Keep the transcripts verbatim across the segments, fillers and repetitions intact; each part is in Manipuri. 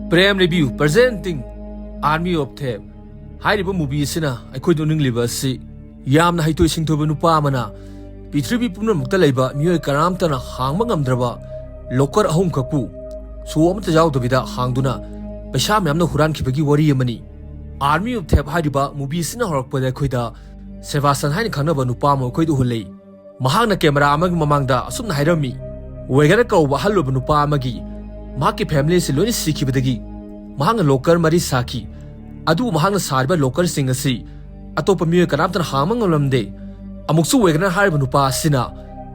Prem Review presenting Army of Theft ꯍꯥꯏꯔꯤꯕ movie ꯑꯁꯤꯅ ꯑꯩꯈꯣꯏꯗ ꯎꯠꯅꯤꯡꯂꯤꯕ ꯑꯁꯤ, ꯌꯥꯝꯅ ꯍꯩꯊꯣꯏ ꯁꯤꯡꯊꯣꯏꯕ ꯅꯨꯄꯥ ꯑꯃꯅ ꯄ꯭ꯔꯤꯊꯤꯕꯤ ꯄꯨꯝꯅꯃꯛꯇ ꯂꯩꯕ ꯃꯤꯑꯣꯏ ꯀꯅꯥꯝꯇꯅ ꯍꯥꯡꯕ ꯉꯝꯗ꯭ꯔꯕ locker ꯑꯍꯨꯝꯈꯛꯄꯨ show ꯑꯃꯠꯇ ꯌꯥꯎꯗꯕꯤꯗ ꯍꯥꯡꯗꯨꯅ ꯄꯩꯁꯥ ꯃꯌꯥꯝꯅ ꯍꯨꯔꯥꯟꯈꯤꯕꯒꯤ ꯋꯥꯔꯤ ꯑꯃꯅꯤ꯫ Army of Theft ꯍꯥꯏꯔꯤꯕ movie ꯑꯁꯤꯅ ꯍꯧꯔꯛꯄꯗ ꯑꯩꯈꯣꯏꯗ ꯁꯦꯕꯥꯁꯇꯟ ꯍꯥꯏꯅ ꯈꯪꯅꯕ ꯅꯨꯄꯥ ꯑꯃ ꯑꯩꯈꯣꯏꯗ ꯎꯍꯜꯂꯤ꯫ ꯃꯍꯥꯛꯅ camera ꯑꯃꯒꯤ ꯃꯃꯥꯡꯗ ꯑꯁꯨꯝꯅ ꯍꯥꯏꯔꯝꯃꯤ, "ꯋꯦꯒꯅꯔ ꯀꯧꯕ ꯑꯍꯜ ꯑꯣꯏꯕ ꯅꯨꯄꯥ ꯑꯃꯒꯤ ꯃꯍꯥꯛꯀꯤ family ꯑꯁꯤ ꯂꯣꯏꯅ ꯁꯤꯈꯤꯕꯗꯒꯤ ꯃꯍꯥꯛꯅ locker ꯃꯔꯤ ꯁꯥꯈꯤ꯫ ꯑꯗꯨꯕꯨ ꯃꯍꯥꯛꯅ ꯁꯥꯔꯤꯕ lockerꯁꯤꯡ ꯑꯁꯤ ꯑꯇꯣꯞꯄ ꯃꯤꯑꯣꯏ ꯀꯅꯥꯝꯇꯅ ꯍꯥꯡꯕ ꯉꯝꯂꯝꯗꯦ꯫ ꯑꯃꯨꯛꯁꯨ ꯋꯦꯒꯅꯔ ꯍꯥꯏꯔꯤꯕ ꯅꯨꯄꯥ ꯑꯁꯤꯅ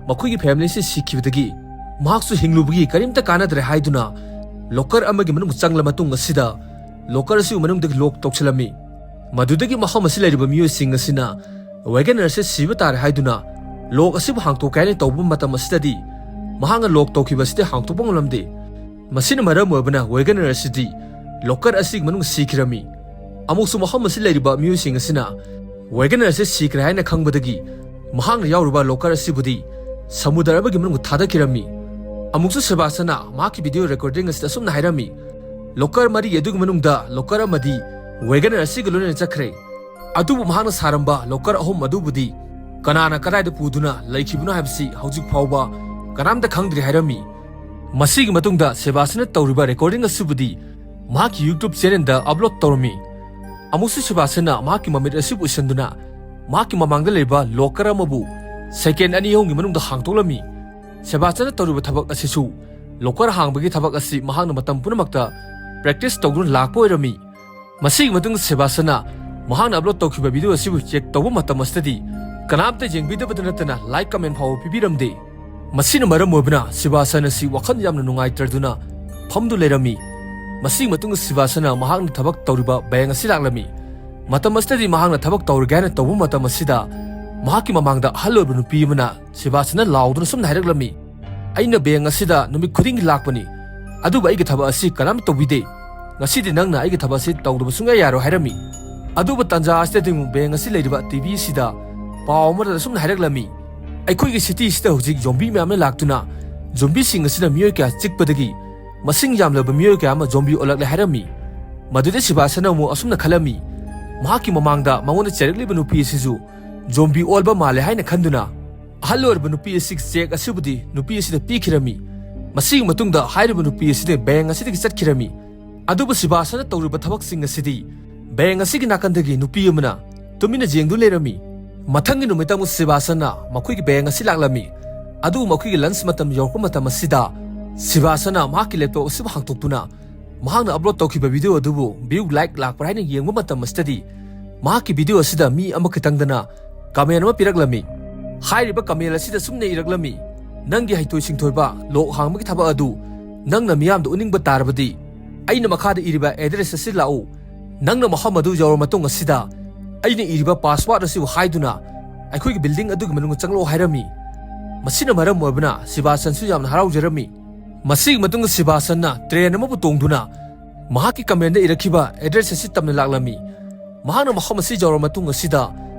ꯃꯈꯣꯏꯒꯤ family ꯑꯁꯤ ꯁꯤꯈꯤꯕꯗꯒꯤ ꯃꯍꯥꯛꯁꯨ ꯍꯤꯡꯂꯨꯕꯒꯤ ꯀꯔꯤꯝꯇ ꯀꯥꯟꯅꯗ꯭ꯔꯦ" ꯍꯥꯏꯗꯨꯅ locker ꯑꯃꯒꯤ ꯃꯅꯨꯡ ꯆꯪꯂꯕ ꯃꯇꯨꯡ ꯑꯁꯤꯗ locker ꯑꯁꯤꯕꯨ ꯃꯅꯨꯡꯗꯒꯤ lock ꯇꯧꯁꯤꯜꯂꯝꯃꯤ꯫ ꯃꯗꯨꯗꯒꯤ ꯃꯐꯝ ꯑꯁꯤ ꯂꯩꯔꯤꯕ ꯃꯤꯑꯣꯏꯁꯤꯡ ꯑꯁꯤꯅ ꯋꯦꯒꯅꯔ ꯑꯁꯤ ꯁꯤꯕ ꯇꯥꯔꯦ ꯍꯥꯏꯗꯨꯅ lock ꯑꯁꯤꯕꯨ ꯍꯥꯡꯇꯣꯛꯀꯦ ꯍꯥꯏꯅ ꯇꯧꯕ ꯃꯇꯝ ꯑꯁꯤꯗꯗꯤ ꯃꯍꯥꯛꯅ lock ꯇꯧꯈꯤꯕ ꯑꯁꯤꯗꯤ ꯍꯥꯡꯇꯣꯛꯄ ꯉꯝꯂꯝꯗꯦ꯫ ꯃꯁꯤꯅ ꯃꯔꯝ ꯑꯣꯏꯕꯅ ꯋꯦꯒꯅꯔ ꯑꯁꯤꯗꯤ locker ꯑꯁꯤꯒꯤ ꯃꯅꯨꯡꯗ ꯁꯤꯈꯤꯔꯝꯃꯤ꯫ ꯑꯃꯨꯛꯁꯨ ꯃꯐꯝ ꯑꯁꯤ ꯂꯩꯔꯤꯕ ꯃꯤꯑꯣꯏꯁꯤꯡ ꯑꯁꯤꯅ ꯋꯦꯒꯅꯔ ꯑꯁꯤ ꯁꯤꯈ꯭ꯔꯦ ꯍꯥꯏꯅ ꯈꯪꯕꯗꯒꯤ ꯃꯍꯥꯛꯅ ꯌꯥꯎꯔꯤꯕ locker ꯑꯁꯤꯕꯨꯗꯤ ꯁꯃꯨꯗ꯭ꯔ ꯑꯃꯒꯤ ꯃꯅꯨꯡꯗ ꯊꯥꯗꯈꯤꯔꯝꯃꯤ꯫ ꯑꯃꯨꯛꯁꯨ ꯁꯦꯕꯥꯁꯇꯟꯅ ꯃꯍꯥꯛꯀꯤ video recording ꯑꯁꯤꯗ ꯑꯁꯨꯝꯅ ꯍꯥꯏꯔꯝꯃꯤ, "Locker ꯃꯔꯤ ꯑꯗꯨꯒꯤ ꯃꯅꯨꯡꯗ locker ꯑꯃꯗꯤ ꯋꯦꯒꯅꯔ ꯑꯁꯤꯒ ꯂꯣꯏꯅꯅ ꯆꯠꯈ꯭ꯔꯦ꯫ ꯑꯗꯨꯕꯨ ꯃꯍꯥꯛꯅ ꯁꯥꯔꯝꯕ locker ꯑꯍꯨꯝ ꯑꯗꯨꯕꯨꯗꯤ ꯀꯅꯥꯅ ꯀꯗꯥꯏꯗ ꯄꯨꯗꯨꯅ ꯂꯩꯈꯤꯕꯅꯣ ꯍꯥꯏꯕꯁꯤ ꯍꯧꯖꯤꯛ ꯐꯥꯎꯕ ꯀꯅꯥꯝꯇ ꯈꯪꯗ꯭ꯔꯤ" ꯍꯥꯏꯔꯝꯃꯤ꯫ ꯃꯁꯤꯒꯤ ꯃꯇꯨꯡꯗ ꯁꯦꯕꯥꯁꯇꯟꯅ ꯇꯧꯔꯤꯕ recording ꯑꯁꯤꯕꯨꯗꯤ ꯃꯍꯥꯛꯀꯤ YouTube channelꯗ upload ꯇꯧꯔꯝꯃꯤ꯫ ꯑꯃꯨꯛꯁꯨ ꯁꯦꯕꯥꯁꯇꯟꯅ ꯃꯍꯥꯛꯀꯤ ꯃꯃꯤꯠ ꯑꯁꯤꯕꯨ ꯎꯏꯁꯟꯗꯨꯅ ꯃꯍꯥꯛꯀꯤ ꯃꯃꯥꯡꯗ ꯂꯩꯕ locker ꯑꯃꯕꯨ second ꯑꯅꯤ ꯑꯍꯨꯝꯒꯤ ꯃꯅꯨꯡꯗ ꯍꯥꯡꯗꯣꯛꯂꯝꯃꯤ꯫ ꯁꯦꯕꯥꯁꯇꯟꯅ ꯇꯧꯔꯤꯕ ꯊꯕꯛ ꯑꯁꯤꯁꯨ, locker ꯍꯥꯡꯕꯒꯤ ꯊꯕꯛ ꯑꯁꯤ ꯃꯍꯥꯛꯅ ꯃꯇꯝ ꯄꯨꯝꯅꯃꯛꯇ practice ꯇꯧꯗꯨꯅ ꯂꯥꯛꯄ ꯑꯣꯏꯔꯝꯃꯤ꯫ ꯃꯁꯤꯒꯤ ꯃꯇꯨꯡꯗ ꯁꯦꯕꯥꯁꯇꯟꯅ ꯃꯍꯥꯛꯅ upload ꯇꯧꯈꯤꯕ video ꯑꯁꯤꯕꯨ check ꯇꯧꯕ ꯃꯇꯝ ꯑꯁꯤꯗꯗꯤ ꯀꯅꯥꯝꯇ ꯌꯦꯡꯕꯤꯗꯕꯇ ꯅꯠꯇꯅ like comment ꯐꯥꯎꯕ ꯄꯤꯕꯤꯔꯝꯗꯦ꯫ ꯃꯁꯤꯅ ꯃꯔꯝ ꯑꯣꯏꯕꯅ ꯁꯦꯕꯥꯁꯇꯟ ꯑꯁꯤ ꯋꯥꯈꯜ ꯌꯥꯝꯅ ꯅꯨꯡꯉꯥꯏꯇ꯭ꯔꯗꯨꯅ ꯐꯝꯗꯨ ꯂꯩꯔꯝꯃꯤ꯫ ꯃꯁꯤꯒꯤ ꯃꯇꯨꯡꯗ ꯁꯦꯕꯥꯁꯇꯟꯅ ꯃꯍꯥꯛꯅ ꯊꯕꯛ ꯇꯧꯔꯤꯕ bank ꯑꯁꯤ ꯂꯥꯛꯂꯝꯃꯤ꯫ ꯃꯇꯝ ꯑꯁꯤꯗꯗꯤ ꯃꯍꯥꯛꯅ ꯊꯕꯛ ꯇꯧꯔꯒꯦ ꯍꯥꯏꯅ ꯇꯧꯕ ꯃꯇꯝ ꯑꯁꯤꯗ ꯃꯍꯥꯛꯀꯤ ꯃꯃꯥꯡꯗ ꯑꯍꯜ ꯑꯣꯏꯕ ꯅꯨꯄꯤ ꯑꯃꯅ ꯁꯦꯕꯥꯁꯇꯟꯅ ꯂꯥꯎꯗꯨꯅ ꯁꯨꯝꯅ ꯍꯥꯏꯔꯛꯂꯝꯃꯤ, "ꯑꯩꯅ bank ꯑꯁꯤꯗ ꯅꯨꯃꯤꯠ ꯈꯨꯗꯤꯡꯒꯤ ꯂꯥꯛꯄꯅꯤ, ꯑꯗꯨꯕꯨ ꯑꯩꯒꯤ ꯊꯕꯛ ꯑꯁꯤ ꯀꯅꯥꯝ ꯇꯧꯕꯤꯗꯦ꯫ ꯉꯁꯤꯗꯤ ꯅꯪꯅ ꯑꯩꯒꯤ ꯊꯕꯛ ꯑꯁꯤ ꯇꯧꯗꯕ ꯁꯨꯡꯌꯥ ꯌꯥꯔꯣꯏ" ꯍꯥꯏꯔꯝꯃꯤ꯫ ꯑꯗꯨꯕꯨ ꯇꯥꯟꯖꯥ ꯑꯁꯤꯗꯗꯤ ꯑꯃꯨꯛ bank ꯑꯁꯤ ꯂꯩꯔꯤꯕ TV ꯑꯁꯤꯗ ꯄꯥꯎ ꯑꯃꯗ ꯁꯨꯝꯅ ꯍꯥꯏꯔꯛꯂꯝꯃꯤ, "ꯑꯩꯈꯣꯏꯒꯤ cityꯁꯤꯗ ꯍꯧꯖꯤꯛ zombie ꯃꯌꯥꯝꯅ ꯂꯥꯛꯇꯨꯅ zombieꯁꯤꯡ ꯑꯁꯤꯅ ꯃꯤꯑꯣꯏ ꯀꯌꯥ ꯆꯤꯛꯄꯗꯒꯤ ꯃꯁꯤꯡ ꯌꯥꯝꯂꯕ ꯃꯤꯑꯣꯏ ꯀꯌꯥ ꯑꯃ ꯖꯣꯝꯕꯤ ꯑꯣꯜꯂꯛꯂꯦ ꯍꯥꯏꯔꯝꯃꯤ꯫ ꯃꯗꯨꯗ ꯁꯤꯕꯥꯁꯟꯅ ꯑꯃꯨꯛ ꯑꯁꯨꯝꯅ ꯈꯜꯂꯝꯃꯤ, ꯃꯍꯥꯛꯀꯤ ꯃꯃꯥꯡꯗ ꯃꯉꯣꯟꯗ ꯆꯦꯜꯂꯛꯂꯤꯕ ꯅꯨꯄꯤ ꯑꯁꯤꯁꯨ ꯖꯣꯝꯕꯤ ꯑꯣꯜꯕ ꯃꯥꯜꯂꯦ ꯍꯥꯏꯅ ꯈꯟꯗꯨꯅ, ꯑꯍꯜ ꯑꯣꯏꯔꯕ ꯅꯨꯄꯤ ꯑꯁꯤꯒꯤ ꯆꯦꯛ ꯑꯁꯤꯕꯨꯗꯤ ꯅꯨꯄꯤ ꯑꯁꯤꯗ ꯄꯤꯈꯤꯔꯝꯃꯤ꯫ ꯃꯁꯤꯒꯤ ꯃꯇꯨꯡꯗ ꯍꯥꯏꯔꯤꯕ ꯅꯨꯄꯤ ꯑꯁꯤꯗꯤ ꯕꯦꯡ ꯑꯁꯤꯗꯒꯤ ꯆꯠꯈꯤꯔꯝꯃꯤ꯫ ꯑꯗꯨꯕꯨ ꯁꯤꯕꯥꯁꯟꯅ ꯇꯧꯔꯤꯕ ꯊꯕꯛꯁꯤꯡ ꯑꯁꯤꯗꯤ ꯕꯦꯡ ꯑꯁꯤꯒꯤ ꯅꯥꯀꯟꯗꯒꯤ ꯅꯨꯄꯤ ꯑꯃꯅ ꯇꯨꯃꯤꯟꯅ ꯌꯦꯡꯗꯨꯅ ꯂꯩꯔꯝꯃꯤ꯫ ꯃꯊꯪꯒꯤ ꯅꯨꯃꯤꯠꯇ ꯑꯃꯨꯛ ꯁꯤꯕꯥꯁꯟꯅ ꯃꯈꯣꯏꯒꯤ ꯕꯦꯡ ꯑꯁꯤ ꯂꯥꯛꯂꯝꯃꯤ꯫ ꯑꯗꯨꯕꯨ ꯃꯈꯣꯏꯒꯤ ꯂꯟꯁ ꯃꯇꯝ ꯌꯧꯔꯛꯄ ꯃꯇꯝ ꯑꯁꯤꯗ ꯁꯤꯕꯥꯁꯟꯅ ꯃꯍꯥꯛꯀꯤ ꯂꯦꯞꯇꯣꯞ ꯑꯁꯤꯕꯨ ꯍꯥꯡꯗꯣꯛꯇꯨꯅ ꯃꯍꯥꯛꯅ ꯑꯞꯂꯣꯗ ꯇꯧꯈꯤꯕ ꯚꯤꯗꯤꯑꯣ ꯑꯗꯨꯕꯨ ꯚ꯭ꯌꯨ ꯂꯥꯏꯛ ꯂꯥꯛꯄ꯭ꯔꯥ ꯍꯥꯏꯅ ꯌꯦꯡꯕ ꯃꯇꯝ ꯑꯁꯤꯗꯗꯤ ꯃꯍꯥꯛꯀꯤ ꯚꯤꯗꯤꯑꯣ ꯑꯁꯤꯗ ꯃꯤ ꯑꯃꯈꯛꯇꯪꯗꯅ ꯀꯃꯦꯟ ꯑꯃ ꯄꯤꯔꯛꯂꯝꯃꯤ꯫ ꯍꯥꯏꯔꯤꯕ ꯀꯃꯦꯟ ꯑꯁꯤꯗ ꯁꯨꯝꯅ ꯏꯔꯛꯂꯝꯃꯤ, "ꯅꯪꯒꯤ ꯍꯩꯊꯣꯏ ꯁꯤꯡꯊꯣꯏꯕ ꯂꯣꯛ ꯍꯥꯡꯕꯒꯤ ꯊꯕꯛ ꯑꯗꯨ ꯅꯪꯅ ꯃꯤꯌꯥꯝꯗ ꯎꯠꯅꯤꯡꯕ ꯇꯥꯔꯕꯗꯤ ꯑꯩꯅ ꯃꯈꯥꯗ ꯏꯔꯤꯕ ꯑꯦꯗ꯭ꯔꯦꯁ ꯑꯁꯤ ꯂꯥꯛꯎ꯫ ꯅꯪꯅ ꯃꯐꯝ ꯑꯗꯨ ꯌꯧꯔꯕ ꯃꯇꯨꯡ ꯑꯁꯤꯗ ꯑꯩꯅ ꯏꯔꯤꯕ ꯄꯥꯁꯋꯥꯔꯗ ꯑꯁꯤꯕꯨ ꯍꯥꯏꯗꯨꯅ ꯑꯩꯈꯣꯏꯒꯤ ꯕꯤꯜꯗꯤꯡ ꯑꯗꯨꯒꯤ ꯃꯅꯨꯡꯗ ꯆꯪꯂꯛꯎ" ꯍꯥꯏꯔꯝꯃꯤ꯫ ꯃꯁꯤꯅ ꯃꯔꯝ ꯑꯣꯏꯕꯅ ꯁꯤꯕꯥꯁꯟꯁꯨ ꯌꯥꯝꯅ ꯍꯔꯥꯎꯖꯔꯝꯃꯤ꯫ ꯃꯁꯤꯒꯤ ꯃꯇꯨꯡꯗ ꯁꯤꯕꯥꯁꯟꯅ ꯇ꯭ꯔꯦꯟ ꯑꯃꯕꯨ ꯇꯣꯡꯗꯨꯅ ꯃꯍꯥꯛꯀꯤ ꯀꯃꯦꯟꯗ ꯏꯔꯛꯈꯤꯕ ꯑꯦꯗ꯭ꯔꯦꯁ ꯑꯁꯤ ꯇꯝꯅ ꯂꯥꯛꯂꯝꯃꯤ꯫ ꯃꯍꯥꯛꯅ ꯃꯐꯝ ꯑꯁꯤ ꯌꯧꯔꯕ ꯃꯇꯨꯡ ꯑꯁꯤꯗ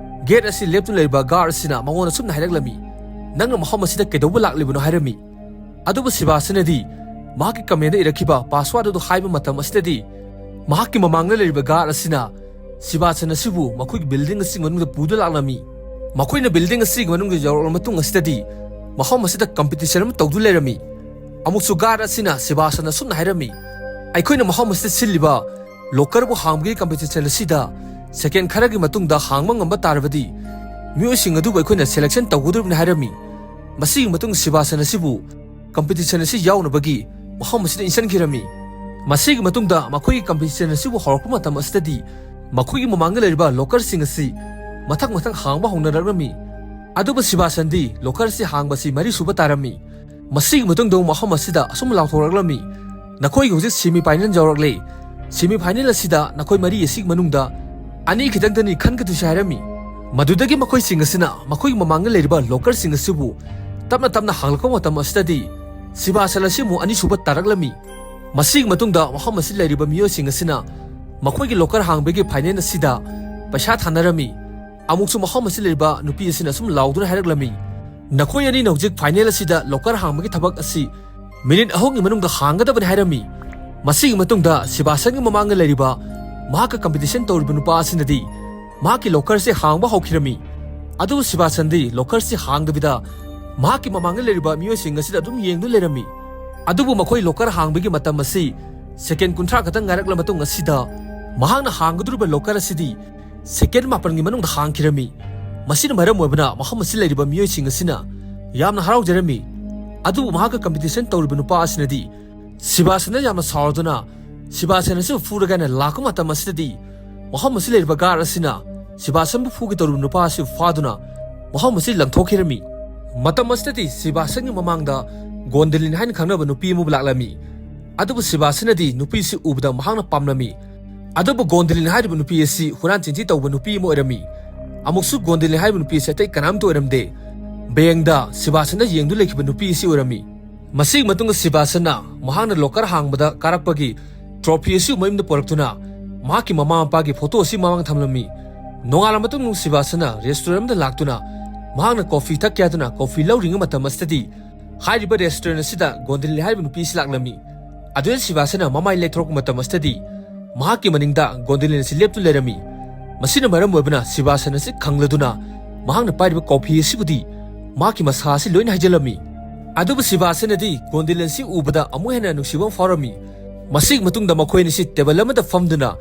ꯒꯦꯠ ꯑꯁꯤ ꯂꯦꯞꯇꯨꯅ ꯂꯩꯔꯤꯕ ꯒꯥꯔꯗ ꯑꯁꯤꯅ ꯃꯉꯣꯟꯗ ꯁꯨꯝꯅ ꯍꯥꯏꯔꯛꯂꯝꯃꯤ, "ꯅꯪꯅ ꯃꯐꯝ ꯑꯁꯤꯗ ꯀꯩꯗꯧꯕ ꯂꯥꯛꯂꯤꯕꯅꯣ?" ꯍꯥꯏꯔꯝꯃꯤ꯫ ꯑꯗꯨꯕꯨ ꯁꯤꯕꯥꯁꯟꯅꯗꯤ ꯃꯍꯥꯛꯀꯤ ꯀꯃꯦꯟꯗ ꯏꯔꯛꯈꯤꯕ ꯄꯥꯁꯋꯥꯔꯗ ꯑꯗꯨ ꯍꯥꯏꯕ ꯃꯇꯝ ꯑꯁꯤꯗꯗꯤ ꯃꯍꯥꯛꯀꯤ ꯃꯃꯥꯡꯗ ꯂꯩꯔꯤꯕ ꯒꯥꯔꯗ ꯑꯁꯤꯅ ꯁꯤꯕꯥꯁꯟ ꯑꯁꯤꯕꯨ ꯃꯈꯣꯏꯒꯤ ꯕꯤꯜꯗꯤꯡ ꯑꯁꯤꯒꯤ ꯃꯅꯨꯡꯗ ꯄꯨꯗꯨꯅ ꯂꯥꯛꯂꯝꯃꯤ꯫ ꯃꯈꯣꯏꯅ ꯕꯤꯜꯗꯤꯡ ꯑꯁꯤꯒꯤ ꯃꯅꯨꯡꯗ ꯌꯧꯔꯛꯂꯕ ꯃꯇꯨꯡ ꯑꯁꯤꯗꯗꯤ ꯃꯐꯝ ꯑꯁꯤꯗ ꯀꯝꯄꯤꯇꯤꯁꯟ ꯑꯃ ꯇꯧꯗꯨꯅ ꯂꯩꯔꯝꯃꯤ꯫ ꯑꯃꯨꯛꯁꯨ ꯒꯥꯔꯗ ꯑꯁꯤꯅ ꯁꯤꯕꯥꯁꯟ ꯑꯁꯨꯝꯅ ꯍꯥꯏꯔꯝꯃꯤ, "ꯑꯩꯈꯣꯏꯅ ꯃꯐꯝ ꯑꯁꯤꯗ ꯁꯤꯜꯂꯤꯕ ꯂꯣꯀꯔꯕꯨ ꯍꯥꯡꯕꯒꯤ ꯀꯝꯄꯤꯇꯤꯁꯟ ꯑꯁꯤꯗ ꯁꯦꯀꯦꯟ ꯈꯔꯒꯤ ꯃꯇꯨꯡꯗ ꯍꯥꯡꯕ ꯉꯝꯕ ꯇꯥꯔꯕꯗꯤ ꯃꯤꯑꯣꯏꯁꯤꯡ ꯑꯗꯨꯕꯨ ꯑꯩꯈꯣꯏꯅ ꯁꯦꯂꯦꯛꯁꯟ ꯇꯧꯒꯗꯧꯔꯤꯕꯅꯤ" ꯍꯥꯏꯔꯝꯃꯤ꯫ ꯃꯁꯤꯒꯤ ꯃꯇꯨꯡ ꯁꯤꯕꯥꯁꯟ ꯑꯁꯤꯕꯨ ꯀꯝꯄꯤꯇꯤꯁꯟ ꯑꯁꯤ ꯌꯥꯎꯅꯕꯒꯤ ꯃꯐꯝ ꯑꯁꯤꯗ ꯏꯟꯁꯤꯟꯈꯤꯔꯝꯃꯤ꯫ ꯃꯁꯤꯒꯤ ꯃꯇꯨꯡꯗ ꯃꯈꯣꯏꯒꯤ ꯀꯝꯄꯤꯇꯤꯁꯟ ꯑꯁꯤꯕꯨ ꯍꯧꯔꯛꯄ ꯃꯇꯝ ꯑꯁꯤꯗꯗꯤ ꯃꯈꯣꯏꯒꯤ ꯃꯃꯥꯡꯗ ꯂꯩꯔꯤꯕ ꯂꯣꯀꯔꯁꯤꯡ ꯑꯁꯤ ꯃꯊꯪ ꯃꯊꯪ ꯍꯥꯡꯕ ꯍꯧꯅꯔꯛꯂꯝꯃꯤ꯫ ꯑꯗꯨꯕꯨ ꯁꯤꯕꯥꯁꯟꯗꯤ ꯂꯣꯀꯔ ꯑꯁꯤ ꯍꯥꯡꯕꯁꯤ ꯃꯔꯤꯁꯨꯕ ꯇꯥꯔꯝꯃꯤ꯫ ꯃꯁꯤꯒꯤ ꯃꯇꯨꯡꯗ ꯑꯃꯨꯛ ꯃꯐꯝ ꯑꯁꯤꯗ ꯑꯁꯨꯝ ꯂꯥꯎꯊꯣꯔꯛꯂꯝꯃꯤ, "ꯅꯈꯣꯏꯒꯤ ꯍꯧꯖꯤꯛ ꯁꯦꯃꯤ ꯐꯥꯏꯅꯦꯜ ꯌꯧꯔꯛꯂꯦ꯫ ꯁꯦꯃꯤ ꯐꯥꯏꯅꯦꯜ ꯑꯁꯤꯗ ꯅꯈꯣꯏ ꯃꯔꯤ ꯑꯁꯤꯒꯤ ꯃꯅꯨꯡꯗ ꯑꯅꯤ ꯈꯤꯇꯪꯗꯅꯤ ꯈꯟꯒꯗꯣꯏꯁꯤ" ꯍꯥꯏꯔꯝꯃꯤ꯫ ꯃꯗꯨꯗꯒꯤ ꯃꯈꯣꯏꯁꯤꯡ ꯑꯁꯤꯅ ꯃꯈꯣꯏꯒꯤ ꯃꯃꯥꯡꯗ ꯂꯩꯔꯤꯕ ꯂꯣꯀꯔꯁꯤꯡ ꯑꯁꯤꯕꯨ ꯇꯞꯅ ꯇꯞꯅ ꯍꯥꯡꯂꯛꯄ ꯃꯇꯝ ꯑꯁꯤꯗꯗꯤ ꯁꯤꯕꯥꯁꯟ ꯑꯁꯤ ꯑꯃꯨꯛ ꯑꯅꯤꯁꯨꯕ ꯇꯥꯔꯛꯂꯝꯃꯤ꯫ ꯃꯁꯤꯒꯤ ꯃꯇꯨꯡꯗ ꯃꯐꯝ ꯑꯁꯤꯗ ꯂꯩꯔꯤꯕ ꯃꯤꯑꯣꯏꯁꯤꯡ ꯑꯁꯤꯅ ꯃꯈꯣꯏꯒꯤ ꯂꯣꯀꯔ ꯍꯥꯡꯕꯒꯤ ꯐꯥꯏꯅꯦꯜ ꯑꯁꯤꯗ ꯄꯩꯁꯥ ꯊꯥꯅꯔꯝꯃꯤ꯫ ꯑꯃꯨꯛꯁꯨ ꯃꯐꯝ ꯑꯁꯤꯗ ꯂꯩꯔꯤꯕ ꯅꯨꯄꯤ ꯑꯁꯤꯅ ꯑꯁꯨꯝ ꯂꯥꯎꯗꯨꯅ ꯍꯥꯏꯔꯛꯂꯝꯃꯤ, "ꯅꯈꯣꯏ ꯑꯅꯤꯅ ꯍꯧꯖꯤꯛ ꯐꯥꯏꯅꯦꯜ ꯑꯁꯤꯗ ꯂꯣꯀꯔ ꯍꯥꯡꯕꯒꯤ ꯊꯕꯛ ꯑꯁꯤ ꯃꯤꯅꯤꯠ ꯑꯍꯨꯝꯒꯤ ꯃꯅꯨꯡꯗ ꯍꯥꯡꯒꯗꯕꯅꯤ ꯍꯥꯏꯔꯝꯃꯤ꯫ ꯃꯁꯤꯒꯤ ꯃꯇꯨꯡꯗ ꯁꯤꯕꯥꯁꯟꯒꯤ ꯃꯃꯥꯡꯗ ꯂꯩꯔꯤꯕ ꯃꯍꯥꯛꯀ ꯀꯝꯄꯤꯇꯤꯁꯟ ꯇꯧꯔꯤꯕ ꯅꯨꯄꯥ ꯑꯁꯤꯅꯗꯤ ꯃꯍꯥꯛꯀꯤ ꯂꯣꯀꯔꯁꯦ ꯍꯥꯡꯕ ꯍꯧꯈꯤꯔꯝꯃꯤ꯫ ꯑꯗꯨꯕꯨ ꯁꯤꯕꯥꯁꯟꯗꯤ ꯂꯣꯀꯔꯁꯤ ꯍꯥꯡꯗꯕꯤꯗ ꯃꯍꯥꯛꯀꯤ ꯃꯃꯥꯡꯗ ꯂꯩꯔꯤꯕ ꯃꯤꯑꯣꯏꯁꯤꯡ ꯑꯁꯤꯗ ꯑꯗꯨꯝ ꯌꯦꯡꯗꯨꯅ ꯂꯩꯔꯝꯃꯤ꯫ ꯑꯗꯨꯕꯨ ꯃꯈꯣꯏ ꯂꯣꯀꯔ ꯍꯥꯡꯕꯒꯤ ꯃꯇꯝ ꯑꯁꯤ ꯁꯦꯀꯦꯟ ꯀꯨꯟꯊ꯭ꯔꯥ ꯈꯛꯇꯪ ꯉꯥꯏꯔꯛꯂ ꯃꯇꯨꯡ ꯑꯁꯤꯗ ꯃꯍꯥꯛꯅ ꯍꯥꯡꯒꯗꯧꯔꯤꯕ ꯂꯣꯀꯔ ꯑꯁꯤꯗꯤ ꯁꯦꯀꯦꯟ ꯃꯥꯄꯟꯒꯤ ꯃꯅꯨꯡꯗ ꯍꯥꯡꯈꯤꯔꯝꯃꯤ꯫ ꯃꯁꯤꯅ ꯃꯔꯝ ꯑꯣꯏꯕꯅ ꯃꯐꯝ ꯑꯁꯤ ꯂꯩꯔꯤꯕ ꯃꯤꯑꯣꯏꯁꯤꯡ ꯑꯁꯤꯅ ꯌꯥꯝꯅ ꯍꯔꯥꯎꯖꯔꯝꯃꯤ꯫ ꯑꯗꯨꯕꯨ ꯃꯍꯥꯛꯀ ꯀꯝꯄꯤꯇꯤꯁꯟ ꯇꯧꯔꯤꯕ ꯅꯨꯄꯥ ꯑꯁꯤꯅꯗꯤ ꯁꯤꯕꯥꯁꯟꯗ ꯌꯥꯝꯅ ꯁꯥꯎꯔꯗꯨꯅ ꯁꯤꯕꯥꯁꯟ ꯑꯁꯤꯕꯨ ꯐꯨꯔꯒꯦ ꯍꯥꯏꯅ ꯂꯥꯛꯄ ꯃꯇꯝ ꯑꯁꯤꯗꯗꯤ ꯃꯐꯝ ꯑꯁꯤ ꯂꯩꯔꯤꯕ ꯒꯥꯔꯗ ꯑꯁꯤꯅ ꯁꯤꯕꯥꯁꯟꯕꯨ ꯐꯨꯒꯦ ꯇꯧꯔꯤꯕ ꯅꯨꯄꯥ ꯑꯁꯤꯕꯨ ꯐꯥꯗꯨꯅ ꯃꯐꯝ ꯑꯁꯤ ꯂꯪꯊꯣꯛꯈꯤꯔꯝꯃꯤ꯫ ꯃꯇꯝ ꯑꯁꯤꯗꯗꯤ ꯁꯤꯕꯥꯁꯟꯒꯤ ꯃꯃꯥꯡꯗ ꯒꯣꯟꯗꯂꯤꯟ ꯍꯥꯏꯅ ꯈꯪꯅꯕ ꯅꯨꯄꯤ ꯑꯃꯕꯨ ꯂꯥꯛꯂꯝꯃꯤ꯫ ꯑꯗꯨꯕꯨ ꯁꯤꯕꯥꯁꯟꯅꯗꯤ ꯅꯨꯄꯤꯁꯤ ꯎꯕꯗ ꯃꯍꯥꯛꯅ ꯄꯥꯝꯂꯝꯃꯤ꯫ ꯑꯗꯨꯕꯨ ꯒꯣꯟꯗꯂꯤꯟ ꯍꯥꯏꯔꯤꯕ ꯅꯨꯄꯤ ꯑꯁꯤ ꯍꯨꯔꯥꯟ ꯆꯤꯟꯊꯤ ꯇꯧꯕ ꯅꯨꯄꯤ ꯑꯃ ꯑꯣꯏꯔꯝꯃꯤ꯫ ꯑꯃꯨꯛꯁꯨ ꯒꯣꯟꯗꯂꯤꯟ ꯍꯥꯏꯔꯤꯕ ꯅꯨꯄꯤ ꯑꯁꯤ ꯑꯇꯩ ꯀꯅꯥꯝꯇ ꯑꯣꯏꯔꯝꯗꯦ꯫ ꯕꯦꯡꯗ ꯁꯤꯕꯥꯁꯟꯗ ꯌꯦꯡꯗꯨꯅ ꯂꯩꯈꯤꯕ ꯅꯨꯄꯤ ꯑꯁꯤ ꯑꯣꯏꯔꯝꯃꯤ꯫ ꯃꯁꯤꯒꯤ ꯃꯇꯨꯡꯗ ꯁꯤꯕꯥꯁꯟꯅ ꯃꯍꯥꯛꯅ ꯂꯣꯀꯔ ꯍꯥꯡꯕꯗ ꯀꯥꯔꯛꯄꯒꯤ ꯇ꯭ꯔꯣꯐꯤ ꯑꯁꯤ ꯃꯌꯨꯝꯗ ꯄꯨꯔꯛꯇꯨꯅ ꯃꯍꯥꯛꯀꯤ ꯃꯃꯥ ꯃꯄꯥꯒꯤ ꯐꯣꯇꯣ ꯑꯁꯤ ꯃꯃꯥꯡ ꯊꯝꯂꯝꯃꯤ꯫ ꯅꯣꯡꯉꯥꯜꯂ ꯃꯇꯨꯡꯗ ꯁꯤꯕꯥꯁꯟꯅ ꯔꯦꯁꯇꯨꯔꯦꯟ ꯑꯃꯗ ꯂꯥꯛꯇꯨꯅ ꯃꯍꯥꯛꯅ ꯀꯣꯐꯤ ꯊꯛꯀꯦ ꯍꯥꯏꯗꯨꯅ ꯀꯣꯐꯤ ꯂꯧꯔꯤꯉꯩ ꯃꯇꯝ ꯑꯁꯤꯗꯗꯤ ꯍꯥꯏꯔꯤꯕ ꯔꯦꯁꯇꯨꯔꯦꯟ ꯑꯁꯤꯗ ꯒꯣꯟꯗꯂꯤ ꯍꯥꯏꯔꯤꯕ ꯅꯨꯄꯤ ꯑꯁꯤ ꯂꯥꯛꯂꯝꯃꯤ꯫ ꯑꯗꯨꯗ ꯁꯤꯕꯥꯁꯟꯅ ꯃꯃꯥꯏ ꯂꯩꯊꯣꯔꯛꯄ ꯃꯇꯝ ꯑꯁꯤꯗꯗꯤ ꯃꯍꯥꯛꯀꯤ ꯃꯅꯤꯡꯗ ꯒꯣꯟꯗꯂꯤꯟ ꯑꯁꯤ ꯂꯦꯞꯇꯨꯅ ꯂꯩꯔꯝꯃꯤ꯫ ꯃꯁꯤꯅ ꯃꯔꯝ ꯑꯣꯏꯕꯅ ꯁꯤꯕꯥꯁꯟ ꯑꯁꯤ ꯈꯪꯂꯗꯨꯅ ꯃꯍꯥꯛꯅ ꯄꯥꯏꯔꯤꯕ ꯀꯣꯐꯤ ꯑꯁꯤꯕꯨꯗꯤ ꯃꯍꯥꯛꯀꯤ ꯃꯁꯥ ꯑꯁꯤ ꯂꯣꯏꯅ ꯍꯩꯖꯤꯜꯂꯝꯃꯤ꯫ ꯑꯗꯨꯕꯨ ꯁꯤꯕꯥꯁꯟꯅꯗꯤ ꯒꯣꯟꯗꯂꯤꯟ ꯑꯁꯤ ꯎꯕꯗ ꯑꯃꯨꯛ ꯍꯦꯟꯅ ꯅꯨꯡꯁꯤꯕ ꯑꯃ ꯐꯥꯎꯔꯝꯃꯤ꯫ ꯃꯁꯤꯒꯤ ꯃꯇꯨꯡꯗ ꯃꯈꯣꯏ ꯑꯅꯤꯁꯤ ꯇꯦꯕꯜ ꯑꯃꯗ ꯐꯝꯗꯨꯅ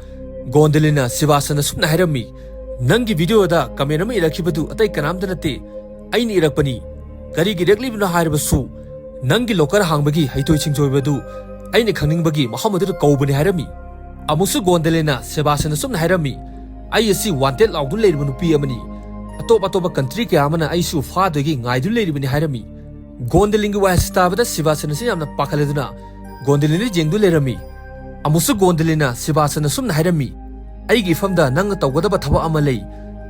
ꯒꯣꯟꯗꯂꯤꯟꯅ ꯁꯤꯕꯥꯁꯟꯗ ꯁꯨꯝꯅ ꯍꯥꯏꯔꯝꯃꯤ, "ꯅꯪꯒꯤ ꯚꯤꯗꯤꯑꯣꯗ ꯀꯃꯦꯟ ꯑꯃ ꯏꯔꯛꯈꯤꯕꯗꯨ ꯑꯇꯩ ꯀꯅꯥꯝꯇ ꯅꯠꯇꯦ, ꯑꯩꯅ ꯏꯔꯛꯄꯅꯤ꯫ ꯀꯔꯤꯒꯤ ꯏꯔꯛꯂꯤꯕꯅꯣ ꯍꯥꯏꯔꯕꯁꯨ ꯅꯪꯒꯤ ꯂꯣꯀꯔ ꯍꯥꯡꯕꯒꯤ ꯍꯩꯊꯣꯏ ꯁꯤꯡꯊꯣꯏꯕꯗꯨ ꯑꯩꯅ ꯈꯪꯅꯤꯡꯕꯒꯤ ꯃꯐꯝ ꯑꯗꯨꯗ ꯀꯧꯕꯅꯤ" ꯍꯥꯏꯔꯝꯃꯤ꯫ ꯑꯃꯨꯛꯁꯨ ꯒꯣꯟꯗꯂꯤꯟꯅ ꯁꯤꯕꯥꯁꯟꯗ ꯁꯨꯝꯅ ꯍꯥꯏꯔꯝꯃꯤ, "ꯑꯩ ꯑꯁꯤ ꯋꯥꯟꯇꯦꯗ ꯂꯥꯎꯗꯨꯅ ꯂꯩꯔꯤꯕ ꯅꯨꯄꯤ ꯑꯃꯅꯤ꯫ ꯑꯇꯣꯞ ꯑꯇꯣꯞꯄ ꯀꯟꯇ꯭ꯔꯤ ꯀꯌꯥ ꯑꯃꯅ ꯑꯩꯁꯨ ꯐꯥꯗꯣꯏꯒꯤ ꯉꯥꯏꯗꯨꯅ ꯂꯩꯔꯤꯕꯅꯤ" ꯍꯥꯏꯔꯝꯃꯤ꯫ ꯒꯣꯟꯗꯂꯤꯟꯒꯤ ꯋꯥꯍꯩ ꯑꯁꯤ ꯇꯥꯕꯗ ꯁꯤꯕꯥꯁꯟ ꯑꯁꯤ ꯌꯥꯝꯅ ꯄꯥꯈꯠꯂꯗꯨꯅ ꯒꯣꯟꯗꯂꯤꯟꯗ ꯌꯦꯡꯗꯨꯅ ꯂꯩꯔꯝꯃꯤ꯫ ꯑꯃꯨꯛꯁꯨ ꯒꯣꯟꯗꯂꯤꯟꯅ ꯁꯤꯕꯥꯁꯟꯗ ꯁꯨꯝꯅ ꯍꯥꯏꯔꯝꯃꯤ, "ꯑꯩꯒꯤ ꯏꯐꯝꯗ ꯅꯪꯅ ꯇꯧꯒꯗꯕ ꯊꯕꯛ ꯑꯃ ꯂꯩ꯫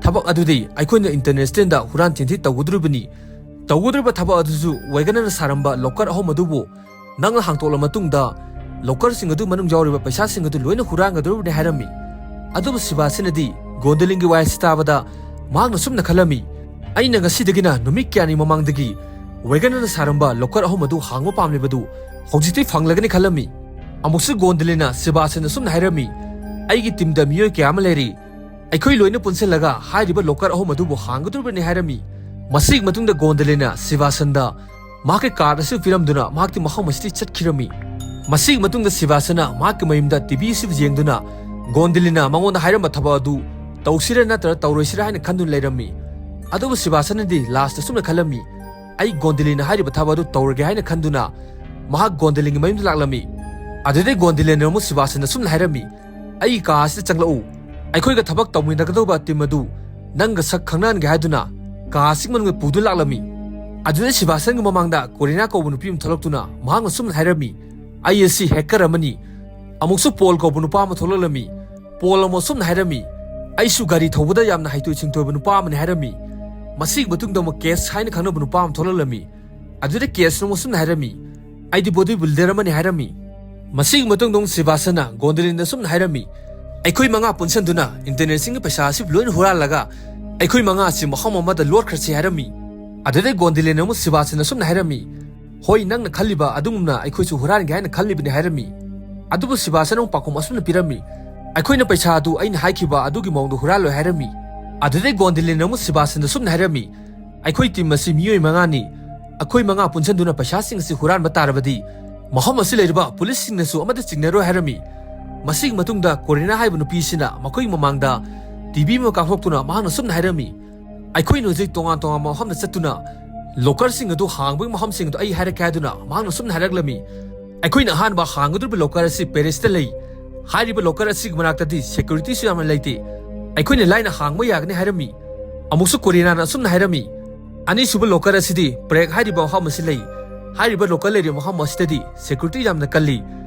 ꯊꯕꯛ ꯑꯗꯨꯗꯤ ꯑꯩꯈꯣꯏꯅ ꯏꯟꯇꯔꯅꯦꯁꯅꯦꯜꯗ ꯍꯨꯔꯥꯟ ꯆꯤꯟꯊꯤ ꯇꯧꯒꯗꯧꯔꯤꯕꯅꯤ꯫ ꯇꯧꯒꯗꯧꯔꯤꯕ ꯊꯕꯛ ꯑꯗꯨꯁꯨ ꯋꯦꯒꯅꯔꯅ ꯁꯥꯔꯝꯕ ꯂꯣꯀꯔ ꯑꯍꯨꯝ ꯑꯗꯨꯕꯨ ꯅꯪꯅ ꯍꯥꯡꯇꯣꯛꯂ ꯃꯇꯨꯡꯗ ꯂꯣꯀꯔꯁꯤꯡ ꯑꯗꯨ ꯃꯅꯨꯡ ꯌꯥꯎꯔꯤꯕ ꯄꯩꯁꯥꯁꯤꯡ ꯑꯗꯨ ꯂꯣꯏꯅ ꯍꯨꯔꯥꯟꯒꯗꯧꯔꯤꯕꯅꯤ" ꯍꯥꯏꯔꯝꯃꯤ꯫ ꯑꯗꯨꯕꯨ ꯁꯤꯕꯥꯁꯟꯅꯗꯤ ꯒꯣꯟꯗꯂꯤꯟꯒꯤ ꯋꯥꯍꯩ ꯑꯁꯤ ꯇꯥꯕꯗ ꯃꯍꯥꯛꯅ ꯁꯨꯝꯅ ꯈꯜꯂꯝꯃꯤ, "ꯑꯩꯅ ꯉꯁꯤꯗꯒꯤꯅ ꯅꯨꯃꯤꯠ ꯀꯌꯥꯅꯤ ꯃꯃꯥꯡꯗꯒꯤ ꯋꯦꯒꯅꯔꯅ ꯁꯥꯔꯝꯕ ꯂꯣꯀꯔ ꯑꯍꯨꯝ ꯑꯗꯨ ꯍꯥꯡꯕ ꯄꯥꯝꯂꯤꯕꯗꯨ ꯍꯧꯖꯤꯛꯇꯤ ꯐꯪꯂꯒꯅꯤ ꯈꯜꯂꯝꯃꯤ꯫ ꯑꯃꯨꯛꯁꯨ ꯒꯣꯟꯗꯂꯤꯅ ꯁꯤꯕꯥꯁꯟ ꯑꯁꯨꯝꯅ ꯍꯥꯏꯔꯝꯃꯤ, "ꯑꯩꯒꯤ ꯇꯤꯝꯗ ꯃꯤꯑꯣꯏ ꯀꯌꯥ ꯑꯃ ꯂꯩꯔꯤ꯫ ꯑꯩꯈꯣꯏ ꯂꯣꯏꯅ ꯄꯨꯟꯁꯤꯜꯂꯒ ꯍꯥꯏꯔꯤꯕ ꯂꯣꯀꯔ ꯑꯍꯨꯝ ꯑꯗꯨꯕꯨ ꯍꯥꯡꯒꯗꯧꯔꯤꯕꯅꯤ" ꯍꯥꯏꯔꯝꯃꯤ꯫ ꯃꯁꯤꯒꯤ ꯃꯇꯨꯡꯗ ꯒꯣꯟꯗꯂꯤꯅ ꯁꯤꯕꯥꯁꯟꯗ ꯃꯍꯥꯛꯀꯤ ꯀꯥꯔꯗ ꯑꯁꯤ ꯄꯤꯔꯝꯗꯨꯅ ꯃꯍꯥꯛꯇꯤ ꯃꯐꯝ ꯑꯁꯤꯗꯒꯤ ꯆꯠꯈꯤꯔꯝꯃꯤ꯫ ꯃꯁꯤꯒꯤ ꯃꯇꯨꯡꯗ ꯁꯤꯕꯥꯁꯟꯅ ꯃꯍꯥꯛꯀꯤ ꯃꯌꯨꯝꯗ ꯇꯤꯚꯤ ꯑꯁꯤꯕꯨ ꯌꯦꯡꯗꯨꯅ ꯒꯣꯟꯗꯂꯤꯅ ꯃꯉꯣꯟꯗ ꯍꯥꯏꯔꯝꯕ ꯊꯕꯛ ꯑꯗꯨ ꯇꯧꯁꯤꯔ ꯅꯠꯇ꯭ꯔꯒ ꯇꯧꯔꯣꯏꯁꯤꯔ ꯍꯥꯏꯅ ꯈꯟꯗꯨꯅ ꯂꯩꯔꯝꯃꯤ꯫ ꯑꯗꯨꯕꯨ ꯁꯤꯕꯥꯁꯟꯅꯗꯤ ꯂꯥꯁꯇ ꯑꯁꯨꯝꯅ ꯈꯜꯂꯝꯃꯤ, "ꯑꯩ ꯒꯣꯟꯗꯂꯤꯅ ꯍꯥꯏꯔꯤꯕ ꯊꯕꯛ ꯑꯗꯨ ꯇꯧꯔꯒꯦ" ꯍꯥꯏꯅ ꯈꯟꯗꯨꯅ ꯃꯍꯥꯛ ꯒꯣꯟꯗꯂꯤꯒꯤ ꯃꯌꯨꯝꯗ ꯂꯥꯛꯂꯝꯃꯤ꯫ ꯑꯗꯨꯗꯩ ꯒꯣꯟꯗꯂꯤꯅ ꯑꯃꯨꯛ ꯁꯤꯕꯥꯁꯟꯅ ꯑꯁꯨꯝꯅ ꯍꯥꯏꯔꯝꯃꯤ, "ꯑꯩꯒꯤ ꯀꯥ ꯑꯁꯤꯗ ꯆꯪꯂꯛꯎ꯫ ꯑꯩꯈꯣꯏꯒ ꯊꯕꯛ ꯇꯧꯃꯤꯟꯅꯒꯗꯧꯕ ꯇꯤꯝ ꯑꯗꯨ ꯅꯪꯒ ꯁꯛ ꯈꯪꯅꯍꯟꯒꯦ" ꯍꯥꯏꯗꯨꯅ ꯀꯥ ꯑꯁꯤꯒꯤ ꯃꯅꯨꯡꯗ ꯄꯨꯗꯨꯅ ꯂꯥꯛꯂꯝꯃꯤ꯫ ꯑꯗꯨꯗ ꯁꯤꯕꯥꯁꯟꯒꯤ ꯃꯃꯥꯡꯗ ꯀꯣꯔꯤꯅꯥ ꯀꯧꯕ ꯅꯨꯄꯤ ꯑꯃ ꯊꯣꯛꯂꯛꯇꯨꯅ ꯃꯍꯥꯛꯅ ꯑꯁꯨꯝꯅ ꯍꯥꯏꯔꯝꯃꯤ, "ꯑꯩ ꯑꯁꯤ ꯍꯦꯀꯔ ꯑꯃꯅꯤ"꯫ ꯑꯃꯨꯛꯁꯨ ꯄꯣꯜ ꯀꯧꯕ ꯅꯨꯄꯥ ꯑꯃ ꯊꯣꯛꯂꯛꯂꯝꯃꯤ꯫ ꯄꯣꯜ ꯑꯃꯨꯛ ꯑꯁꯨꯝꯅ ꯍꯥꯏꯔꯝꯃꯤ, "ꯑꯩꯁꯨ ꯒꯥꯔꯤ ꯊꯧꯕꯗ ꯌꯥꯝꯅ ꯍꯩꯊꯣꯏ ꯁꯤꯡꯊꯣꯏꯕ ꯅꯨꯄꯥ ꯑꯃꯅꯤ" ꯍꯥꯏꯔꯝꯃꯤ꯫ ꯃꯁꯤꯒꯤ ꯃꯇꯨꯡꯗ ꯑꯃꯨꯛ ꯀꯦꯁ ꯍꯥꯏꯅ ꯈꯪꯅꯕ ꯅꯨꯄꯥ ꯑꯃ ꯊꯣꯛꯂꯛꯂꯝꯃꯤ꯫ ꯑꯗꯨꯗ ꯀꯦꯁꯅ ꯑꯃꯨꯛ ꯑꯁꯨꯝꯅ ꯍꯥꯏꯔꯝꯃꯤ, "ꯑꯩꯗꯤ ꯕꯣꯗꯤ ꯕꯤꯜꯗꯔ ꯑꯃꯅꯤ" ꯍꯥꯏꯔꯝꯃꯤ꯫ ꯃꯁꯤꯒꯤ ꯃꯇꯨꯡꯗ ꯑꯃꯨꯛ ꯁꯤꯕꯥꯁꯟꯅ ꯒꯣꯟꯗꯂꯤꯟꯗ ꯑꯁꯨꯝꯅ ꯍꯥꯏꯔꯝꯃꯤ, "ꯑꯩꯈꯣꯏ ꯃꯉꯥ ꯄꯨꯟꯁꯤꯟꯗꯨꯅ ꯏꯟꯇꯔꯅꯦꯠꯁꯤꯡꯒꯤ ꯄꯩꯁꯥ ꯑꯁꯤ ꯂꯣꯏꯅ ꯍꯨꯔꯥꯜꯂꯒ ꯑꯩꯈꯣꯏ ꯃꯉꯥ ꯑꯁꯤ ꯃꯐꯝ ꯑꯃꯗ ꯂꯣꯠꯈ꯭ꯔꯁꯤ" ꯍꯥꯏꯔꯝꯃꯤ꯫ ꯑꯗꯨꯗꯩ ꯒꯣꯟꯗꯂꯤꯟꯅ ꯑꯃꯨꯛ ꯁꯤꯕꯥꯁꯟꯅ ꯑꯁꯨꯝꯅ ꯍꯥꯏꯔꯝꯃꯤ, "ꯍꯣꯏ, ꯅꯪꯅ ꯈꯜꯂꯤꯕ ꯑꯗꯨꯒꯨꯝꯅ ꯑꯩꯈꯣꯏꯁꯨ ꯍꯨꯔꯥꯟꯒꯦ ꯍꯥꯏꯅ ꯈꯜꯂꯤꯕꯅꯤ" ꯍꯥꯏꯔꯝꯃꯤ꯫ ꯑꯗꯨꯕꯨ ꯁꯤꯕꯥꯁꯟꯅ ꯑꯃꯨꯛ ꯄꯥꯎꯈꯨꯝ ꯑꯁꯨꯝꯅ ꯄꯤꯔꯝꯃꯤ, "ꯑꯩꯈꯣꯏꯅ ꯄꯩꯁꯥ ꯑꯗꯨ ꯑꯩꯅ ꯍꯥꯏꯈꯤꯕ ꯑꯗꯨꯒꯤ ꯃꯑꯣꯡꯗ ꯍꯨꯔꯥꯜꯂꯣꯏ" ꯍꯥꯏꯔꯝꯃꯤ꯫ ꯑꯗꯨꯗꯩ ꯒꯣꯟꯗꯂꯤꯟꯅ ꯑꯃꯨꯛ ꯁꯤꯕꯥꯁꯟꯗ ꯑꯁꯨꯝꯅ ꯍꯥꯏꯔꯝꯃꯤ, "ꯑꯩꯈꯣꯏ ꯇꯤꯝ ꯑꯁꯤ ꯃꯤꯑꯣꯏ ꯃꯉꯥꯅꯤ꯫ ꯑꯩꯈꯣꯏ ꯃꯉꯥ ꯄꯨꯟꯁꯤꯟꯗꯨꯅ ꯄꯩꯁꯥꯁꯤꯡ ꯑꯁꯤ ꯍꯨꯔꯥꯟꯕ ꯇꯥꯔꯕꯗꯤ ꯃꯐꯝ ꯑꯁꯤ ꯂꯩꯔꯤꯕ ꯄꯨꯂꯤꯁꯁꯤꯡꯅꯁꯨ ꯑꯃꯠꯇ ꯆꯤꯡꯅꯔꯣꯏ" ꯍꯥꯏꯔꯝꯃꯤ꯫ ꯃꯁꯤꯒꯤ ꯃꯇꯨꯡꯗ ꯀꯣꯔꯤꯅꯥ ꯍꯥꯏꯕ ꯅꯨꯄꯤꯁꯤꯅ ꯃꯈꯣꯏꯒꯤ ꯃꯃꯥꯡꯗ ꯇꯤꯚꯤ ꯑꯃ ꯀꯥꯞꯊꯣꯛꯇꯨꯅ ꯃꯍꯥꯛꯅ ꯑꯁꯨꯝꯅ ꯍꯥꯏꯔꯝꯃꯤ, "ꯑꯩꯈꯣꯏꯅ ꯍꯧꯖꯤꯛ ꯇꯣꯉꯥꯟ ꯇꯣꯉꯥꯟꯕ ꯃꯐꯝꯗ ꯆꯠꯇꯨꯅ ꯂꯣꯀꯔꯁꯤꯡ ꯑꯗꯨ ꯍꯥꯡꯕꯒꯤ ꯃꯐꯝꯁꯤꯡ ꯑꯗꯨ ꯑꯩ ꯍꯥꯏꯔꯛꯀꯦ" ꯍꯥꯏꯗꯨꯅ ꯃꯍꯥꯛꯅ ꯑꯁꯨꯝꯅ ꯍꯥꯏꯔꯛꯂꯝꯃꯤ, "ꯑꯩꯈꯣꯏꯅ ꯑꯍꯥꯟꯕ ꯍꯥꯡꯒꯗꯧꯔꯤꯕ ꯂꯣꯀꯔ ꯑꯁꯤ ꯄꯦꯔꯤꯁꯇ ꯂꯩ꯫ ꯍꯥꯏꯔꯤꯕ ꯂꯣꯀꯔ ꯑꯁꯤꯒꯤ ꯃꯅꯥꯛꯇꯗꯤ ꯁꯦꯀ꯭ꯌꯨꯔꯤꯇꯤꯁꯨ ꯌꯥꯝꯅ ꯂꯩꯇꯦ꯫ ꯑꯩꯈꯣꯏꯅ ꯂꯥꯏꯅ ꯍꯥꯡꯕ ꯌꯥꯒꯅꯤ" ꯍꯥꯏꯔꯝꯃꯤ꯫ ꯑꯃꯨꯛꯁꯨ ꯀꯣꯔꯤꯅꯥꯅ ꯑꯁꯨꯝꯅ ꯍꯥꯏꯔꯝꯃꯤ, "ꯑꯅꯤꯁꯨꯕ ꯂꯣꯀꯔ ꯑꯁꯤꯗꯤ ꯄ꯭ꯔꯦꯒ ꯍꯥꯏꯔꯤꯕ ꯃꯐꯝ ꯑꯁꯤ ꯂꯩ꯫ ꯍꯥꯏꯔꯤꯕ ꯂꯣꯀꯔ ꯂꯩꯔꯤꯕ ꯃꯐꯝ ꯑꯁꯤꯗꯗꯤ ꯁꯦꯀ꯭ꯌꯨꯔꯤꯇꯤ ꯌꯥꯝꯅ ꯀꯜꯂꯤ꯫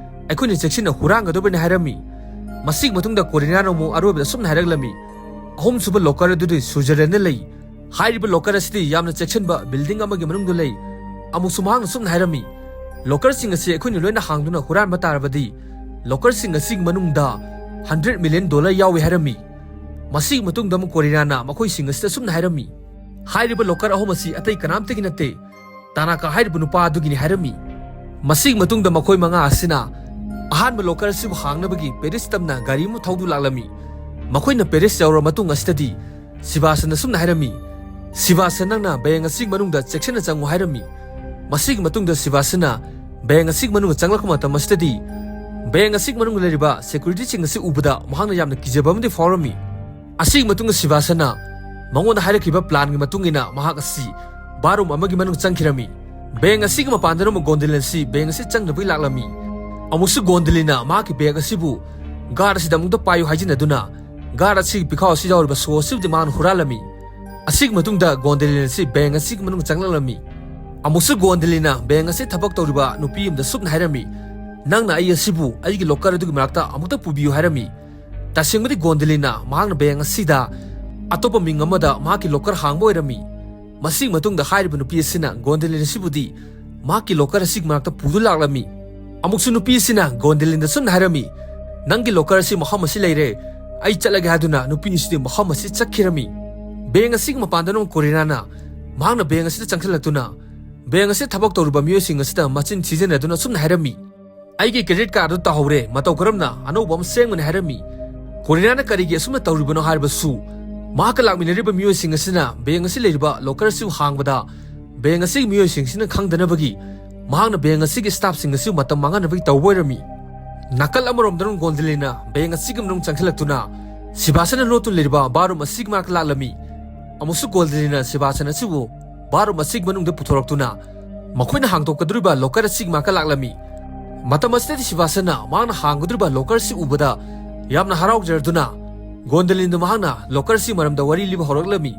ꯑꯩꯈꯣꯏꯅ ꯆꯦꯛꯁꯤꯟꯅ ꯍꯨꯔꯥꯟꯒꯗꯧꯕꯅꯤ" ꯍꯥꯏꯔꯝꯃꯤ꯫ ꯃꯁꯤꯒꯤ ꯃꯇꯨꯡꯗ ꯀꯣꯔꯤꯅꯥꯅ ꯑꯃꯨꯛ ꯑꯔꯣꯏꯕꯗ ꯑꯁꯨꯝꯅ ꯍꯥꯏꯔꯛꯂꯝꯃꯤ, "ꯑꯍꯨꯝꯁꯨꯕ ꯂꯣꯀꯔ ꯑꯗꯨꯗꯤ ꯁ꯭ꯋꯤꯖꯔꯂꯦꯟꯗ ꯂꯩ꯫ ꯍꯥꯏꯔꯤꯕ ꯂꯣꯀꯔ ꯑꯁꯤꯗꯤ ꯌꯥꯝꯅ ꯆꯦꯛꯁꯤꯟꯕ ꯕꯤꯜꯗꯤꯡ ꯑꯃꯒꯤ ꯃꯅꯨꯡꯗ ꯂꯩ"꯫ ꯑꯃꯨꯛꯁꯨ ꯃꯍꯥꯛꯅ ꯑꯁꯨꯝꯅ ꯍꯥꯏꯔꯝꯃꯤ, "ꯂꯣꯀꯔꯁꯤꯡ ꯑꯁꯤ ꯑꯩꯈꯣꯏꯅ ꯂꯣꯏꯅ ꯍꯥꯡꯗꯨꯅ ꯍꯨꯔꯥꯟꯕ ꯇꯥꯔꯕꯗꯤ ꯂꯣꯀꯔꯁꯤꯡ ꯑꯁꯤꯒꯤ ꯃꯅꯨꯡꯗ ꯍꯟꯗ꯭ꯔꯦꯠ ꯃꯤꯂꯤꯌꯟ ꯗꯣꯂꯔ ꯌꯥꯎꯏ" ꯍꯥꯏꯔꯝꯃꯤ꯫ ꯃꯁꯤꯒꯤ ꯃꯇꯨꯡꯗ ꯑꯃꯨꯛ ꯀꯣꯔꯤꯅꯥꯅ ꯃꯈꯣꯏꯁꯤꯡ ꯑꯁꯤꯗ ꯑꯁꯨꯝꯅ ꯍꯥꯏꯔꯝꯃꯤ, "ꯍꯥꯏꯔꯤꯕ ꯂꯣꯀꯔ ꯑꯍꯨꯝ ꯑꯁꯤ ꯑꯇꯩ ꯀꯅꯥꯝꯇꯒꯤ ꯅꯠꯇꯦ꯫ ꯇꯥꯅꯥꯀꯥ ꯍꯥꯏꯔꯤꯕ ꯅꯨꯄꯥ ꯑꯗꯨꯒꯤꯅꯤ ꯍꯥꯏꯔꯝꯃꯤ꯫ ꯃꯁꯤꯒꯤ ꯃꯇꯨꯡꯗ ꯃꯈꯣꯏ ꯃꯉꯥ ꯑꯁꯤꯅ ꯑꯍꯥꯟꯕ ꯂꯣꯀꯔ ꯑꯁꯤꯕꯨ ꯍꯥꯡꯅꯕꯒꯤ ꯄꯦꯔꯤꯁ ꯇꯝꯅ ꯒꯥꯔꯤ ꯑꯃ ꯊꯧꯗꯨꯅ ꯂꯥꯛꯂꯝꯃꯤ꯫ ꯃꯈꯣꯏꯅ ꯄꯦꯔꯤꯁ ꯌꯧꯔꯕ ꯃꯇꯨꯡ ꯑꯁꯤꯗꯗꯤ ꯁꯤꯕꯥꯁꯟꯅ ꯑꯁꯨꯝꯅ ꯍꯥꯏꯔꯝꯃꯤ, "ꯁꯤꯕꯥꯁꯟ, ꯅꯪꯅ ꯕꯦꯡ ꯑꯁꯤꯒꯤ ꯃꯅꯨꯡꯗ ꯆꯦꯛꯁꯤꯟꯅ ꯆꯪꯉꯨ" ꯍꯥꯏꯔꯝꯃꯤ꯫ ꯃꯁꯤꯒꯤ ꯃꯇꯨꯡꯗ ꯁꯤꯕꯥꯁꯟꯅ ꯕꯦꯡ ꯑꯁꯤꯒꯤ ꯃꯅꯨꯡꯗ ꯆꯪꯂꯛꯄ ꯃꯇꯝ ꯑꯁꯤꯗꯗꯤ ꯕꯦꯡ ꯑꯁꯤꯒꯤ ꯃꯅꯨꯡꯗ ꯂꯩꯔꯤꯕ ꯁꯦꯀ꯭ꯌꯨꯔꯤꯇꯤꯁꯤꯡ ꯑꯁꯤ ꯎꯕꯗ ꯃꯍꯥꯛꯅ ꯌꯥꯝꯅ ꯀꯤꯖꯕ ꯑꯃꯗꯤ ꯐꯥꯎꯔꯝꯃꯤ꯫ ꯑꯁꯤꯒꯤ ꯃꯇꯨꯡꯗ ꯁꯤꯕꯥꯁꯟꯅ ꯃꯉꯣꯟꯗ ꯍꯥꯏꯔꯛꯈꯤꯕ ꯄ꯭ꯂꯥꯟꯒꯤ ꯃꯇꯨꯡ ꯏꯟꯅ ꯃꯍꯥꯛ ꯑꯁꯤ ꯕꯥꯔꯨꯝ ꯑꯃꯒꯤ ꯃꯅꯨꯡ ꯆꯪꯈꯤꯔꯝꯃꯤ꯫ ꯕꯦꯡ ꯑꯁꯤꯒꯤ ꯃꯄꯥꯟꯗꯅ ꯑꯃꯨꯛ ꯒꯣꯟꯗꯂꯤꯟ ꯑꯁꯤ ꯕꯦꯡ ꯑꯁꯤ ꯆꯪꯅꯕꯒꯤ ꯂꯥꯛꯂꯝꯃꯤ꯫ ꯑꯃꯨꯛꯁꯨ ꯒꯣꯟꯗꯂꯤꯟꯅ ꯃꯍꯥꯛꯀꯤ ꯕꯦꯒ ꯑꯁꯤꯕꯨ ꯒꯥꯔꯗ ꯑꯁꯤꯗ ꯑꯃꯨꯛꯇ ꯄꯥꯏꯌꯨ ꯍꯥꯏꯖꯤꯟꯅꯗꯨꯅ ꯒꯥꯔꯗ ꯑꯁꯤꯒꯤ ꯄꯤꯈꯥꯎ ꯑꯁꯤ ꯌꯥꯎꯔꯤꯕ ꯁꯣ ꯑꯁꯤꯕꯨꯗꯤ ꯃꯍꯥꯛꯅ ꯍꯨꯔꯥꯜꯂꯝꯃꯤ꯫ ꯑꯁꯤꯒꯤ ꯃꯇꯨꯡꯗ ꯒꯣꯟꯗꯂꯤꯟ ꯑꯁꯤ ꯕꯦꯡ ꯑꯁꯤꯒꯤ ꯃꯅꯨꯡ ꯆꯪꯂꯛꯂꯝꯃꯤ꯫ ꯑꯃꯨꯛꯁꯨ ꯒꯣꯟꯗꯂꯤꯟꯅ ꯕꯦꯡ ꯑꯁꯤ ꯊꯕꯛ ꯇꯧꯔꯤꯕ ꯅꯨꯄꯤ ꯑꯃꯗ ꯁꯨꯞꯅ ꯍꯥꯏꯔꯝꯃꯤ, "ꯅꯪꯅ ꯑꯩ ꯑꯁꯤꯕꯨ ꯑꯩꯒꯤ ꯂꯣꯀꯔ ꯑꯗꯨꯒꯤ ꯃꯅꯥꯛꯇ ꯑꯃꯨꯛꯇ ꯄꯨꯕꯤꯌꯨ" ꯍꯥꯏꯔꯝꯃꯤ꯫ ꯇꯁꯦꯡꯕꯗꯤ ꯒꯣꯟꯗꯂꯤꯟꯅ ꯃꯍꯥꯛꯅ ꯕꯦꯡ ꯑꯁꯤꯗ ꯑꯇꯣꯞꯄ ꯃꯤꯡ ꯑꯃꯗ ꯃꯍꯥꯛꯀꯤ ꯂꯣꯀꯔ ꯍꯥꯡꯕ ꯑꯣꯏꯔꯝꯃꯤ꯫ ꯃꯁꯤꯒꯤ ꯃꯇꯨꯡꯗ ꯍꯥꯏꯔꯤꯕ ꯅꯨꯄꯤ ꯑꯁꯤꯅ ꯒꯣꯟꯗꯂꯤꯟ ꯑꯁꯤꯕꯨꯗꯤ ꯃꯍꯥꯛꯀꯤ ꯂꯣꯀꯔ ꯑꯁꯤꯒꯤ ꯃꯅꯥꯛꯇ ꯄꯨꯗꯨꯅ ꯂꯥꯛꯂꯝꯃꯤ꯫ ꯑꯃꯨꯛꯁꯨ ꯅꯨꯄꯤ ꯑꯁꯤꯅ ꯒꯣꯟꯗꯂꯤꯟꯗ ꯁꯨꯝꯅ ꯍꯥꯏꯔꯝꯃꯤ, "ꯅꯪꯒꯤ ꯂꯣꯀꯔ ꯑꯁꯤ ꯃꯐꯝ ꯑꯁꯤ ꯂꯩꯔꯦ, ꯑꯩ ꯆꯠꯂꯒꯦ" ꯍꯥꯏꯗꯨꯅ ꯅꯨꯄꯤ ꯑꯁꯤꯗꯤ ꯃꯐꯝ ꯑꯁꯤ ꯆꯠꯈꯤꯔꯝꯃꯤ꯫ ꯕꯦꯡ ꯑꯁꯤꯒꯤ ꯃꯄꯥꯟꯗꯅ ꯑꯃꯨꯛ ꯀꯣꯔꯤꯅꯥꯅ ꯃꯍꯥꯛꯅ ꯕꯦꯡ ꯑꯁꯤꯗ ꯆꯪꯁꯤꯜꯂꯛꯇꯨꯅ ꯕꯦꯡ ꯑꯁꯤꯗ ꯊꯕꯛ ꯇꯧꯔꯤꯕ ꯃꯤꯑꯣꯏꯁꯤꯡ ꯑꯁꯤꯗ ꯃꯆꯤꯟ ꯊꯤꯖꯤꯟꯅꯗꯨꯅ ꯑꯁꯨꯝꯅ ꯍꯥꯏꯔꯝꯃꯤ, "ꯑꯩꯒꯤ ꯀ꯭ꯔꯦꯗꯤꯠ ꯀꯥꯔꯗ ꯑꯗꯨ ꯇꯥꯍꯧꯔꯦ, ꯃꯇꯧ ꯀꯔꯝꯅ ꯑꯅꯧꯕ ꯑꯃ ꯁꯦꯝꯒꯅꯤ?" ꯍꯥꯏꯔꯝꯃꯤ꯫ ꯀꯣꯔꯤꯅꯥꯅ ꯀꯔꯤꯒꯤ ꯑꯁꯨꯝꯅ ꯇꯧꯔꯤꯕꯅꯣ ꯍꯥꯏꯔꯕꯁꯨ, ꯃꯍꯥꯛꯀ ꯂꯥꯛꯃꯤꯟꯅꯔꯤꯕ ꯃꯤꯑꯣꯏꯁꯤꯡ ꯑꯁꯤꯅ ꯕꯦꯡ ꯑꯁꯤ ꯂꯩꯔꯤꯕ ꯂꯣꯀꯔ ꯑꯁꯤꯕꯨ ꯍꯥꯡꯕꯗ ꯕꯦꯡ ꯑꯁꯤꯒꯤ ꯃꯤꯑꯣꯏꯁꯤꯡꯁꯤꯅ ꯈꯪꯗꯅꯕꯒꯤ ꯃꯍꯥꯛꯅ ꯕꯦꯡ ꯑꯁꯤꯒꯤ ꯁ꯭ꯇꯥꯐꯁꯤꯡ ꯑꯁꯤꯕꯨ ꯃꯇꯝ ꯃꯥꯡꯍꯟꯅꯕꯒꯤ ꯇꯧꯕ ꯑꯣꯏꯔꯝꯃꯤ꯫ ꯅꯥꯀꯜ ꯑꯃꯔꯣꯝꯗꯅ ꯒꯣꯟꯗꯂꯤꯟꯅ ꯕꯦꯡ ꯑꯁꯤꯒꯤ ꯃꯅꯨꯡ ꯆꯪꯁꯤꯜꯂꯛꯇꯨꯅ ꯁꯤꯕꯥꯁꯟꯅ ꯂꯣꯠꯇꯨꯅ ꯂꯩꯔꯤꯕ ꯕꯥꯔꯨꯝ ꯑꯁꯤꯒꯤ ꯃꯅꯥꯛꯇ ꯂꯥꯛꯂꯝꯃꯤ꯫ ꯑꯃꯨꯛꯁꯨ ꯒꯣꯟꯗꯂꯤꯟꯅ ꯁꯤꯕꯥꯁꯟ ꯑꯁꯤꯕꯨ ꯕꯥꯔꯨꯝ ꯑꯁꯤꯒꯤ ꯃꯅꯨꯡꯗ ꯄꯨꯊꯣꯔꯛꯇꯨꯅ ꯃꯈꯣꯏꯅ ꯍꯥꯡꯗꯣꯛꯀꯗꯧꯔꯤꯕ ꯂꯣꯀꯔ ꯑꯁꯤꯒꯤ ꯃꯅꯥꯛꯇ ꯂꯥꯛꯂꯝꯃꯤ꯫ ꯃꯇꯝ ꯑꯁꯤꯗꯗꯤ ꯁꯤꯕꯥꯁꯟꯅ ꯃꯍꯥꯛꯅ ꯍꯥꯡꯒꯗꯧꯔꯤꯕ ꯂꯣꯀꯔ ꯑꯁꯤ ꯎꯕꯗ ꯌꯥꯝꯅ ꯍꯔꯥꯎꯖꯔꯗꯨꯅ ꯒꯣꯟꯗꯂꯤꯟꯗ ꯃꯍꯥꯛꯅ ꯂꯣꯀꯔ ꯑꯁꯤꯒꯤ ꯃꯔꯝꯗ ꯋꯥꯔꯤ ꯂꯤꯕ ꯍꯧꯔꯛꯂꯝꯃꯤ꯫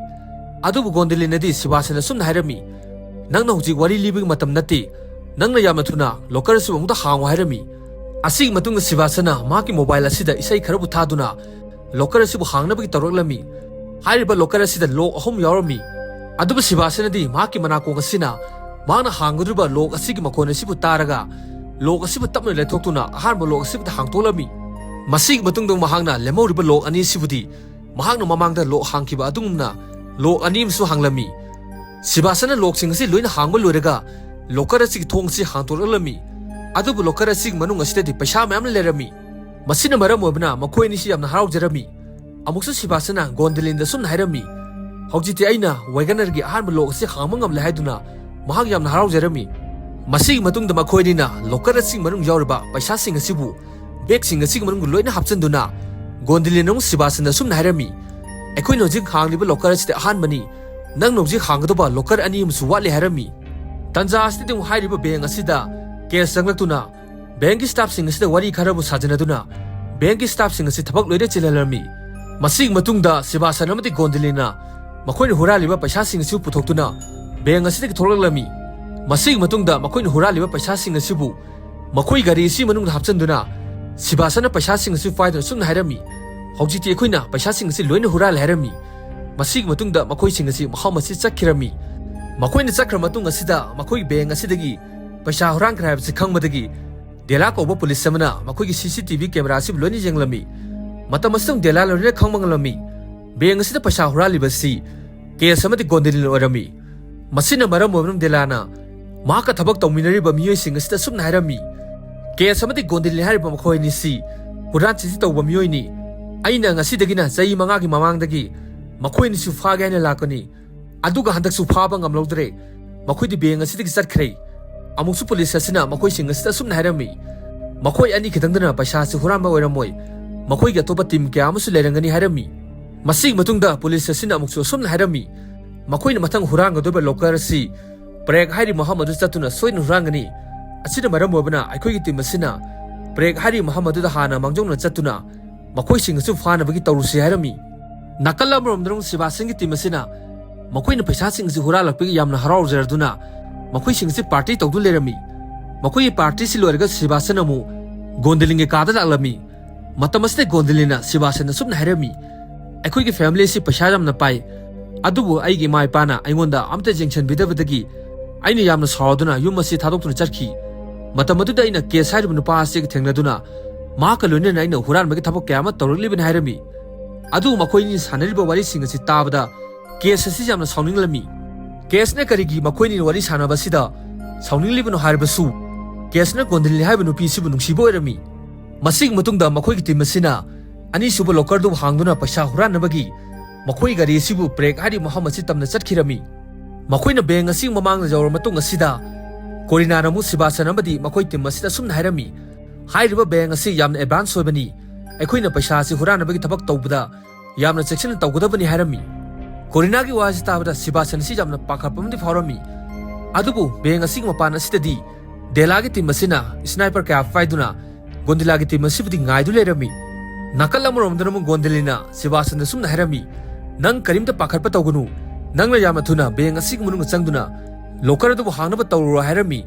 ꯑꯗꯨꯕꯨ ꯒꯣꯟꯗꯂꯤꯟꯅꯗꯤ ꯁꯤꯕꯥꯁꯟꯅ ꯑꯁꯨꯝꯅ ꯍꯥꯏꯔꯝꯃꯤ, "ꯅꯪꯅ ꯍꯧꯖꯤꯛ ꯋꯥꯔꯤ ꯂꯤꯕꯒꯤ ꯃꯇꯝ ꯅꯠꯇꯦ꯫ ꯅꯪꯅ ꯌꯥꯝꯅ ꯊꯨꯅ ꯂꯣꯀꯔ ꯑꯁꯤꯕꯨ ꯑꯃꯨꯛꯇ ꯍꯥꯡꯉꯨ" ꯍꯥꯏꯔꯝꯃꯤ꯫ ꯑꯁꯤꯒꯤ ꯃꯇꯨꯡꯗ ꯁꯤꯕꯥꯁꯟꯅ ꯃꯍꯥꯛꯀꯤ ꯃꯣꯕꯥꯏꯜ ꯑꯁꯤꯗ ꯏꯁꯩ ꯈꯔꯕꯨ ꯊꯥꯗꯨꯅ ꯂꯣꯀꯔ ꯑꯁꯤꯕꯨ ꯍꯥꯡꯅꯕꯒꯤ ꯇꯧꯔꯛꯂꯝꯃꯤ꯫ ꯍꯥꯏꯔꯤꯕ ꯂꯣꯀꯔ ꯑꯁꯤꯗ ꯂꯣꯛ ꯑꯍꯨꯝ ꯌꯥꯎꯔꯝꯃꯤ꯫ ꯑꯗꯨꯕꯨ ꯁꯤꯕꯥꯁꯟꯅꯗꯤ ꯃꯍꯥꯛꯀꯤ ꯃꯅꯥꯀꯣꯡ ꯑꯁꯤꯅ ꯃꯍꯥꯛꯅ ꯍꯥꯡꯒꯗꯧꯔꯤꯕ ꯂꯣꯛ ꯑꯁꯤꯒꯤ ꯃꯈꯣꯟ ꯑꯁꯤꯕꯨ ꯇꯥꯔꯒ ꯂꯣꯛ ꯑꯁꯤꯕꯨ ꯇꯞꯅ ꯂꯩꯊꯣꯛꯇꯨꯅ ꯑꯍꯥꯟꯕ ꯂꯣꯛ ꯑꯁꯤꯕꯨꯗꯤ ꯍꯥꯡꯗꯣꯛꯂꯝꯃꯤ꯫ ꯃꯁꯤꯒꯤ ꯃꯇꯨꯡꯗ ꯃꯍꯥꯛꯅ ꯂꯦꯝꯍꯧꯔꯤꯕ ꯂꯣꯛ ꯑꯅꯤ ꯑꯁꯤꯕꯨꯗꯤ ꯃꯍꯥꯛꯅ ꯃꯃꯥꯡꯗ ꯂꯣꯛ ꯍꯥꯡꯈꯤꯕ ꯑꯗꯨꯒꯨꯝꯅ ꯂꯣꯛ ꯑꯅꯤ ꯑꯃꯁꯨ ꯍꯥꯡꯂꯝꯃꯤ꯫ ꯁꯤꯕꯥꯁꯟꯅ ꯂꯣꯛꯁꯤꯡ ꯑꯁꯤ ꯂꯣꯏꯅ ꯍꯥꯡꯕ ꯂꯣꯏꯔꯒ ꯂꯣꯀꯔ ꯑꯁꯤꯒꯤ ꯊꯣꯡ ꯑꯁꯤ ꯍꯥꯡꯗꯣꯔꯛꯂꯝꯃꯤ꯫ ꯑꯗꯨꯕꯨ ꯂꯣꯀꯔ ꯑꯁꯤꯒꯤ ꯃꯅꯨꯡ ꯑꯁꯤꯗꯗꯤ ꯄꯩꯁꯥ ꯃꯌꯥꯝ ꯂꯩꯔꯝꯃꯤ꯫ ꯃꯁꯤꯅ ꯃꯔꯝ ꯑꯣꯏꯕꯅ ꯃꯈꯣꯏ ꯑꯅꯤꯁꯤ ꯌꯥꯝꯅ ꯍꯔꯥꯎꯖꯔꯝꯃꯤ꯫ ꯑꯃꯨꯛꯁꯨ ꯁꯤꯕꯥꯁꯟꯅ ꯒꯣꯟꯗꯂꯤꯟꯗ ꯁꯨꯝꯅ ꯍꯥꯏꯔꯝꯃꯤ, "ꯍꯧꯖꯤꯛꯇꯤ ꯑꯩꯅ ꯋꯦꯒꯅꯔꯒꯤ ꯑꯍꯥꯟꯕ ꯂꯣꯛ ꯑꯁꯤ ꯍꯥꯡꯕ ꯉꯝꯂꯦ" ꯍꯥꯏꯗꯨꯅ ꯃꯍꯥꯛ ꯌꯥꯝꯅ ꯍꯔꯥꯎꯖꯔꯝꯃꯤ꯫ ꯃꯁꯤꯒꯤ ꯃꯇꯨꯡꯗ ꯃꯈꯣꯏ ꯑꯅꯤꯅ ꯂꯣꯀꯔ ꯑꯁꯤꯒꯤ ꯃꯅꯨꯡ ꯌꯥꯎꯔꯤꯕ ꯄꯩꯁꯥꯁꯤꯡ ꯑꯁꯤꯕꯨ ꯕꯦꯒꯁꯤꯡ ꯑꯁꯤꯒꯤ ꯃꯅꯨꯡꯗ ꯂꯣꯏꯅ ꯍꯥꯞꯆꯤꯟꯗꯨꯅ ꯒꯣꯟꯗꯂꯤꯟ ꯑꯃꯨꯛ ꯁꯤꯕꯥꯁꯟꯗ ꯁꯨꯝꯅ ꯍꯥꯏꯔꯝꯃꯤ, "ꯑꯩꯈꯣꯏꯅ ꯍꯧꯖꯤꯛ ꯍꯥꯡꯂꯤꯕ ꯂꯣꯀꯔ ꯑꯁꯤꯗꯤ ꯑꯍꯥꯟꯕꯅꯤ꯫ ꯅꯪꯅ ꯍꯧꯖꯤꯛ ꯍꯥꯡꯒꯗꯧꯕ ꯂꯣꯀꯔ ꯑꯅꯤ ꯑꯃꯁꯨ ꯋꯥꯠꯂꯤ" ꯍꯥꯏꯔꯝꯃꯤ꯫ ꯇꯟꯖꯥ ꯑꯁꯤꯗꯗꯤ ꯑꯃꯨꯛ ꯍꯥꯏꯔꯤꯕ ꯕꯦꯡ ꯑꯁꯤꯗ ꯀꯦꯁ ꯆꯪꯂꯛꯇꯨꯅ ꯕꯦꯡꯒꯤ ꯁ꯭ꯇꯥꯐꯁꯤꯡ ꯑꯁꯤꯗ ꯋꯥꯔꯤ ꯈꯔꯕꯨ ꯁꯥꯖꯅꯗꯨꯅ ꯕꯦꯡꯒꯤ ꯁ꯭ꯇꯥꯐꯁꯤꯡ ꯑꯁꯤ ꯊꯕꯛ ꯂꯣꯏꯅ ꯆꯤꯜꯍꯜꯂꯝꯃꯤ꯫ ꯃꯁꯤꯒꯤ ꯃꯇꯨꯡꯗ ꯁꯤꯕꯥꯁꯟ ꯑꯃꯗꯤ ꯒꯣꯟꯗꯂꯤꯟꯅ ꯃꯈꯣꯏꯅ ꯍꯨꯔꯥꯜꯂꯤꯕ ꯄꯩꯁꯥꯁꯤꯡ ꯑꯁꯤ ꯄꯨꯊꯣꯛꯇꯨꯅ ꯕꯦꯡ ꯑꯁꯤꯗꯒꯤ ꯊꯣꯛꯂꯛꯂꯝꯃꯤ꯫ ꯃꯁꯤꯒꯤ ꯃꯇꯨꯡꯗ ꯃꯈꯣꯏꯅ ꯍꯨꯔꯥꯜꯂꯤꯕ ꯄꯩꯁꯥꯁꯤꯡ ꯑꯁꯤꯕꯨ ꯃꯈꯣꯏ ꯒꯥꯔꯤ ꯑꯁꯤ ꯃꯅꯨꯡꯗ ꯍꯥꯞꯆꯤꯟꯗꯨꯅ ꯁꯤꯕꯥꯁꯟꯅ ꯄꯩꯁꯥꯁꯤꯡ ꯑꯁꯤ ꯄꯥꯏꯗꯨꯅ ꯁꯨꯝꯅ ꯍꯥꯏꯔꯝꯃꯤ, "ꯍꯧꯖꯤꯛꯇꯤ ꯑꯩꯈꯣꯏꯅ ꯄꯩꯁꯥꯁꯤꯡ ꯑꯁꯤ ꯂꯣꯏꯅ ꯍꯨꯔꯥꯜꯂꯦ" ꯍꯥꯏꯔꯝꯃꯤ꯫ ꯃꯁꯤꯒꯤ ꯃꯇꯨꯡꯗ ꯃꯈꯣꯏꯁꯤꯡ ꯑꯁꯤ ꯃꯐꯝ ꯑꯁꯤ ꯆꯠꯈꯤꯔꯝꯃꯤ꯫ ꯃꯈꯣꯏꯅ ꯆꯠꯈ꯭ꯔ ꯃꯇꯨꯡ ꯑꯁꯤꯗ ꯃꯈꯣꯏꯒꯤ ꯕꯦꯡ ꯑꯁꯤꯗꯒꯤ ꯄꯩꯁꯥ ꯍꯨꯔꯥꯟꯈ꯭ꯔꯦ ꯍꯥꯏꯕꯁꯤ ꯈꯪꯕꯗꯒꯤ ꯗꯦꯂꯥ ꯀꯧꯕ ꯄꯨꯂꯤꯁ ꯑꯃꯅ ꯃꯈꯣꯏꯒꯤ ꯁꯤ ꯁꯤ ꯇꯤ ꯚꯤ ꯀꯦꯃꯦꯔꯥ ꯑꯁꯤꯕꯨ ꯂꯣꯏꯅ ꯌꯦꯡꯂꯝꯃꯤ꯫ ꯃꯇꯝ ꯑꯁꯤꯗ ꯗꯦꯂꯥ ꯂꯣꯏꯅ ꯈꯪꯕ ꯉꯝꯂꯝꯃꯤ꯫ ꯕꯦꯡ ꯑꯁꯤꯗ ꯄꯩꯁꯥ ꯍꯨꯔꯥꯜꯂꯤꯕ ꯑꯁꯤ ꯀꯦꯁ ꯑꯃꯗꯤ ꯒꯣꯟꯗꯂꯤꯟ ꯑꯣꯏꯔꯝꯃꯤ꯫ ꯃꯁꯤꯅ ꯃꯔꯝ ꯑꯣꯏꯗꯨꯅ ꯗꯦꯂꯥꯅ ꯃꯍꯥꯛꯀ ꯊꯕꯛ ꯇꯧꯃꯤꯟꯅꯔꯤꯕ ꯃꯤꯑꯣꯏꯁꯤꯡ ꯑꯁꯤꯗ ꯑꯁꯨꯝꯅ ꯍꯥꯏꯔꯝꯃꯤ, "ꯀꯦꯁ ꯑꯃꯗꯤ ꯒꯣꯟꯗꯂꯤꯟ ꯍꯥꯏꯔꯤꯕ ꯃꯈꯣꯏ ꯑꯅꯤꯁꯤ ꯍꯨꯔꯥꯟ ꯆꯤꯟꯊꯤ ꯇꯧꯕ ꯃꯤꯑꯣꯏꯅꯤ꯫ ꯑꯩꯅ ꯉꯁꯤꯗꯒꯤꯅ ꯆꯍꯤ ꯃꯉꯥꯒꯤ ꯃꯃꯥꯡꯗꯒꯤ ꯃꯈꯣꯏ ꯑꯅꯤꯁꯨ ꯐꯥꯒꯦ ꯍꯥꯏꯅ ꯂꯥꯛꯄꯅꯤ꯫ ꯑꯗꯨꯒ ꯍꯟꯗꯛꯁꯨ ꯐꯥꯕ ꯉꯝꯂꯧꯗ꯭ꯔꯦ꯫ ꯃꯈꯣꯏꯗꯤ ꯕꯦꯡ ꯑꯁꯤꯗꯒꯤ ꯆꯠꯈ꯭ꯔꯦ꯫" ꯑꯃꯨꯛꯁꯨ ꯄꯨꯂꯤꯁ ꯑꯁꯤꯅ ꯃꯈꯣꯏꯁꯤꯡ ꯑꯁꯤꯗ ꯑꯁꯨꯝꯅ ꯍꯥꯏꯔꯝꯃꯤ, "ꯃꯈꯣꯏ ꯑꯅꯤ ꯈꯤꯇꯪꯗꯅ ꯄꯩꯁꯥ ꯑꯁꯤ ꯍꯨꯔꯥꯟꯕ ꯑꯣꯏꯔꯝꯃꯣꯏ꯫ ꯃꯈꯣꯏꯒꯤ ꯑꯇꯣꯞꯄ ꯇꯤꯝ ꯀꯌꯥ ꯑꯃꯁꯨ ꯂꯩꯔꯝꯒꯅꯤ" ꯍꯥꯏꯔꯝꯃꯤ꯫ ꯃꯁꯤꯒꯤ ꯃꯇꯨꯡꯗ ꯄꯨꯂꯤꯁ ꯑꯁꯤꯅ ꯑꯃꯨꯛꯁꯨ ꯑꯁꯨꯝꯅ ꯍꯥꯏꯔꯝꯃꯤ, "ꯃꯈꯣꯏꯅ ꯃꯊꯪ ꯍꯨꯔꯥꯟꯒꯗꯧꯔꯤꯕ ꯂꯣꯀꯔ ꯑꯁꯤ ꯄ꯭ꯔꯦꯒ ꯍꯥꯏꯔꯤꯕ ꯃꯐꯝ ꯑꯗꯨ ꯆꯠꯇꯨꯅ ꯁꯣꯏꯗꯅ ꯍꯨꯔꯥꯟꯒꯅꯤ꯫ ꯑꯁꯤꯅ ꯃꯔꯝ ꯑꯣꯏꯕꯅ ꯑꯩꯈꯣꯏꯒꯤ ꯇꯤꯝ ꯑꯁꯤꯅ ꯄ꯭ꯔꯦꯒ ꯍꯥꯏꯔꯤꯕ ꯃꯐꯝ ꯑꯗꯨꯗ ꯍꯥꯟꯅ ꯃꯥꯡꯖꯧꯅꯅ ꯆꯠꯇꯨꯅ ꯃꯈꯣꯏꯁꯤꯡ ꯑꯁꯤ ꯐꯥꯅꯕꯒꯤ ꯇꯧꯔꯨꯁꯤ" ꯍꯥꯏꯔꯝꯃꯤ꯫ ꯅꯥꯀꯜ ꯑꯃꯔꯣꯝꯗꯅ ꯑꯃꯨꯛ ꯁꯤꯕꯥꯁꯟꯒꯤ ꯇꯤꯝ ꯑꯁꯤꯅ ꯃꯈꯣꯏꯅ ꯄꯩꯁꯥꯁꯤꯡ ꯑꯁꯤ ꯍꯨꯔꯥꯜꯂꯛꯄꯒꯤ ꯌꯥꯝꯅ ꯍꯔꯥꯎꯖꯔꯗꯨꯅ ꯃꯈꯣꯏꯁꯤꯡ ꯑꯁꯤ ꯄꯥꯔꯇꯤ ꯇꯧꯗꯨꯅ ꯂꯩꯔꯝꯃꯤ꯫ ꯃꯈꯣꯏꯒꯤ ꯄꯥꯔꯇꯤꯁꯤ ꯂꯣꯏꯔꯒ ꯁꯤꯕꯥꯁꯟ ꯑꯃꯨꯛ ꯒꯣꯟꯗꯂꯤꯟꯒꯤ ꯀꯥꯗ ꯂꯥꯛꯂꯝꯃꯤ꯫ ꯃꯇꯝ ꯑꯁꯤꯗ ꯒꯣꯟꯗꯂꯤꯟꯅ ꯁꯤꯕꯥꯁꯟꯗ ꯑꯁꯨꯝꯅ ꯍꯥꯏꯔꯝꯃꯤ, "ꯑꯩꯈꯣꯏꯒꯤ ꯐꯦꯃꯤꯂꯤ ꯑꯁꯤ ꯄꯩꯁꯥ ꯌꯥꯝꯅ ꯄꯥꯏ, ꯑꯗꯨꯕꯨ ꯑꯩꯒꯤ ꯏꯃꯥ ꯏꯄꯥꯅ ꯑꯩꯉꯣꯟꯗ ꯑꯝꯇ ꯌꯦꯡꯁꯤꯟꯕꯤꯗꯕꯗꯒꯤ ꯑꯩꯅ ꯌꯥꯝꯅ ꯁꯥꯎꯔꯗꯨꯅ ꯌꯨꯝ ꯑꯁꯤ ꯊꯥꯗꯣꯛꯇꯨꯅ ꯆꯠꯈꯤ꯫ ꯃꯇꯝ ꯑꯗꯨꯗ ꯑꯩꯅ ꯀꯦꯁ ꯍꯥꯏꯔꯤꯕ ꯅꯨꯄꯥ ꯑꯁꯤꯒ ꯊꯦꯡꯅꯗꯨꯅ ꯃꯍꯥꯛꯀ ꯂꯣꯏꯅꯅ ꯑꯩꯅ ꯍꯨꯔꯥꯟꯕꯒꯤ ꯊꯕꯛ ꯀꯌꯥ ꯑꯃ ꯇꯧꯔꯛꯂꯤꯕꯅꯤ" ꯍꯥꯏꯔꯝꯃꯤ꯫ ꯑꯗꯨꯕꯨ ꯃꯈꯣꯏ ꯑꯅꯤ ꯁꯥꯟꯅꯔꯤꯕ ꯋꯥꯔꯤꯁꯤꯡ ꯑꯁꯤ ꯇꯥꯕꯗ ꯀꯦꯁ ꯑꯁꯤ ꯌꯥꯝꯅ ꯁꯥꯎꯅꯤꯡꯂꯝꯃꯤ꯫ ꯀꯦꯁꯅ ꯀꯔꯤꯒꯤ ꯃꯈꯣꯏꯅꯤ ꯋꯥꯔꯤ ꯁꯥꯟꯅꯕꯁꯤꯗ ꯁꯥꯎꯅꯤꯡꯂꯤꯕꯅꯣ ꯍꯥꯏꯔꯕꯁꯨ, ꯀꯦꯁꯅ ꯒꯣꯟꯗꯤꯂꯤ ꯍꯥꯏꯕ ꯅꯨꯄꯤꯁꯤꯕꯨ ꯅꯨꯡꯁꯤꯕ ꯑꯣꯏꯔꯝꯃꯤ꯫ ꯃꯁꯤꯒꯤ ꯃꯇꯨꯡꯗ ꯃꯈꯣꯏꯒꯤ ꯇꯤꯝ ꯑꯁꯤꯅ ꯑꯅꯤꯁꯨꯕ ꯂꯣꯀꯔꯗꯨ ꯍꯥꯡꯗꯨꯅ ꯄꯩꯁꯥ ꯍꯨꯔꯥꯟꯅꯕꯒꯤ ꯃꯈꯣꯏ ꯒꯥꯔꯤ ꯑꯁꯤꯕꯨ ꯕ꯭ꯔꯦꯛ ꯍꯥꯏꯔꯤꯕ ꯃꯐꯝ ꯑꯁꯤ ꯇꯝꯅ ꯆꯠꯈꯤꯔꯝꯃꯤ꯫ ꯃꯈꯣꯏꯅ ꯕꯦꯡ ꯑꯁꯤꯒꯤ ꯃꯃꯥꯡꯗ ꯌꯧꯔꯕ ꯃꯇꯨꯡ ꯑꯁꯤꯗ, ꯀꯣꯔꯤꯅꯥꯅ ꯑꯃꯨꯛ ꯁꯤꯕꯥꯁꯟ ꯑꯃꯗꯤ ꯃꯈꯣꯏ ꯇꯤꯝ ꯑꯁꯤꯗ ꯑꯁꯨꯝꯅ ꯍꯥꯏꯔꯝꯃꯤ, "ꯍꯥꯏꯔꯤꯕ ꯕꯦꯡ ꯑꯁꯤ ꯌꯥꯝꯅ ꯑꯦꯗꯚꯥꯟꯁ ꯑꯣꯏꯕꯅꯤ꯫ ꯑꯩꯈꯣꯏꯅ ꯄꯩꯁꯥ ꯑꯁꯤ ꯍꯨꯔꯥꯟꯅꯕꯒꯤ ꯊꯕꯛ ꯇꯧꯕꯗ ꯌꯥꯝꯅ ꯆꯦꯛꯁꯤꯟꯅ ꯇꯧꯒꯗꯕꯅꯤ" ꯍꯥꯏꯔꯝꯃꯤ꯫ ꯀꯣꯔꯤꯅꯥꯒꯤ ꯋꯥ ꯑꯁꯤ ꯇꯥꯕꯗ ꯁꯤꯕꯥꯁꯟ ꯑꯁꯤ ꯌꯥꯝꯅ ꯄꯥꯈꯠꯄ ꯑꯃꯗꯤ ꯐꯥꯎꯔꯝꯃꯤ꯫ ꯑꯗꯨꯕꯨ ꯕꯦꯡ ꯑꯁꯤꯒꯤ ꯃꯄꯥꯟ ꯑꯁꯤꯗꯗꯤ ꯗꯦꯂꯥꯒꯤ ꯇꯤꯝ ꯑꯁꯤꯅ ꯁ꯭ꯅꯥꯏꯄꯔ ꯀꯌꯥ ꯄꯥꯏꯗꯨꯅ ꯒꯣꯟꯗꯤꯂꯥꯒꯤ ꯇꯤꯝ ꯑꯁꯤꯕꯨꯗꯤ ꯉꯥꯏꯗꯨ ꯂꯩꯔꯝꯃꯤ꯫ ꯅꯥꯀꯜ ꯑꯃꯔꯣꯝꯗꯅ ꯑꯃꯨꯛ ꯒꯣꯟꯗꯤꯂꯤꯅ ꯁꯤꯕꯥꯁꯟꯗ ꯁꯨꯝꯅ ꯍꯥꯏꯔꯝꯃꯤ, "ꯅꯪ ꯀꯔꯤꯝꯇ ꯄꯥꯈꯠꯄ ꯇꯧꯒꯅꯨ꯫ ꯅꯪꯅ ꯌꯥꯝꯅ ꯊꯨꯅ ꯕꯦꯡ ꯑꯁꯤꯒꯤ ꯃꯅꯨꯡꯗ ꯆꯪꯗꯨꯅ ꯂꯣꯀꯔ ꯑꯗꯨꯕꯨ ꯍꯥꯡꯅꯕ ꯇꯧꯔꯨꯔꯣ" ꯍꯥꯏꯔꯝꯃꯤ꯫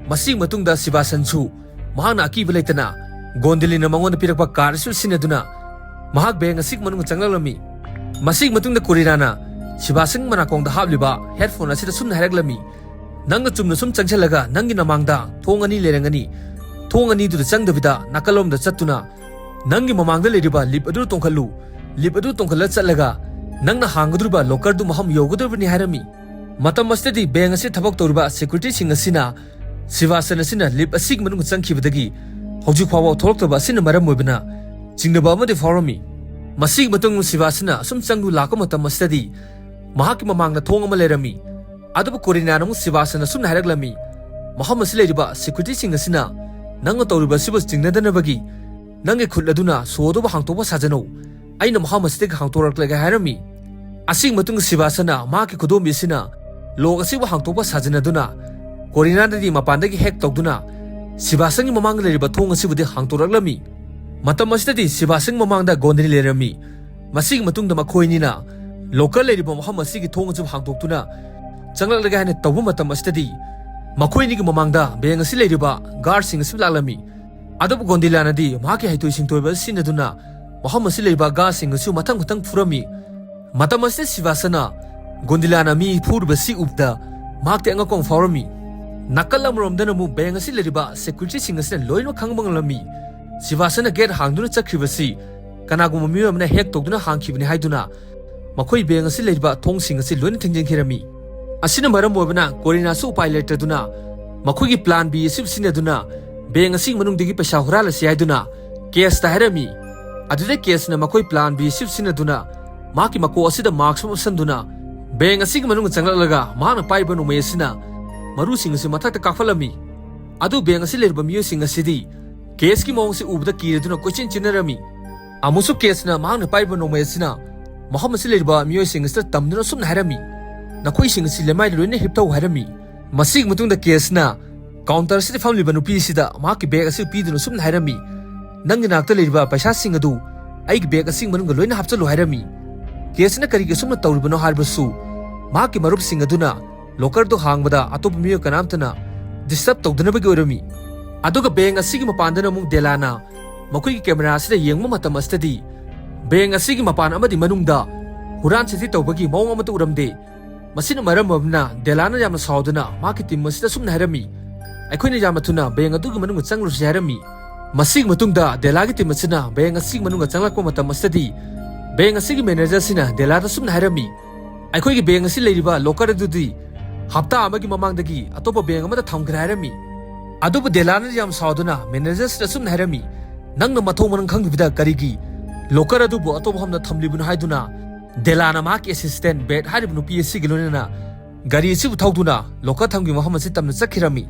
ꯃꯁꯤꯒꯤ ꯃꯇꯨꯡꯗ ꯁꯤꯕꯥꯁꯟꯁꯨ ꯃꯍꯥꯛꯅ ꯑꯀꯤꯕ ꯂꯩꯇꯅ ꯒꯣꯟꯗꯤꯂꯤꯅ ꯃꯉꯣꯟꯗ ꯄꯤꯔꯛꯄ ꯀꯥꯔ ꯑꯁꯤ ꯁꯤꯖꯤꯟꯅꯗꯨꯅ ꯃꯍꯥꯛ ꯕꯦꯡ ꯑꯁꯤꯒꯤ ꯃꯅꯨꯡꯗ ꯆꯪꯂꯛꯂꯝꯃꯤ꯫ ꯃꯁꯤꯒꯤ ꯃꯇꯨꯡꯗ ꯀꯣꯔꯤꯅꯥꯅ ꯁꯤꯕꯥꯁꯟꯒꯤ ꯃꯅꯥꯀꯣꯡꯗ ꯍꯥꯞꯂꯤꯕ ꯍꯦꯗꯐꯣꯟ ꯑꯁꯤꯗ ꯁꯨꯝꯅ ꯍꯥꯏꯔꯛꯂꯝꯃꯤ, "ꯅꯪꯅ ꯆꯨꯝꯅ ꯁꯨꯝ ꯆꯪꯁꯤꯜꯂꯒ ꯅꯪꯒꯤ ꯅꯃꯥꯡꯗ ꯊꯣꯡ ꯑꯅꯤ ꯂꯩꯔꯝꯒꯅꯤ꯫ ꯊꯣꯡ ꯑꯅꯤꯗꯨꯗ ꯆꯪꯗꯕꯤꯗ ꯅꯥꯀꯜꯂꯣꯝꯗ ꯆꯠꯇꯨꯅ ꯅꯪꯒꯤ ꯃꯃꯥꯡꯗ ꯂꯩꯔꯤꯕ ꯂꯤꯞ ꯑꯗꯨ ꯇꯣꯡꯈꯠꯂꯨ꯫ ꯂꯤꯞ ꯑꯗꯨ ꯇꯣꯡꯈꯠꯂ ꯆꯠꯂꯒ ꯅꯪꯅ ꯍꯥꯡꯒꯗꯧꯔꯤꯕ ꯂꯣꯀꯔꯗꯨ ꯃꯐꯝ ꯌꯧꯒꯗꯧꯔꯤꯕꯅꯤ" ꯍꯥꯏꯔꯝꯃꯤ꯫ ꯃꯇꯝ ꯑꯁꯤꯗꯗꯤ ꯕꯦꯡ ꯑꯁꯤ ꯊꯕꯛ ꯇꯧꯔꯤꯕ ꯁꯦꯀ꯭ꯌꯨꯔꯤꯇꯤꯁꯤꯡ ꯑꯁꯤꯅ ꯁꯤꯕꯥꯁꯟ ꯑꯁꯤꯅ ꯂꯤꯞ ꯑꯁꯤꯒꯤ ꯃꯅꯨꯡꯗ ꯆꯪꯈꯤꯕꯗꯒꯤ ꯍꯧꯖꯤꯛ ꯐꯥꯎꯕ ꯊꯣꯛꯂꯛꯇꯕ ꯑꯁꯤꯅ ꯃꯔꯝ ꯑꯣꯏꯕꯅ ꯆꯤꯡꯅꯕ ꯑꯃꯗꯤ ꯐꯥꯎꯔꯝꯃꯤ꯫ ꯃꯁꯤꯒꯤ ꯃꯇꯨꯡ ꯁꯤꯕꯥꯁꯟꯅ ꯑꯁꯨꯝ ꯆꯪꯗꯨ ꯂꯥꯛꯄ ꯃꯇꯝ ꯑꯁꯤꯗꯗꯤ ꯃꯍꯥꯛꯀꯤ ꯃꯃꯥꯡꯗ ꯊꯣꯡ ꯑꯃ ꯂꯩꯔꯝꯃꯤ꯫ ꯑꯗꯨꯕꯨ ꯀꯣꯔꯤꯅꯥꯅ ꯑꯃꯨꯛ ꯁꯤꯕꯥꯁꯟꯗ ꯑꯁꯨꯝꯅ ꯍꯥꯏꯔꯛꯂꯝꯃꯤ, "ꯃꯐꯝ ꯑꯁꯤ ꯂꯩꯔꯤꯕ ꯁꯦꯀ꯭ꯌꯨꯔꯤꯇꯤꯁꯤꯡ ꯑꯁꯤꯅ ꯅꯪꯅ ꯇꯧꯔꯤꯕ ꯑꯁꯤꯕꯨ ꯆꯤꯡꯅꯗꯅꯕꯒꯤ ꯅꯪꯒꯤ ꯈꯨꯠ ꯑꯗꯨꯅ ꯁꯣ ꯑꯗꯨꯕꯨ ꯍꯥꯡꯇꯣꯛꯄ ꯁꯥꯖꯅꯧ꯫ ꯑꯩꯅ ꯃꯐꯝ ꯑꯁꯤꯗꯒꯤ ꯍꯥꯡꯇꯣꯔꯛꯂꯒꯦ" ꯍꯥꯏꯔꯝꯃꯤ꯫ ꯑꯁꯤꯒꯤ ꯃꯇꯨꯡꯗ ꯁꯤꯕꯥꯁꯟꯅ ꯃꯍꯥꯛꯀꯤ ꯈꯨꯗꯣꯝꯕꯤ ꯑꯁꯤꯅ ꯂꯣꯛ ꯑꯁꯤꯕꯨ ꯍꯥꯡꯇꯣꯛꯄ ꯁꯥꯖꯅꯗꯨꯅ ꯀꯣꯔꯤꯅꯥꯗꯗꯤ ꯃꯄꯥꯟꯗꯒꯤ ꯍꯦꯛ ꯇꯧꯗꯨꯅ ꯁꯤꯕꯥꯁꯟꯒꯤ ꯃꯃꯥꯡꯗ ꯂꯩꯔꯤꯕ ꯊꯣꯡ ꯑꯁꯤꯕꯨꯗꯤ ꯍꯥꯡꯇꯣꯔꯛꯂꯝꯃꯤ꯫ ꯃꯇꯝ ꯑꯁꯤꯗꯗꯤ ꯁꯤꯕꯥꯁꯟꯒꯤ ꯃꯃꯥꯡꯗ ꯒꯣꯟꯗꯤꯂꯤ ꯂꯩꯔꯝꯃꯤ꯫ ꯃꯁꯤꯒꯤ ꯃꯇꯨꯡꯗ ꯃꯈꯣꯏ ꯑꯅꯤꯅ ꯂꯣꯀꯔ ꯂꯩꯔꯤꯕ ꯃꯐꯝ ꯑꯁꯤꯒꯤ ꯊꯣꯡ ꯑꯁꯤꯕꯨ ꯍꯥꯡꯗꯣꯛꯇꯨꯅ ꯆꯪꯂꯛꯂꯒꯦ ꯍꯥꯏꯅ ꯇꯧꯕ ꯃꯇꯝ ꯑꯁꯤꯗꯗꯤ ꯃꯈꯣꯏ ꯑꯅꯤꯒꯤ ꯃꯃꯥꯡꯗ ꯕꯦꯡ ꯑꯁꯤ ꯂꯩꯔꯤꯕ ꯒꯥꯔꯗꯁꯤꯡ ꯑꯁꯤ ꯂꯥꯛꯂꯝꯃꯤ꯫ ꯑꯗꯨꯕꯨ ꯒꯣꯟꯗꯤꯂꯥꯅꯗꯤ ꯃꯍꯥꯛꯀꯤ ꯍꯩꯊꯣꯏ ꯁꯤꯡꯊꯣꯏꯕ ꯑꯁꯤ ꯁꯤꯖꯤꯟꯅꯗꯨꯅ ꯃꯐꯝ ꯑꯁꯤ ꯂꯩꯔꯤꯕ ꯒꯥꯔꯗꯁꯤꯡ ꯑꯁꯤꯕꯨ ꯃꯊꯪ ꯃꯊꯪ ꯐꯨꯔꯝꯃꯤ꯫ ꯃꯇꯝ ꯑꯁꯤꯗ ꯁꯤꯕꯥꯁꯟꯅ ꯒꯣꯟꯗꯤꯂꯥꯅ ꯃꯤ ꯐꯨꯔꯤꯕꯁꯤ ꯎꯕꯗ ꯃꯍꯥꯛꯇꯤ ꯑꯉꯛꯄ ꯑꯃ ꯐꯥꯎꯔꯝꯃꯤ꯫ ꯅꯥꯀꯜ ꯑꯃꯔꯣꯝꯗꯅ ꯑꯃꯨꯛ ꯕꯦꯡ ꯑꯁꯤ ꯂꯩꯔꯤꯕ ꯁꯦꯀ꯭ꯌꯨꯔꯤꯇꯤꯁꯤꯡ ꯑꯁꯤꯅ ꯂꯣꯏꯅꯃꯛ ꯈꯪꯕ ꯉꯝꯂꯝꯃꯤ꯫ ꯁꯤꯕꯥꯁꯟꯅ ꯒꯦꯠ ꯍꯥꯡꯗꯨꯅ ꯆꯠꯈ꯭ꯔꯤꯕꯁꯤ ꯀꯅꯥꯒꯨꯝꯕ ꯃꯤꯑꯣꯏ ꯑꯃꯅ ꯍꯦꯛ ꯇꯧꯗꯨꯅ ꯍꯥꯡꯈꯤꯕꯅꯤ ꯍꯥꯏꯗꯨꯅ ꯃꯈꯣꯏ ꯕꯦꯡ ꯑꯁꯤ ꯂꯩꯔꯤꯕ ꯊꯣꯡꯁꯤꯡ ꯑꯁꯤ ꯂꯣꯏꯅ ꯊꯤꯡꯖꯤꯟꯈꯤꯔꯝꯃꯤ꯫ ꯑꯁꯤꯅ ꯃꯔꯝ ꯑꯣꯏꯕꯅ ꯀꯣꯔꯤꯅꯥꯁꯨ ꯎꯄꯥꯏ ꯂꯩꯇꯗꯨꯅ ꯃꯈꯣꯏꯒꯤ plan B ꯑꯁꯤ ꯁꯤꯖꯤꯟꯅꯗꯨꯅ bank ꯑꯁꯤꯒꯤ ꯃꯅꯨꯡꯗꯒꯤ ꯄꯩꯁꯥ ꯍꯨꯔꯥꯜꯂꯁꯤ ꯍꯥꯏꯗꯨꯅ ꯀꯦꯁꯇ ꯍꯥꯏꯔꯝꯃꯤ꯫ ꯑꯗꯨꯗ ꯀꯦꯁꯅ ꯃꯈꯣꯏ plan B ꯑꯁꯤ ꯁꯤꯖꯤꯟꯅꯗꯨꯅ ꯃꯍꯥꯛꯀꯤ ꯃꯀꯣꯛ ꯑꯁꯤꯗ mask ꯑꯃ ꯎꯞꯁꯟꯗꯨꯅ bank ꯑꯁꯤꯒꯤ ꯃꯅꯨꯡꯗ ꯆꯪꯂꯛꯂꯒ ꯃꯍꯥꯛꯅ ꯄꯥꯏꯔꯤꯕ ꯅꯣꯡꯃꯩ ꯑꯁꯤꯅ ꯃꯔꯨꯁꯤꯡ ꯑꯁꯤ ꯃꯊꯛꯇ ꯀꯥꯞꯈꯠꯂꯝꯃꯤ꯫ ꯑꯗꯨ bank ꯑꯁꯤ ꯂꯩꯔꯤꯕ ꯃꯤꯑꯣꯏꯁꯤꯡ ꯑꯁꯤꯗꯤ ꯀꯦꯁꯀꯤ ꯃꯑꯣꯡꯁꯤ ꯎꯕꯗ ꯀꯤꯔꯗꯨꯅ ꯀꯣꯏꯆꯦꯟ ꯆꯦꯟꯅꯔꯝꯃꯤ꯫ ꯑꯃꯨꯛꯁꯨ ꯀꯦꯁꯅ ꯃꯍꯥꯛꯅ ꯄꯥꯏꯔꯤꯕ ꯅꯣꯡꯃꯩ ꯑꯁꯤꯅ ꯃꯐꯝ ꯑꯁꯤ ꯂꯩꯔꯤꯕ ꯃꯤꯑꯣꯏꯁꯤꯡ ꯑꯁꯤꯗ ꯇꯝꯗꯨꯅ ꯑꯁꯨꯝꯅ ꯍꯥꯏꯔꯝꯃꯤ, "ꯅꯈꯣꯏꯁꯤꯡ ꯑꯁꯤ ꯂꯩꯃꯥꯏꯗ ꯂꯣꯏꯅ ꯍꯤꯞꯊꯧ" ꯍꯥꯏꯔꯝꯃꯤ꯫ ꯃꯁꯤꯒꯤ ꯃꯇꯨꯡꯗ ꯀꯦꯁꯅ counter ꯑꯁꯤꯗ ꯐꯝꯂꯤꯕ ꯅꯨꯄꯤ ꯑꯁꯤꯗ ꯃꯍꯥꯛꯀꯤ bag ꯑꯁꯤ ꯄꯤꯗꯨꯅ ꯑꯁꯨꯝꯅ ꯍꯥꯏꯔꯝꯃꯤ, "ꯅꯪꯒꯤ ꯅꯥꯛꯇ ꯂꯩꯔꯤꯕ ꯄꯩꯁꯥꯁꯤꯡ ꯑꯗꯨ ꯑꯩꯒꯤ bag ꯑꯁꯤꯒꯤ ꯃꯅꯨꯡꯗ ꯂꯣꯏꯅ ꯍꯥꯞꯆꯤꯜꯂꯨ" ꯍꯥꯏꯔꯝꯃꯤ꯫ ꯀꯦꯁꯅ ꯀꯔꯤꯒꯤ ꯑꯁꯨꯝꯅ ꯇꯧꯔꯤꯕꯅꯣ ꯍꯥꯏꯔꯕꯁꯨ ꯃꯍꯥꯛꯀꯤ ꯃꯔꯨꯞꯁꯤꯡ ꯑꯗꯨꯅ locker ꯑꯗꯨ ꯍꯥꯡꯕꯗ ꯑꯇꯣꯞꯄ ꯃꯤꯑꯣꯏ ꯀꯅꯥꯝꯇꯅ disturb ꯇꯧꯗꯅꯕꯒꯤ ꯑꯣꯏꯔꯝꯃꯤ꯫ ꯑꯗꯨꯒ bank ꯑꯁꯤꯒꯤ ꯃꯄꯥꯟꯗꯅ ꯑꯃꯨꯛ ꯗꯦꯂꯥꯅ ꯃꯈꯣꯏꯒꯤ camera ꯑꯁꯤꯗ ꯌꯦꯡꯕ ꯃꯇꯝ ꯑꯁꯤꯗꯗꯤ bank ꯑꯁꯤꯒꯤ ꯃꯄꯥꯟ ꯑꯃꯗꯤ ꯃꯅꯨꯡꯗ ꯍꯨꯔꯥꯟ ꯆꯤꯟꯊꯤ ꯇꯧꯕꯒꯤ ꯃꯑꯣꯡ ꯑꯃꯠꯇ ꯎꯔꯝꯗꯦ꯫ ꯃꯁꯤꯅ ꯃꯔꯝ ꯑꯣꯏꯔꯕꯅ ꯗꯦꯂꯥꯅ ꯌꯥꯝꯅ ꯁꯥꯎꯗꯨꯅ ꯃꯍꯥꯛꯀꯤ team ꯑꯁꯤꯗ ꯑꯁꯨꯝꯅ ꯍꯥꯏꯔꯝꯃꯤ, "ꯑꯩꯈꯣꯏꯅ ꯌꯥꯝꯅ ꯊꯨꯅ bank ꯑꯗꯨꯒꯤ ꯃꯅꯨꯡꯗ ꯆꯪꯂꯨꯁꯤ" ꯍꯥꯏꯔꯝꯃꯤ꯫ ꯃꯁꯤꯒꯤ ꯃꯇꯨꯡꯗ ꯗꯦꯂꯥꯒꯤ team ꯑꯁꯤꯅ bank ꯑꯁꯤꯒꯤ ꯃꯅꯨꯡꯗ ꯆꯪꯂꯛꯄ ꯃꯇꯝ ꯑꯁꯤꯗꯗꯤ bank ꯑꯁꯤꯒꯤ manager ꯑꯁꯤꯅ ꯗꯦꯂꯥꯗ ꯑꯁꯨꯝꯅ ꯍꯥꯏꯔꯝꯃꯤ, "ꯑꯩꯈꯣꯏꯒꯤ bank ꯑꯁꯤ ꯂꯩꯔꯤꯕ locker ꯑꯗꯨꯗꯤ ꯍꯞꯇꯥ ꯑꯃꯒꯤ ꯃꯃꯥꯡꯗꯒꯤ ꯑꯇꯣꯞꯄ bank ꯑꯃꯗ ꯊꯝꯈ꯭ꯔꯦ" ꯍꯥꯏꯔꯝꯃꯤ꯫ ꯑꯗꯨꯕꯨ ꯗꯦꯂꯥꯅ ꯌꯥꯝ ꯁꯥꯎꯗꯨꯅ manager ꯑꯁꯤꯗ ꯑꯁꯨꯝꯅ ꯍꯥꯏꯔꯝꯃꯤ, "ꯅꯪꯅ ꯃꯊꯣꯡ ꯃꯔꯝ ꯈꯪꯗꯕꯤꯗ ꯀꯔꯤꯒꯤ locker ꯑꯗꯨꯕꯨ ꯑꯇꯣꯞꯄ ꯃꯐꯝꯗ ꯊꯝꯂꯤꯕꯅꯣ?" ꯍꯥꯏꯗꯨꯅ ꯗꯦꯂꯥꯅ ꯃꯍꯥꯛꯀꯤ assistant ꯕꯦꯠ ꯍꯥꯏꯔꯤꯕ ꯅꯨꯄꯤ ꯑꯁꯤꯒ ꯂꯣꯏꯅꯅ ꯒꯥꯔꯤ ꯑꯁꯤꯕꯨ ꯊꯧꯗꯨꯅ locker ꯊꯝꯈꯤꯕ ꯃꯐꯝ ꯑꯁꯤ ꯇꯝꯅ ꯆꯠꯈꯤꯔꯝꯃꯤ꯫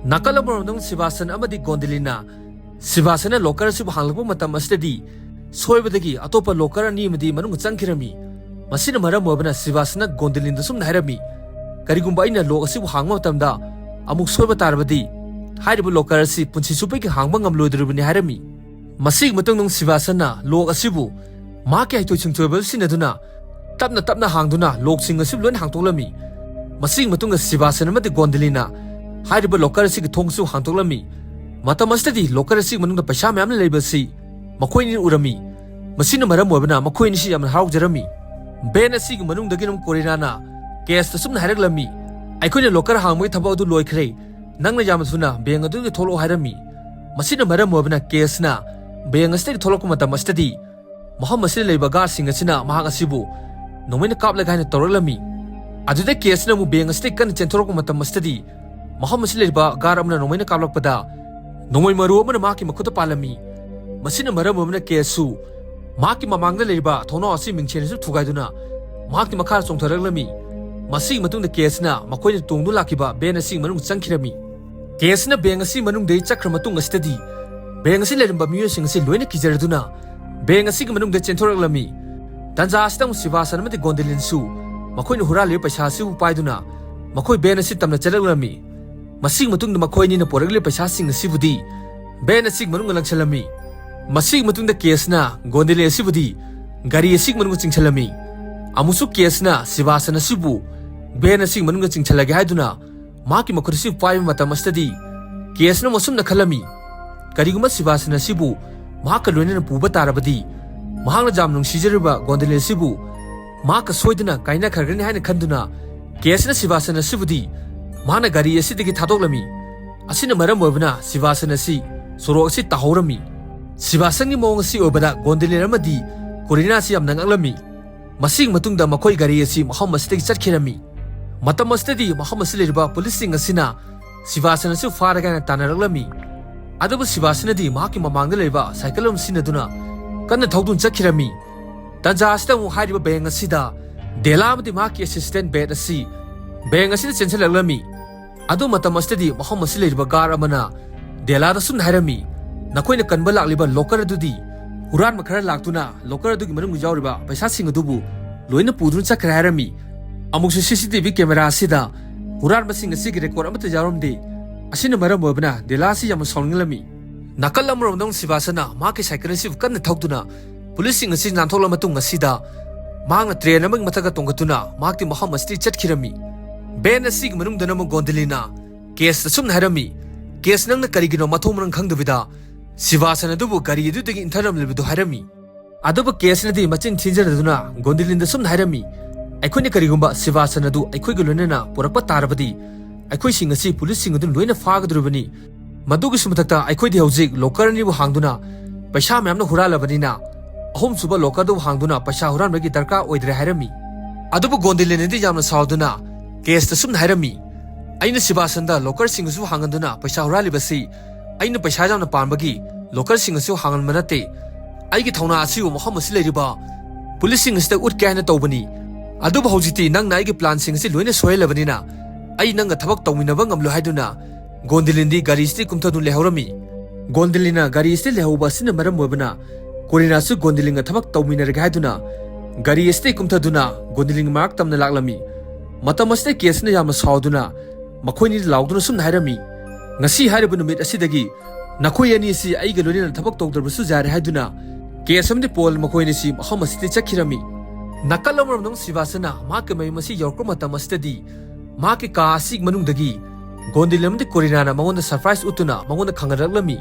ꯅꯥꯀꯜ ꯑꯃꯔꯣꯝꯗ ꯁꯤꯕꯥꯁꯟ ꯑꯃꯗꯤ ꯒꯣꯟꯗꯤꯂꯤꯅ ꯁꯤꯕꯥꯁꯟꯅ locker ꯑꯁꯤꯕꯨ ꯍꯥꯡꯂꯛꯄ ꯃꯇꯝ ꯑꯁꯤꯗꯗꯤ ꯁꯣꯏꯕꯗꯒꯤ ꯑꯇꯣꯞꯄ locker ꯑꯅꯤ ꯑꯃꯗꯤ ꯃꯅꯨꯡꯗ ꯆꯪꯈꯤꯔꯝꯃꯤ꯫ ꯃꯁꯤꯅ ꯃꯔꯝ ꯑꯣꯏꯕꯅ ꯁꯤꯕꯥꯁꯟꯅ ꯒꯣꯟꯗꯤꯂꯤꯟꯗ ꯁꯨꯝꯅ ꯍꯥꯏꯔꯝꯃꯤ, "ꯀꯔꯤꯒꯨꯝꯕ ꯑꯩꯅ lock ꯑꯁꯤꯕꯨ ꯍꯥꯡꯕ ꯃꯇꯝꯗ ꯑꯃꯨꯛ ꯁꯣꯏꯕ ꯇꯥꯔꯕꯗꯤ ꯍꯥꯏꯔꯤꯕ locker ꯑꯁꯤ ꯄꯨꯟꯁꯤ ꯆꯨꯞꯄꯒꯤ ꯍꯥꯡꯕ ꯉꯝꯂꯣꯏꯗꯧꯔꯤꯕꯅꯤ" ꯍꯥꯏꯔꯝꯃꯤ꯫ ꯃꯁꯤꯒꯤ ꯃꯇꯨꯡꯗ ꯁꯤꯕꯥꯁꯟꯅ lock ꯑꯁꯤꯕꯨ ꯃꯍꯥꯛꯀꯤ ꯍꯩꯊꯣꯏ ꯁꯤꯡꯊꯣꯏꯕ ꯁꯤꯖꯤꯟꯅꯗꯨꯅ ꯇꯞꯅ ꯇꯞꯅ ꯍꯥꯡꯗꯨꯅ lockꯁꯤꯡ ꯑꯁꯤ ꯂꯣꯏꯅ ꯍꯥꯡꯗꯣꯛꯂꯝꯃꯤ꯫ ꯃꯁꯤꯒꯤ ꯃꯇꯨꯡꯗ ꯁꯤꯕꯥꯁꯟ ꯑꯃꯗꯤ ꯒꯣꯟꯗꯂꯤꯅ ꯍꯥꯏꯔꯤꯕ locker ꯑꯁꯤꯒꯤ ꯊꯣꯡꯁꯨ ꯍꯥꯡꯗꯣꯛꯂꯝꯃꯤ꯫ ꯃꯇꯝ ꯑꯁꯤꯗꯗꯤ locker ꯑꯁꯤꯒꯤ ꯃꯅꯨꯡꯗ ꯄꯩꯁꯥ ꯃꯌꯥꯝꯅ ꯂꯩꯕ ꯑꯁꯤ ꯃꯈꯣꯏꯅ ꯎꯔꯝꯃꯤ꯫ ꯃꯁꯤꯅ ꯃꯔꯝ ꯑꯣꯏꯕꯅ ꯃꯈꯣꯏ ꯑꯅꯤꯁꯤ ꯌꯥꯝꯅ ꯍꯔꯥꯎꯖꯔꯝꯃꯤ꯫ Van ꯑꯁꯤꯒꯤ ꯃꯅꯨꯡꯗꯒꯤ ꯑꯗꯨꯝ ꯀꯣꯔꯤꯅꯥꯅ ꯀꯦꯁꯇ ꯁꯨꯝꯅ ꯍꯥꯏꯔꯛꯂꯝꯃꯤ, "ꯑꯩꯈꯣꯏꯅ locker ꯍꯥꯡꯕꯒꯤ ꯊꯕꯛ ꯑꯗꯨ ꯂꯣꯏꯈ꯭ꯔꯦ꯫ ꯅꯪꯅ ꯌꯥꯝꯅ ꯊꯨꯅ bank ꯑꯗꯨꯗꯒꯤ ꯊꯣꯛꯂꯛꯑꯣ" ꯍꯥꯏꯔꯝꯃꯤ꯫ ꯃꯁꯤꯅ ꯃꯔꯝ ꯑꯣꯏꯕꯅ ꯀꯦꯁꯅ bank ꯑꯁꯤꯗꯒꯤ ꯊꯣꯛꯂꯛꯄ ꯃꯇꯝ ꯑꯁꯤꯗꯗꯤ ꯃꯐꯝ ꯑꯁꯤꯗ ꯂꯩꯕ guardꯁꯤꯡ ꯑꯁꯤꯅ ꯃꯍꯥꯛ ꯑꯁꯤꯕꯨ ꯅꯣꯡꯃꯩꯅ ꯀꯥꯞꯂꯒꯦ ꯍꯥꯏꯅ ꯇꯧꯔꯛꯂꯝꯃꯤ꯫ ꯑꯗꯨꯗ ꯀꯦꯁꯅ ꯑꯃꯨꯛ ꯕꯦꯡ ꯑꯁꯤꯗꯒꯤ ꯀꯟꯅ ꯆꯦꯟꯊꯣꯔꯛꯄ ꯃꯇꯝ ꯑꯁꯤꯗꯗꯤ, ꯃꯐꯝ ꯑꯁꯤꯗ ꯂꯩꯔꯤꯕ ꯒꯥꯔꯗ ꯑꯃꯅ ꯅꯣꯡꯃꯩꯅ ꯀꯥꯞꯂꯛꯄꯗ, ꯅꯣꯡꯃꯩ ꯃꯔꯨ ꯑꯃꯅ ꯃꯍꯥꯛꯀꯤ ꯃꯈꯨꯠꯇ ꯄꯥꯜꯂꯝꯃꯤ꯫ ꯃꯁꯤꯅ ꯃꯔꯝ ꯑꯣꯏꯗꯨꯅ ꯀꯦꯁꯁꯨ ꯃꯍꯥꯛꯀꯤ ꯃꯃꯥꯡꯗ ꯂꯩꯔꯤꯕ ꯊꯣꯡꯅꯥꯎ ꯑꯁꯤ ꯃꯤꯡꯁꯦꯜꯅꯁꯨ ꯊꯨꯒꯥꯏꯗꯨꯅ ꯃꯍꯥꯛꯀꯤ ꯃꯈꯥꯗ ꯆꯣꯡꯊꯔꯛꯂꯝꯃꯤ꯫ ꯃꯁꯤꯒꯤ ꯃꯇꯨꯡꯗ ꯀꯦꯁꯅ ꯃꯈꯣꯏꯅ ꯇꯣꯡꯗꯨꯅ ꯂꯥꯛꯈꯤꯕ ꯚꯦꯟ ꯑꯁꯤꯒꯤ ꯃꯅꯨꯡ ꯆꯪꯈꯤꯔꯝꯃꯤ꯫ ꯀꯦꯁꯅ ꯕꯦꯡ ꯑꯁꯤ ꯃꯅꯨꯡꯗꯒꯤ ꯆꯠꯈ꯭ꯔ ꯃꯇꯨꯡ ꯑꯁꯤꯗꯗꯤ, ꯕꯦꯡ ꯑꯁꯤ ꯂꯩꯔꯝꯕ ꯃꯤꯑꯣꯏꯁꯤꯡ ꯑꯁꯤ ꯂꯣꯏꯅ ꯀꯤꯖꯔꯗꯨꯅ ꯕꯦꯡ ꯑꯁꯤꯒꯤ ꯃꯅꯨꯡꯗ ꯆꯦꯟꯊꯣꯔꯛꯂꯝꯃꯤ꯫ ꯇꯥꯟꯖꯥ ꯑꯁꯤꯗ ꯑꯃꯨꯛ ꯁꯤꯕꯥꯁꯟ ꯑꯃꯗꯤ ꯒꯣꯟꯗꯤꯂꯤꯟꯁꯨ ꯃꯈꯣꯏꯅ ꯍꯨꯔꯥꯜꯂꯤꯕ ꯄꯩꯁꯥ ꯑꯁꯤꯕꯨ ꯄꯥꯏꯗꯨꯅ ꯃꯈꯣꯏ ꯚꯦꯟ ꯑꯁꯤ ꯇꯝꯅ ꯆꯠꯂꯛꯂꯝꯃꯤ꯫ ꯃꯁꯤꯒꯤ ꯃꯇꯨꯡꯗ ꯃꯈꯣꯏ ꯑꯅꯤꯅ ꯄꯨꯔꯛꯂꯤꯕ ꯄꯩꯁꯥꯁꯤꯡ ꯑꯁꯤꯕꯨꯗꯤ ꯚꯦꯟ ꯑꯁꯤꯒꯤ ꯃꯅꯨꯡꯗ ꯂꯪꯁꯤꯜꯂꯝꯃꯤ꯫ ꯃꯁꯤꯒꯤ ꯃꯇꯨꯡꯗ ꯀꯦꯁꯅ ꯒꯣꯟꯗꯤꯂꯤꯟ ꯑꯁꯤꯕꯨꯗꯤ ꯒꯥꯔꯤ ꯑꯁꯤꯒꯤ ꯃꯅꯨꯡꯗ ꯆꯤꯡꯁꯤꯜꯂꯝꯃꯤ꯫ ꯑꯃꯨꯛꯁꯨ ꯀꯦꯁꯅ ꯁꯤꯕꯥꯁꯟ ꯑꯁꯤꯕꯨ ꯚꯦꯟ ꯑꯁꯤꯒꯤ ꯃꯅꯨꯡꯗ ꯆꯤꯡꯁꯤꯜꯂꯒꯦ ꯍꯥꯏꯗꯨꯅ ꯃꯍꯥꯛꯀꯤ ꯃꯈꯨꯠ ꯑꯁꯤ ꯄꯥꯏꯕ ꯃꯇꯝ ꯑꯁꯤꯗꯗꯤ, ꯀꯦꯁꯅ ꯑꯃꯨꯛ ꯑꯁꯨꯝꯅ ꯈꯜꯂꯝꯃꯤ, ꯀꯔꯤꯒꯨꯝꯕ ꯁꯤꯕꯥꯁꯟ ꯑꯁꯤꯕꯨ ꯃꯍꯥꯛꯀ ꯂꯣꯏꯅꯅ ꯄꯨꯕ ꯇꯥꯔꯕꯗꯤ, ꯃꯍꯥꯛꯅ ꯌꯥꯝ ꯅꯨꯡꯁꯤꯖꯔꯤꯕ ꯒꯣꯟꯗꯤꯂꯤꯟ ꯑꯁꯤꯕꯨ ꯃꯍꯥꯛꯀ ꯁꯣꯏꯗꯅ ꯀꯥꯏꯅꯈ꯭ꯔꯒꯅꯤ ꯍꯥꯏꯅ ꯈꯟꯗꯨꯅ, ꯀꯦꯁꯅ ꯁꯤꯕꯥꯁꯟ ꯑꯁꯤꯕꯨꯗꯤ ꯃꯍꯥꯛꯅ ꯒꯥꯔꯤ ꯑꯁꯤꯗꯒꯤ ꯊꯥꯗꯣꯛꯂꯝꯃꯤ꯫ ꯑꯁꯤꯅ ꯃꯔꯝ ꯑꯣꯏꯕꯅ ꯁꯤꯕꯥꯁꯟ ꯑꯁꯤ ꯁꯣꯔꯣꯛ ꯑꯁꯤ ꯇꯥꯍꯧꯔꯝꯃꯤ꯫ ꯁꯤꯕꯥꯁꯟꯒꯤ ꯃꯑꯣꯡ ꯑꯁꯤ ꯎꯕꯗ ꯒꯣꯟꯗꯤꯂꯤꯟ ꯑꯃꯗꯤ ꯀꯣꯔꯤꯅꯥ ꯑꯁꯤ ꯌꯥꯝꯅ ꯉꯛꯂꯝꯃꯤ꯫ ꯃꯁꯤꯒꯤ ꯃꯇꯨꯡꯗ ꯃꯈꯣꯏ ꯒꯥꯔꯤ ꯑꯁꯤ ꯃꯐꯝ ꯑꯁꯤꯗꯒꯤ ꯆꯠꯈꯤꯔꯝꯃꯤ꯫ ꯃꯇꯝ ꯑꯁꯤꯗꯗꯤ ꯃꯐꯝ ꯑꯁꯤꯗ ꯂꯩꯔꯤꯕ ꯄꯨꯂꯤꯁꯁꯤꯡ ꯑꯁꯤꯅ ꯁꯤꯕꯥꯁꯟ ꯑꯁꯤ ꯐꯥꯔꯒꯦ ꯍꯥꯏꯅ ꯇꯥꯟꯅꯔꯛꯂꯝꯃꯤ꯫ ꯑꯗꯨꯕꯨ ꯁꯤꯕꯥꯁꯟꯅꯗꯤ ꯃꯍꯥꯛꯀꯤ ꯃꯃꯥꯡꯗ ꯂꯩꯕ ꯁꯥꯏꯀꯜ ꯑꯃ ꯁꯤꯖꯤꯟꯅꯗꯨꯅ ꯀꯟꯅ ꯊꯧꯗꯨꯅ ꯆꯠꯈꯤꯔꯝꯃꯤ꯫ ꯇꯥꯟꯖꯥ ꯑꯁꯤꯗ ꯑꯃꯨꯛ ꯍꯥꯏꯔꯤꯕ ꯕꯦꯡ ꯑꯁꯤꯗ ꯗꯦꯂꯥ ꯑꯃꯗꯤ ꯃꯍꯥꯛꯀꯤ ꯑꯦꯁꯤꯁꯇꯦꯟ ꯕꯦꯠ ꯑꯁꯤ ꯕꯦꯡ ꯑꯁꯤꯗ ꯆꯦꯟꯁꯤꯜꯂꯛꯂꯝꯃꯤ꯫ ꯑꯗꯨ ꯃꯇꯝ ꯑꯁꯤꯗꯗꯤ ꯃꯐꯝ ꯑꯁꯤ ꯂꯩꯔꯤꯕ ꯒꯥꯔꯗ ꯑꯃꯅ ꯗꯦꯂꯥꯗ ꯁꯨꯝꯅ ꯍꯥꯏꯔꯝꯃꯤ, "ꯅꯈꯣꯏꯅ ꯀꯟꯕ ꯂꯥꯛꯂꯤꯕ ꯂꯣꯀꯔ ꯑꯗꯨꯗꯤ ꯍꯨꯔꯥꯟꯕ ꯈꯔ ꯂꯥꯛꯇꯨꯅ ꯂꯣꯀꯔ ꯑꯗꯨꯒꯤ ꯃꯅꯨꯡꯗ ꯌꯥꯎꯔꯤꯕ ꯄꯩꯁꯥꯁꯤꯡ ꯑꯗꯨꯕꯨ ꯂꯣꯏꯅ ꯄꯨꯗꯨꯅ ꯆꯠꯈ꯭ꯔꯦ" ꯍꯥꯏꯔꯝꯃꯤ꯫ ꯑꯃꯨꯛꯁꯨ ꯁꯤ ꯁꯤ ꯇꯤ ꯚꯤ ꯀꯦꯃꯦꯔꯥ ꯑꯁꯤꯗ ꯍꯨꯔꯥꯟꯕꯁꯤꯡ ꯑꯁꯤꯒꯤ ꯔꯦꯀꯣꯔꯗ ꯑꯃꯠꯇ ꯌꯥꯎꯔꯝꯗꯦ꯫ ꯑꯁꯤꯅ ꯃꯔꯝ ꯑꯣꯏꯕꯅ ꯗꯦꯂꯥ ꯑꯁꯤ ꯌꯥꯝꯅ ꯁꯥꯎꯅꯤꯡꯂꯝꯃꯤ꯫ ꯅꯥꯀꯜ ꯑꯃꯔꯣꯝꯗ ꯑꯃꯨꯛ ꯁꯤꯕꯥꯁꯟꯅ ꯃꯍꯥꯛꯀꯤ ꯁꯥꯏꯀꯜ ꯑꯁꯤꯕꯨ ꯀꯟꯅ ꯊꯧꯗꯨꯅ ꯄꯨꯂꯤꯁꯁꯤꯡ ꯑꯁꯤ ꯅꯥꯟꯊꯣꯛꯂꯕ ꯃꯇꯨꯡ ꯑꯁꯤꯗ ꯃꯍꯥꯛꯅ ꯇ꯭ꯔꯦꯟ ꯑꯃꯒꯤ ꯃꯊꯛꯇ ꯇꯣꯡꯈꯠꯇꯨꯅ ꯃꯍꯥꯛꯇꯤ ꯃꯐꯝ ꯑꯁꯤꯗꯒꯤ ꯆꯠꯈꯤꯔꯝꯃꯤ꯫ ꯚꯦꯟ ꯑꯁꯤꯒꯤ ꯃꯅꯨꯡꯗꯅ ꯑꯃꯨꯛ ꯒꯣꯟꯗꯤꯂꯤꯅ ꯀꯦꯁꯇ ꯁꯨꯝꯅ ꯍꯥꯏꯔꯝꯃꯤ, "ꯀꯦꯁ, ꯅꯪꯅ ꯀꯔꯤꯒꯤꯅꯣ ꯃꯊꯣꯡ ꯃꯔꯝ ꯈꯪꯗꯕꯤꯗ ꯁꯤꯕꯥꯁꯟ ꯑꯗꯨꯕꯨ ꯒꯥꯔꯤ ꯑꯗꯨꯗꯒꯤ ꯏꯟꯊꯔꯝꯂꯤꯕꯗꯨ?" ꯍꯥꯏꯔꯝꯃꯤ꯫ ꯑꯗꯨꯕꯨ ꯀꯦꯁꯅꯗꯤ ꯃꯆꯤꯟ ꯊꯤꯟꯖꯔꯗꯨꯅ ꯒꯣꯟꯗꯤꯂꯤꯟꯗ ꯁꯨꯝꯅ ꯍꯥꯏꯔꯝꯃꯤ, "ꯑꯩꯈꯣꯏꯅ ꯀꯔꯤꯒꯨꯝꯕ ꯁꯤꯕꯥꯁꯟ ꯑꯗꯨ ꯑꯩꯈꯣꯏꯒ ꯂꯣꯏꯅꯅ ꯄꯨꯔꯛꯄ ꯇꯥꯔꯕꯗꯤ ꯑꯩꯈꯣꯏꯁꯤꯡ ꯑꯁꯤ ꯄꯨꯂꯤꯁꯁꯤꯡ ꯑꯗꯨꯅ ꯂꯣꯏꯅ ꯐꯥꯒꯗꯧꯔꯤꯕꯅꯤ꯫ ꯃꯗꯨꯒꯤꯁꯨ ꯃꯊꯛꯇ ꯑꯩꯈꯣꯏꯗꯤ ꯍꯧꯖꯤꯛ ꯂꯣꯀꯔ ꯑꯅꯤꯕꯨ ꯍꯥꯡꯗꯨꯅ ꯄꯩꯁꯥ ꯃꯌꯥꯝꯅ ꯍꯨꯔꯥꯜꯂꯕꯅꯤꯅ ꯑꯍꯨꯝꯁꯨꯕ ꯂꯣꯀꯔꯗꯨꯕꯨ ꯍꯥꯡꯗꯨꯅ ꯄꯩꯁꯥ ꯍꯨꯔꯥꯟꯕꯒꯤ ꯗꯔꯀꯥꯔ ꯑꯣꯏꯗ꯭ꯔꯦ" ꯍꯥꯏꯔꯝꯃꯤ꯫ ꯑꯗꯨꯕꯨ ꯒꯣꯟꯗꯤꯂꯤꯅꯗꯤ ꯌꯥꯝꯅ ꯁꯥꯎꯗꯨꯅ ꯀꯦꯁꯇ ꯁꯨꯝꯅ ꯍꯥꯏꯔꯝꯃꯤ, "ꯑꯩꯅ ꯁꯤꯕꯥꯁꯟꯗ ꯂꯣꯀꯔꯁꯤꯡ ꯑꯁꯨ ꯍꯥꯡꯍꯟꯗꯨꯅ ꯄꯩꯁꯥ ꯍꯨꯔꯥꯜꯂꯤꯕꯁꯤ ꯑꯩꯅ ꯄꯩꯁꯥ ꯌꯥꯝꯅ ꯄꯥꯝꯕꯒꯤ ꯂꯣꯀꯔꯁꯤꯡ ꯑꯁꯨ ꯍꯥꯡꯍꯟꯕ ꯅꯠꯇꯦ꯫ ꯑꯩꯒꯤ ꯊꯧꯅꯥ ꯑꯁꯤꯕꯨ ꯃꯐꯝ ꯑꯁꯤ ꯂꯩꯔꯤꯕ ꯄꯨꯂꯤꯁꯁꯤꯡ ꯑꯁꯤꯗ ꯎꯠꯀꯦ ꯍꯥꯏꯅ ꯇꯧꯕꯅꯤ꯫ ꯑꯗꯨꯕꯨ ꯍꯧꯖꯤꯛꯇꯤ ꯅꯪꯅ ꯑꯩꯒꯤ ꯄ꯭ꯂꯥꯟꯁꯤꯡ ꯑꯁꯤ ꯂꯣꯏꯅ ꯁꯣꯏꯍꯜꯂꯕꯅꯤꯅ ꯑꯩ ꯅꯪꯒ ꯊꯕꯛ ꯇꯧꯃꯤꯟꯅꯕ ꯉꯝꯂꯣꯏ" ꯍꯥꯏꯗꯨꯅ ꯒꯣꯟꯗꯤꯂꯤꯟꯗꯤ ꯒꯥꯔꯤ ꯑꯁꯤꯗꯒꯤ ꯀꯨꯝꯊꯗꯨꯅ ꯂꯩꯍꯧꯔꯝꯃꯤ꯫ ꯒꯣꯟꯗꯤꯂꯤꯟꯅ ꯒꯥꯔꯤ ꯑꯁꯤꯗ ꯂꯩꯍꯧꯕ ꯑꯁꯤꯅ ꯃꯔꯝ ꯑꯣꯏꯕꯅ ꯀꯣꯔꯤꯅꯥꯁꯨ ꯒꯣꯟꯗꯤꯂꯤꯟꯒ ꯊꯕꯛ ꯇꯧꯃꯤꯟꯅꯔꯒꯦ ꯍꯥꯏꯗꯨꯅ ꯒꯥꯔꯤ ꯑꯁꯤꯗꯒꯤ ꯀꯨꯝꯊꯗꯨꯅ ꯒꯣꯟꯗꯤꯂꯤꯟꯒꯤ ꯃꯅꯥꯛ ꯇꯝꯅ ꯂꯥꯛꯂꯝꯃꯤ꯫ ꯃꯇꯝ ꯑꯁꯤꯗ ꯀꯦꯁꯅ ꯌꯥꯝꯅ ꯁꯥꯎꯗꯨꯅ ꯃꯈꯣꯏꯅꯤꯗ ꯂꯥꯎꯗꯨꯅ ꯁꯨꯝꯅ ꯍꯥꯏꯔꯝꯃꯤ, "ꯉꯁꯤ ꯍꯥꯏꯔꯤꯕ ꯅꯨꯃꯤꯠ ꯑꯁꯤꯗꯒꯤ ꯅꯈꯣꯏ ꯑꯅꯤ ꯑꯁꯤ ꯑꯩꯒ ꯂꯣꯏꯅꯅ ꯊꯕꯛ ꯇꯧꯗ꯭ꯔꯕꯁꯨ ꯌꯥꯔꯦ" ꯍꯥꯏꯗꯨꯅ ꯀꯦꯁ ꯑꯃꯗꯤ ꯄꯣꯜ ꯃꯈꯣꯏ ꯑꯅꯤꯁꯤ ꯃꯐꯝ ꯑꯁꯤꯗ ꯆꯠꯈꯤꯔꯝꯃꯤ꯫ ꯅꯥꯀꯜ ꯑꯃꯔꯣꯝꯗ ꯁꯤꯕꯥꯁꯅ ꯃꯍꯥꯛꯀꯤ ꯃꯌꯨꯝ ꯑꯁꯤ ꯌꯧꯔꯛꯄ ꯃꯇꯝ ꯑꯁꯤꯗꯗꯤ ꯃꯍꯥꯛꯀꯤ ꯀꯥ ꯑꯁꯤꯒꯤ ꯃꯅꯨꯡꯗꯒꯤ ꯒꯣꯟꯗꯤꯂꯤꯟ ꯑꯃꯗꯤ ꯀꯣꯔꯤꯅꯥꯅ ꯃꯉꯣꯟꯗ ꯁꯔꯄ꯭ꯔꯥꯏꯖ ꯎꯠꯇꯨꯅ ꯃꯉꯣꯟꯗ ꯈꯪꯍꯜꯂꯛꯂꯝꯃꯤ꯫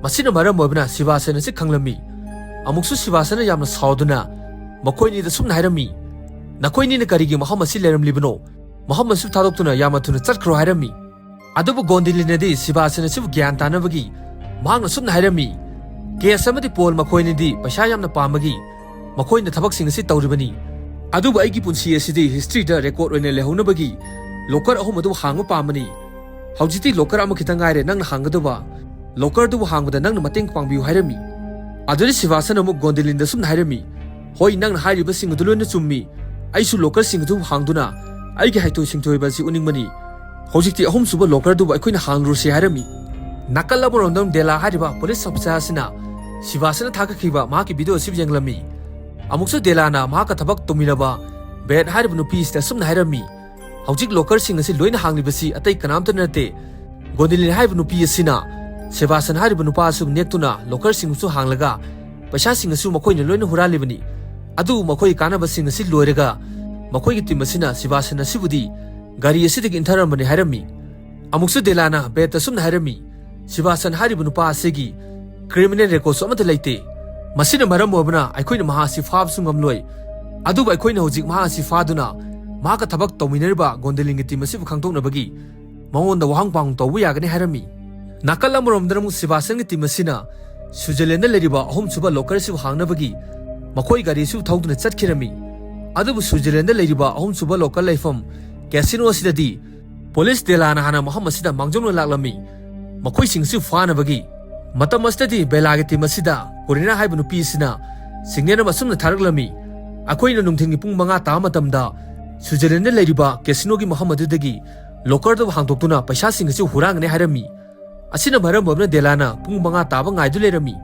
ꯃꯁꯤꯅ ꯃꯔꯝ ꯑꯣꯏꯕꯅ ꯁꯤꯕꯥꯁꯟ ꯑꯁꯤ ꯈꯪꯂꯝꯃꯤ꯫ ꯑꯃꯨꯛꯁꯨ ꯁꯤꯕꯥꯁꯟꯅ ꯌꯥꯝꯅ ꯁꯥꯎꯗꯨꯅ ꯃꯈꯣꯏ ꯑꯅꯤꯗ ꯁꯨꯝꯅ ꯍꯥꯏꯔꯝꯃꯤ, "ꯅꯈꯣꯏ ꯑꯅꯤꯅ ꯀꯔꯤꯒꯤ ꯃꯐꯝ ꯑꯁꯤ ꯂꯩꯔꯝꯂꯤꯕꯅꯣ? ꯃꯐꯝ ꯑꯁꯤ ꯊꯥꯗꯣꯛꯇꯨꯅ ꯌꯥꯝꯅ ꯊꯨꯅ ꯆꯠꯈ꯭ꯔꯣ" ꯍꯥꯏꯔꯝꯃꯤ꯫ ꯑꯗꯨꯕꯨ ꯒꯣꯟꯗꯤꯂꯤꯅꯗꯤ ꯁꯤꯕꯥꯁꯟ ꯑꯁꯤꯕꯨ ꯒ꯭ꯌꯥꯟ ꯇꯥꯅꯕꯒꯤ ꯃꯍꯥꯛꯅ ꯁꯨꯝꯅ ꯍꯥꯏꯔꯝꯃꯤ, "ꯀꯦꯁ ꯑꯃꯗꯤ ꯄꯣꯜ ꯃꯈꯣꯏ ꯑꯅꯤꯗꯤ ꯄꯩꯁꯥ ꯌꯥꯝꯅ ꯄꯥꯝꯕꯒꯤ ꯃꯈꯣꯏꯅ ꯊꯕꯛꯁꯤꯡ ꯑꯁꯤ ꯇꯧꯔꯤꯕꯅꯤ꯫ ꯑꯗꯨꯕꯨ ꯑꯩꯒꯤ ꯄꯨꯟꯁꯤ ꯑꯁꯤꯗꯤ ꯍꯤꯁꯇ꯭ꯔꯤꯗ ꯔꯦꯀꯣꯔꯗ ꯑꯣꯏꯅ ꯂꯩꯍꯧꯅꯕꯒꯤ ꯂꯣꯀꯔ ꯑꯍꯨꯝ ꯑꯗꯨ ꯍꯥꯡꯕ ꯄꯥꯝꯕꯅꯤ꯫ ꯍꯧꯖꯤꯛꯇꯤ ꯂꯣꯀꯔ ꯑꯃꯈꯛꯇ ꯉꯥꯏꯔꯦ ꯅꯪꯅ ꯍꯥꯡꯒꯗꯕ꯫ ꯂꯣꯀꯔꯗꯨꯕꯨ ꯍꯥꯡꯕꯗ ꯅꯪꯅ ꯃꯇꯦꯡ ꯄꯥꯡꯕꯤꯌꯨ" ꯍꯥꯏꯔꯝꯃꯤ꯫ ꯑꯗꯨꯗꯤ ꯁꯤꯕꯥꯁꯟ ꯑꯃꯨꯛ ꯒꯣꯟꯗꯤꯂꯤꯟꯗ ꯁꯨꯝꯅ ꯍꯥꯏꯔꯝꯃꯤ, "ꯍꯣꯏ, ꯅꯪꯅ ꯍꯥꯏꯔꯤꯕꯁꯤꯡ ꯑꯗꯨ ꯂꯣꯏꯅ ꯆꯨꯝꯃꯤ꯫ ꯑꯩꯁꯨ ꯂꯣꯀꯔꯁꯤꯡ ꯑꯗꯨ ꯍꯥꯡꯗꯨꯅ ꯑꯩꯒꯤ ꯍꯩꯊꯣꯏ ꯁꯤꯡꯊꯣꯏꯕ ꯑꯁꯤ ꯎꯠꯅꯤꯡꯕꯅꯤ꯫ ꯍꯧꯖꯤꯛꯇꯤ ꯑꯍꯨꯝꯁꯨꯕ ꯂꯣꯀꯔꯗꯨꯕꯨ ꯑꯩꯈꯣꯏꯅ ꯍꯥꯡꯂꯨꯔꯁꯤ" ꯍꯥꯏꯔꯝꯃꯤ꯫ ꯅꯥꯀꯜ ꯑꯃꯔꯣꯝꯗ ꯗꯦꯂꯥ ꯍꯥꯏꯔꯤꯕ ꯄꯨꯂꯤꯁ ꯑꯣꯐꯤꯁꯥꯔ ꯑꯁꯤꯅ ꯁꯤꯕꯥꯁꯟꯅ ꯊꯥꯒꯠꯈꯤꯕ ꯃꯍꯥꯛꯀꯤ ꯚꯤꯗꯤꯑꯣ ꯑꯁꯤ ꯌꯦꯡꯂꯝꯃꯤ꯫ ꯑꯃꯨꯛꯁꯨ ꯗꯦꯂꯥꯅ ꯃꯍꯥꯛꯀ ꯊꯕꯛ ꯇꯧꯃꯤꯟꯅꯕ ꯕꯦꯠ ꯍꯥꯏꯔꯤꯕ ꯅꯨꯄꯤ ꯑꯁꯤꯗ ꯁꯨꯝꯅ ꯍꯥꯏꯔꯝꯃꯤ, "ꯍꯧꯖꯤꯛ ꯂꯣꯀꯔꯁꯤꯡ ꯑꯁꯤ ꯂꯣꯏꯅ ꯍꯥꯡꯂꯤꯕꯁꯤ ꯑꯇꯩ ꯀꯅꯥꯝꯇ ꯅꯠꯇꯦ꯫ ꯒꯣꯟꯗꯤꯂꯤꯟ ꯍꯥꯏꯔꯤꯕ ꯅꯨꯄꯤ ꯑꯁꯤꯅ ꯁꯦꯕꯥꯁꯟ ꯍꯥꯏꯔꯤꯕ ꯅꯨꯄꯥ ꯑꯁꯤꯕꯨ ꯅꯦꯛꯇꯨꯅ ꯂꯣꯀꯔꯁꯤꯡ ꯑꯁꯨ ꯍꯥꯡꯂꯒ ꯄꯩꯁꯥꯁꯤꯡ ꯑꯁꯨ ꯃꯈꯣꯏꯅ ꯂꯣꯏꯅ ꯍꯨꯔꯥꯜꯂꯤꯕꯅꯤ꯫ ꯑꯗꯨꯕꯨ ꯃꯈꯣꯏꯒꯤ ꯀꯥꯟꯅꯕꯁꯤꯡ ꯑꯁꯤ ꯂꯣꯏꯔꯒ ꯃꯈꯣꯏꯒꯤ ꯇꯤꯝ ꯑꯁꯤꯅ ꯁꯦꯕꯥꯁꯟ ꯑꯁꯤꯕꯨꯗꯤ ꯒꯥꯔꯤ ꯑꯁꯤꯗꯒꯤ ꯏꯟꯊꯔꯝꯕꯅꯤ" ꯍꯥꯏꯔꯝꯃꯤ꯫ ꯑꯃꯨꯛꯁꯨ ꯗꯦꯂꯥꯅ ꯕꯦꯠꯇ ꯁꯨꯝꯅ ꯍꯥꯏꯔꯝꯃꯤ, "ꯁꯤꯕꯥꯁꯟ ꯍꯥꯏꯔꯤꯕ ꯅꯨꯄꯥ ꯑꯁꯤꯒꯤ ꯀ꯭ꯔꯤꯃꯤꯅꯦꯜ ꯔꯦꯀꯣꯔꯗꯁꯨ ꯑꯃꯠꯇ ꯂꯩꯇꯦ꯫ ꯃꯁꯤꯅ ꯃꯔꯝ ꯑꯣꯏꯕꯅ ꯑꯩꯈꯣꯏꯅ ꯃꯍꯥꯛ ꯑꯁꯤ ꯐꯥꯕꯁꯨ ꯉꯝꯂꯣꯏ꯫ ꯑꯗꯨꯕꯨ ꯑꯩꯈꯣꯏꯅ ꯍꯧꯖꯤꯛ ꯃꯍꯥꯛ ꯑꯁꯤ ꯐꯥꯗꯨꯅ ꯃꯍꯥꯛꯀ ꯊꯕꯛ ꯇꯧꯃꯤꯟꯅꯔꯤꯕ ꯒꯣꯟꯗꯦꯂꯤꯟꯒꯤ ꯇꯤꯝ ꯑꯁꯤꯕꯨ ꯈꯪꯗꯣꯛꯅꯕꯒꯤ ꯃꯉꯣꯟꯗ ꯋꯥꯍꯪ ꯄꯥꯎꯍꯪ ꯇꯧꯕ ꯌꯥꯒꯅꯤ" ꯍꯥꯏꯔꯝꯃꯤ꯫ ꯅꯥꯀꯜ ꯑꯃꯔꯣꯝꯗꯅ ꯑꯃꯨꯛ ꯁꯤꯕꯥꯁꯟꯒꯤ ꯇꯤꯝ ꯑꯁꯤꯅ ꯁ꯭ꯋꯤꯖꯔꯂꯦꯟꯗ ꯂꯩꯔꯤꯕ ꯑꯍꯨꯝꯁꯨꯕ ꯂꯣꯀꯔ ꯑꯁꯤꯕꯨ ꯍꯥꯡꯅꯕꯒꯤ ꯃꯈꯣꯏ ꯒꯥꯔꯤ ꯑꯁꯤꯕꯨ ꯊꯧꯗꯨꯅ ꯆꯠꯈꯤꯔꯝꯃꯤ꯫ ꯑꯗꯨꯕꯨ ꯁ꯭ꯋꯤꯖꯔꯂꯦꯟꯗ ꯂꯩꯔꯤꯕ ꯑꯍꯨꯝꯁꯨꯕ ꯂꯣꯀꯔ ꯂꯩꯐꯝ ꯀꯦꯁꯤꯅꯣ ꯑꯁꯤꯗꯗꯤ ꯄꯨꯂꯤꯁ ꯗꯦꯂꯥꯅ ꯍꯥꯟꯅ ꯃꯐꯝ ꯑꯁꯤꯗ ꯃꯥꯡꯖꯧꯅ ꯂꯥꯛꯂꯝꯃꯤ꯫ ꯃꯈꯣꯏꯁꯤꯡ ꯑꯁꯤ ꯐꯥꯅꯕꯒꯤ ꯃꯇꯝ ꯑꯁꯤꯗꯗꯤ ꯕꯦꯂꯥꯒꯤ ꯇꯤꯝ ꯑꯁꯤꯗ ꯀꯣꯔꯤꯅꯥ ꯍꯥꯏꯕ ꯅꯨꯄꯤ ꯑꯁꯤꯅ ꯁꯤꯒꯅꯦꯜ ꯑꯃ ꯑꯁꯨꯝꯅ ꯊꯥꯔꯛꯂꯝꯃꯤ, "ꯑꯩꯈꯣꯏꯅ ꯅꯨꯡꯊꯤꯜꯒꯤ ꯄꯨꯡ ꯃꯉꯥ ꯇꯥꯕ ꯃꯇꯝꯗ ꯁ꯭ꯋꯤꯖꯔꯂꯦꯟꯗ ꯂꯩꯔꯤꯕ ꯀꯦꯁꯤꯅꯣꯒꯤ ꯃꯐꯝ ꯑꯗꯨꯗꯒꯤ ꯂꯣꯀꯔꯗꯨ ꯍꯥꯡꯗꯣꯛꯇꯨꯅ ꯄꯩꯁꯥꯁꯤꯡ ꯑꯁꯤ ꯍꯨꯔꯥꯟꯒꯅꯤ" ꯍꯥꯏꯔꯝꯃꯤ꯫ ꯑꯁꯤꯅ ꯃꯔꯝ ꯑꯣꯏꯗꯨꯅ ꯗꯦꯂꯥꯅ ꯄꯨꯡ ꯃꯉꯥ ꯇꯥꯕ ꯉꯥꯏꯗꯨ ꯂꯩꯔꯝꯃꯤ꯫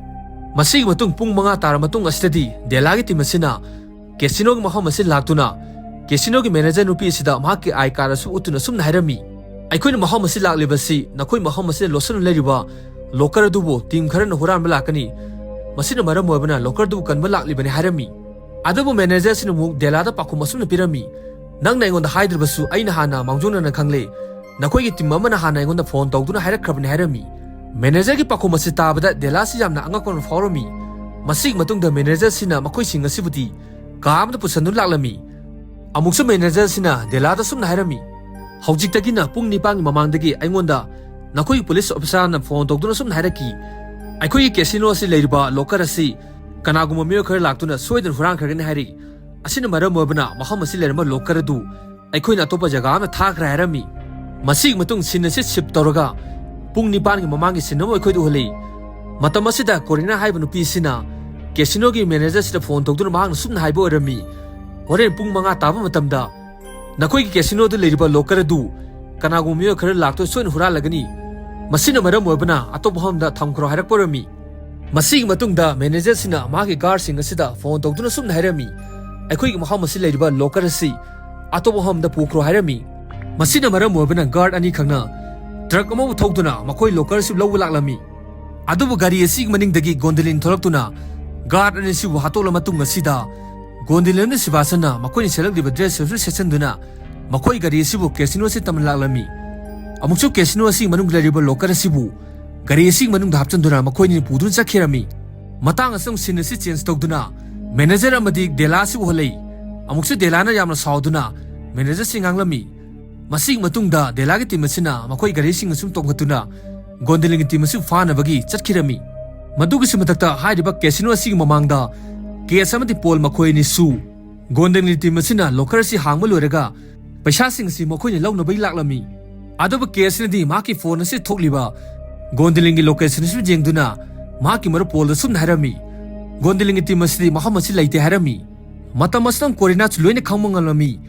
ꯃꯁꯤꯒꯤ ꯃꯇꯨꯡ ꯄꯨꯡ ꯃꯉꯥ ꯇꯥꯔ ꯃꯇꯨꯡ ꯑꯁꯤꯗꯗꯤ ꯗꯦꯂꯥꯒꯤ ꯇꯤꯝ ꯑꯁꯤꯅ ꯀꯦꯁꯤꯅꯣꯒꯤ ꯃꯐꯝ ꯑꯁꯤ ꯂꯥꯛꯇꯨꯅ ꯀꯦꯁꯤꯅꯣꯒꯤ ꯃꯦꯅꯦꯖꯔ ꯅꯨꯄꯤ ꯑꯁꯤꯗ ꯃꯍꯥꯛꯀꯤ ꯑꯥꯏ ꯀꯥꯔꯗ ꯑꯁꯨ ꯎꯠꯇꯨꯅ ꯑꯁꯨꯝꯅ ꯍꯥꯏꯔꯝꯃꯤ, "ꯑꯩꯈꯣꯏꯅ ꯃꯐꯝ ꯑꯁꯤ ꯂꯥꯛꯂꯤꯕꯁꯤ ꯅꯈꯣꯏ ꯃꯐꯝ ꯑꯁꯤꯗ ꯂꯣꯠꯁꯤꯟꯗꯨꯅ ꯂꯩꯔꯤꯕ ꯂꯣꯀꯔ ꯑꯗꯨꯕꯨ ꯇꯤꯝ ꯈꯔꯅ ꯍꯨꯔꯥꯟꯕ ꯂꯥꯛꯀꯅꯤ꯫ ꯃꯁꯤꯅ ꯃꯔꯝ ꯑꯣꯏꯕꯅ ꯂꯣꯀꯔ ꯑꯗꯨꯕꯨ ꯀꯟꯕ ꯂꯥꯛꯂꯤꯕꯅꯤ" ꯍꯥꯏꯔꯝꯃꯤ꯫ ꯑꯗꯨꯕꯨ ꯃꯦꯅꯦꯖꯔ ꯑꯁꯤꯅ ꯑꯃꯨꯛ ꯗꯦꯂꯥꯗ ꯄꯥꯎꯈꯨꯝ ꯑꯁꯨꯝꯅ ꯄꯤꯔꯝꯃꯤ, "ꯅꯪꯅ ꯑꯩꯉꯣꯟꯗ ꯍꯥꯏꯗ꯭ꯔꯕꯁꯨ ꯑꯩꯅ ꯍꯥꯟꯅ ꯃꯥꯡꯖꯧꯅꯅ ꯈꯪꯂꯦ꯫ ꯅꯈꯣꯏꯒꯤ ꯇꯤꯝ ꯑꯃꯅ ꯍꯥꯟꯅ ꯑꯩꯉꯣꯟꯗ ꯐꯣꯟ ꯇꯧꯗꯨꯅ ꯍꯥꯏꯔꯛꯈ꯭ꯔꯕꯅꯤ" ꯍꯥꯏꯔꯝꯃꯤ꯫ ꯃꯦꯅꯦꯖꯔꯒꯤ ꯄꯥꯎꯈꯨꯝ ꯑꯁꯤ ꯇꯥꯕꯗ ꯗꯦꯂꯥꯁꯤ ꯌꯥꯝꯅ ꯑꯉꯛꯄ ꯑꯃ ꯐꯥꯎꯔꯝꯃꯤ꯫ ꯃꯁꯤꯒꯤ ꯃꯇꯨꯡꯗ ꯃꯦꯅꯦꯖꯔꯁꯤꯅ ꯃꯈꯣꯏꯁꯤꯡ ꯑꯁꯤꯕꯨꯗꯤ ꯀꯥ ꯑꯃꯗ ꯄꯨꯁꯟꯗꯨꯅ ꯂꯥꯛꯂꯝꯃꯤ꯫ ꯑꯃꯨꯛꯁꯨ ꯃꯦꯅꯦꯖꯔꯁꯤꯅ ꯗꯦꯂꯥꯗ ꯁꯨꯝꯅ ꯍꯥꯏꯔꯝꯃꯤ, "ꯍꯧꯖꯤꯛꯇꯒꯤꯅ ꯄꯨꯡ ꯅꯤꯄꯥꯟꯒꯤ ꯃꯃꯥꯡꯗꯒꯤ ꯑꯩꯉꯣꯟꯗ ꯅꯈꯣꯏꯒꯤ ꯄꯨꯂꯤꯁ ꯑꯣꯐꯤꯁꯥꯔꯅ ꯐꯣꯟ ꯇꯧꯗꯨꯅ ꯁꯨꯝꯅ ꯍꯥꯏꯔꯛꯈꯤ, 'ꯑꯩꯈꯣꯏꯒꯤ ꯀꯦꯁꯤꯅꯣ ꯑꯁꯤ ꯂꯩꯔꯤꯕ ꯂꯣꯀꯔ ꯑꯁꯤ ꯀꯅꯥꯒꯨꯝꯕ ꯃꯤꯑꯣꯏ ꯈꯔ ꯂꯥꯛꯇꯨꯅ ꯁꯣꯏꯗꯅ ꯍꯨꯔꯥꯟꯈ꯭ꯔꯒꯅꯤ' ꯍꯥꯏꯔꯤ꯫ ꯑꯁꯤꯅ ꯃꯔꯝ ꯑꯣꯏꯕꯅ ꯃꯐꯝ ꯑꯁꯤ ꯂꯩꯔꯝꯕ ꯂꯣꯀꯔ ꯑꯗꯨ ꯑꯩꯈꯣꯏꯅ ꯑꯇꯣꯞꯄ ꯖꯒꯥ ꯑꯃꯗ ꯊꯥꯈ꯭ꯔꯦ" ꯍꯥꯏꯔꯝꯃꯤ꯫ ꯃꯁꯤꯒꯤ ꯃꯇꯨꯡ ꯁꯤꯟ ꯑꯁꯤ ꯁꯤꯞ ꯇꯧꯔꯒ ꯄꯨꯡ ꯅꯤꯄꯥꯟꯒꯤ ꯃꯃꯥꯡꯒꯤ ꯁꯤꯟ ꯑꯃ ꯑꯩꯈꯣꯏꯗ ꯎꯍꯜꯂꯤ꯫ ꯃꯇꯝ ꯑꯁꯤꯗ ꯀꯣꯔꯤꯅꯥ ꯍꯥꯏꯕ ꯅꯨꯄꯤ ꯑꯁꯤꯅ ꯀꯦꯁꯤꯅꯣꯒꯤ ꯃꯦꯅꯦꯖꯔꯁꯤꯗ ꯐꯣꯟ ꯇꯧꯗꯨꯅ ꯃꯍꯥꯛꯅ ꯁꯨꯝꯅ ꯍꯥꯏꯕ ꯑꯣꯏꯔꯝꯃꯤ, "ꯍꯣꯔꯦꯟ ꯄꯨꯡ ꯃꯉꯥ ꯇꯥꯕ ꯃꯇꯝꯗ ꯅꯈꯣꯏꯒꯤ ꯀꯦꯁꯤꯅꯣꯗ ꯂꯩꯔꯤꯕ ꯂꯣꯀꯔ ꯑꯗꯨ ꯀꯅꯥꯒꯨꯝꯕ ꯃꯤꯑꯣꯏ ꯈꯔ ꯂꯥꯛꯇꯨꯅ ꯁꯣꯏꯅ ꯍꯨꯔꯥꯜꯂꯒꯅꯤ꯫ ꯃꯁꯤꯅ ꯃꯔꯝ ꯑꯣꯏꯕꯅ ꯑꯇꯣꯞꯄ ꯃꯐꯝꯗ ꯊꯝꯈ꯭ꯔꯣ" ꯍꯥꯏꯔꯛꯄ ꯑꯣꯏꯔꯝꯃꯤ꯫ ꯃꯁꯤꯒꯤ ꯃꯇꯨꯡꯗ ꯃꯦꯅꯦꯖꯔꯁꯤꯅ ꯃꯍꯥꯛꯀꯤ ꯒꯥꯔꯗꯁꯤꯡ ꯑꯁꯤꯗ ꯐꯣꯟ ꯇꯧꯗꯨꯅ ꯁꯨꯝꯅ ꯍꯥꯏꯔꯝꯃꯤ, "ꯑꯩꯈꯣꯏꯒꯤ ꯃꯐꯝ ꯑꯁꯤ ꯂꯩꯔꯤꯕ ꯂꯣꯀꯔ ꯑꯁꯤ ꯑꯇꯣꯞꯄ ꯃꯐꯝꯗ ꯄꯨꯈ꯭ꯔꯣ" ꯍꯥꯏꯔꯝꯃꯤ꯫ ꯃꯁꯤꯅ ꯃꯔꯝ ꯑꯣꯏꯕꯅ ꯒꯥꯔꯗ ꯑꯅꯤꯈꯛꯅ ꯇ꯭ꯔꯛ ꯑꯃꯕꯨ ꯊꯧꯗꯨꯅ ꯃꯈꯣꯏ ꯂꯣꯀꯔ ꯑꯁꯤ ꯂꯧꯕ ꯂꯥꯛꯂꯝꯃꯤ꯫ ꯑꯗꯨꯕꯨ ꯒꯥꯔꯤ ꯑꯁꯤꯒꯤ ꯃꯅꯤꯡꯗꯒꯤ ꯒꯣꯟꯗꯤꯂꯤꯟ ꯊꯣꯛꯂꯛꯇꯨꯅ ꯒꯥꯔꯗ ꯑꯅꯤꯁꯤꯕꯨ ꯍꯥꯠꯇꯣꯛꯂ ꯃꯇꯨꯡ ꯑꯁꯤꯗ ꯒꯣꯟꯗꯤꯂꯤꯟ ꯑꯃꯗꯤ ꯁꯤꯕꯥꯁꯟꯅ ꯃꯈꯣꯏꯅ ꯁꯦꯠꯂꯛꯂꯤꯕ ꯗ꯭ꯔꯦꯁ ꯑꯁꯤ ꯁꯦꯠꯆꯟꯗꯨꯅ ꯃꯈꯣꯏ ꯒꯥꯔꯤ ꯑꯁꯤꯕꯨ ꯀꯦꯁꯤꯅꯣ ꯑꯁꯤ ꯇꯝꯅ ꯂꯥꯛꯂꯝꯃꯤ꯫ ꯑꯃꯨꯛꯁꯨ ꯀꯦꯁꯤꯅꯣ ꯑꯁꯤꯒꯤ ꯃꯅꯨꯡꯗ ꯂꯩꯔꯤꯕ ꯂꯣꯀꯔ ꯑꯁꯤꯕꯨ ꯒꯥꯔꯤ ꯑꯁꯤꯒꯤ ꯃꯅꯨꯡꯗ ꯍꯥꯞꯆꯤꯟꯗꯨꯅ ꯃꯈꯣꯏꯅꯤ ꯄꯨꯗꯨꯅ ꯆꯠꯈꯤꯔꯝꯃꯤ꯫ ꯃꯇꯥꯡ ꯑꯁꯤꯗ ꯁꯤꯟ ꯑꯁꯤ ꯆꯦꯟꯖ ꯇꯧꯗꯨꯅ ꯃꯦꯅꯦꯖꯔ ꯑꯃꯗꯤ ꯗꯦꯂꯥ ꯑꯁꯤ ꯎꯍꯜꯂꯛꯏ꯫ ꯑꯃꯨꯛꯁꯨ ꯗꯦꯂꯥꯅ ꯌꯥꯝꯅ ꯁꯥꯎꯗꯨꯅ ꯃꯦꯅꯦꯖꯔ ꯑꯁꯤ ꯉꯥꯡꯂꯝꯃꯤ꯫ ꯃꯁꯤꯒꯤ ꯃꯇꯨꯡꯗ ꯗꯦꯂꯥꯒꯤ ꯇꯤꯝ ꯑꯁꯤꯅ ꯃꯈꯣꯏ ꯒꯥꯔꯤꯁꯤꯡ ꯑꯁꯨ ꯇꯣꯡꯈꯠꯇꯨꯅ ꯒꯣꯟꯗꯤꯂꯤꯟꯒꯤ ꯇꯤꯝ ꯑꯁꯤ ꯐꯥꯅꯕꯒꯤ ꯆꯠꯈꯤꯔꯝꯃꯤ꯫ ꯃꯗꯨꯒꯤꯁꯨ ꯃꯊꯛꯇ ꯍꯥꯏꯔꯤꯕ ꯀꯦꯁꯤꯅꯣ ꯑꯁꯤꯒꯤ ꯃꯃꯥꯡꯗ ꯀꯦꯁ ꯑꯃꯗꯤ ꯄꯣꯜ ꯃꯈꯣꯏ ꯑꯅꯤꯁꯨ ꯒꯣꯟꯗꯤꯂꯤꯟꯒꯤ ꯇꯤꯝ ꯑꯁꯤꯅ ꯂꯣꯀꯔ ꯑꯁꯤ ꯍꯥꯡꯕ ꯂꯣꯏꯔꯒ ꯄꯩꯁꯥꯁꯤꯡ ꯑꯁꯤ ꯃꯈꯣꯏꯅ ꯂꯧꯅꯕꯒꯤ ꯂꯥꯛꯂꯝꯃꯤ꯫ ꯑꯗꯨꯕꯨ ꯀꯦꯁꯅꯗꯤ ꯃꯍꯥꯛꯀꯤ ꯐꯣꯟ ꯑꯁꯤ ꯊꯣꯛꯂꯤꯕ ꯒꯣꯟꯗꯤꯂꯤꯟꯒꯤ ꯂꯣꯀꯦꯁꯟ ꯑꯁꯤ ꯌꯦꯡꯗꯨꯅ ꯃꯍꯥꯛꯀꯤ ꯃꯔꯨꯞ ꯄꯣꯜꯗ ꯁꯨꯝꯅ ꯍꯥꯏꯔꯝꯃꯤ, "ꯒꯣꯟꯗꯤꯂꯤꯟꯒꯤ ꯇꯤꯝ ꯑꯁꯤꯗꯤ ꯃꯐꯝ ꯑꯁꯤ ꯂꯩꯇꯦ" ꯍꯥꯏꯔꯝꯃꯤ꯫ ꯃꯇꯝ ꯑꯁꯤꯗ ꯀꯣꯔꯤꯅꯥꯁꯨ ꯂꯣꯏꯅ ꯈꯪꯕ ꯉꯝꯂꯝꯃꯤ꯫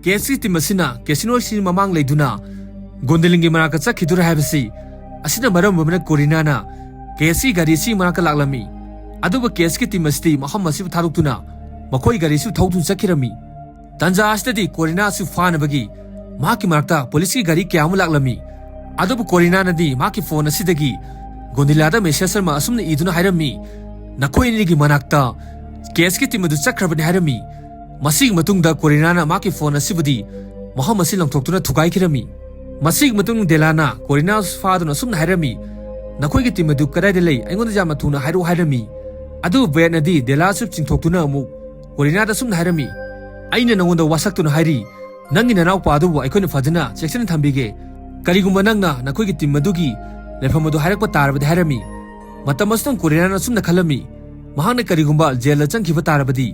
ꯀꯦꯁꯀꯤ ꯇꯤꯝ ꯑꯁꯤꯅ ꯀꯦꯁꯤꯅꯣ ꯑꯁꯤ ꯃꯃꯥꯡ ꯂꯩꯗꯨꯅ ꯒꯣꯟꯗꯤꯂꯤꯟꯒꯤ ꯃꯅꯥꯛꯇ ꯆꯠꯈꯤꯗꯣꯔꯦ ꯍꯥꯏꯕꯁꯤ ꯑꯁꯤꯅ ꯃꯔꯝ ꯑꯣꯏꯕꯅ ꯀꯣꯔꯤꯅꯥꯅ ꯀꯦꯁꯀꯤ ꯒꯥꯔꯤ ꯑꯁꯤ ꯃꯅꯥꯛꯇ ꯂꯥꯛꯂꯝꯃꯤ꯫ ꯑꯗꯨꯕꯨ ꯀꯦꯁꯀꯤ ꯇꯤꯝ ꯑꯁꯤꯗꯤ ꯃꯐꯝ ꯑꯁꯤꯕꯨ ꯊꯥꯗꯣꯛꯇꯨꯅ ꯃꯈꯣꯏ ꯒꯥꯔꯤꯁꯨ ꯊꯧꯗꯨꯅ ꯆꯠꯈꯤꯔꯝꯃꯤ꯫ ꯇꯥꯟꯖꯥ ꯑꯁꯤꯗꯗꯤ ꯀꯣꯔꯤꯅꯥꯁꯨ ꯐꯥꯅꯕꯒꯤ ꯃꯍꯥꯛꯀꯤ ꯃꯔꯛꯇ ꯄꯨꯂꯤꯁꯀꯤ ꯒꯥꯔꯤ ꯀꯌꯥ ꯑꯃ ꯂꯥꯛꯂꯝꯃꯤ꯫ ꯑꯗꯨꯕꯨ ꯀꯣꯔꯤꯅꯥꯅꯗꯤ ꯃꯍꯥꯛꯀꯤ ꯐꯣꯟ ꯑꯁꯤꯗꯒꯤ ꯒꯣꯟꯗꯤꯂꯥꯗ ꯃꯦꯁꯦꯖ ꯑꯃ ꯑꯁꯨꯝꯅ ꯏꯗꯨꯅ ꯍꯥꯏꯔꯝꯃꯤ, "ꯅꯈꯣꯏ ꯑꯅꯤꯒꯤ ꯃꯅꯥꯛꯇ ꯀꯦꯁꯀꯤ ꯇꯤꯝ ꯑꯗꯨ ꯆꯠꯈ꯭ꯔꯕꯅꯤ" ꯍꯥꯏꯔꯝꯃꯤ꯫ ꯃꯁꯤꯒꯤ ꯃꯇꯨꯡꯗ ꯀꯣꯔꯤꯅꯥꯅ ꯃꯍꯥꯛꯀꯤ ꯐꯣꯟ ꯑꯁꯤꯕꯨꯗꯤ ꯃꯐꯝ ꯑꯁꯤ ꯂꯪꯊꯣꯛꯇꯨꯅ ꯊꯨꯒꯥꯏꯈꯤꯔꯝꯃꯤ꯫ ꯃꯁꯤꯒꯤ ꯃꯇꯨꯡ ꯗꯦꯂꯥꯅ ꯀꯣꯔꯤꯅꯥ ꯐꯥꯗꯨꯅ ꯑꯁꯨꯝꯅ ꯍꯥꯏꯔꯝꯃꯤ, "ꯅꯈꯣꯏꯒꯤ ꯇꯤꯝ ꯑꯗꯨ ꯀꯗꯥꯏꯗ ꯂꯩ? ꯑꯩꯉꯣꯟꯗ ꯌꯥꯝꯅ ꯊꯨꯅ ꯍꯥꯏꯔꯛꯎ" ꯍꯥꯏꯔꯝꯃꯤ꯫ ꯑꯗꯨꯕꯨ ꯕ꯭ꯔꯦꯠꯅꯗꯤ ꯗꯦꯂꯥꯁꯨ ꯆꯤꯡꯊꯣꯛꯇꯨꯅ ꯑꯃꯨꯛ ꯀꯣꯔꯤꯅꯥꯗ ꯑꯁꯨꯝꯅ ꯍꯥꯏꯔꯝꯃꯤ, "ꯑꯩꯅ ꯅꯉꯣꯟꯗ ꯋꯥꯁꯛꯇꯨꯅ ꯍꯥꯏꯔꯤ, ꯅꯪꯒꯤ ꯅꯅꯥꯎꯄꯥ ꯑꯗꯨꯕꯨ ꯑꯩꯈꯣꯏꯅ ꯐꯖꯅ ꯆꯦꯛꯁꯤꯟꯅ ꯊꯝꯕꯤꯒꯦ꯫ ꯀꯔꯤꯒꯨꯝꯕ ꯅꯪꯅ ꯅꯈꯣꯏꯒꯤ ꯇꯤꯝ ꯑꯗꯨꯒꯤ ꯂꯩꯐꯝ ꯑꯗꯨ ꯍꯥꯏꯔꯛꯄ ꯇꯥꯔꯕꯗꯤ" ꯍꯥꯏꯔꯝꯃꯤ꯫ ꯃꯇꯝ ꯑꯁꯤꯗ ꯀꯣꯔꯤꯅꯥꯅ ꯑꯁꯨꯝꯅ ꯈꯜꯂꯝꯃꯤ, ꯃꯍꯥꯛꯅ ꯀꯔꯤꯒꯨꯝꯕ ꯖꯦꯜꯗ ꯆꯪꯈꯤꯕ ꯇꯥꯔꯕꯗꯤ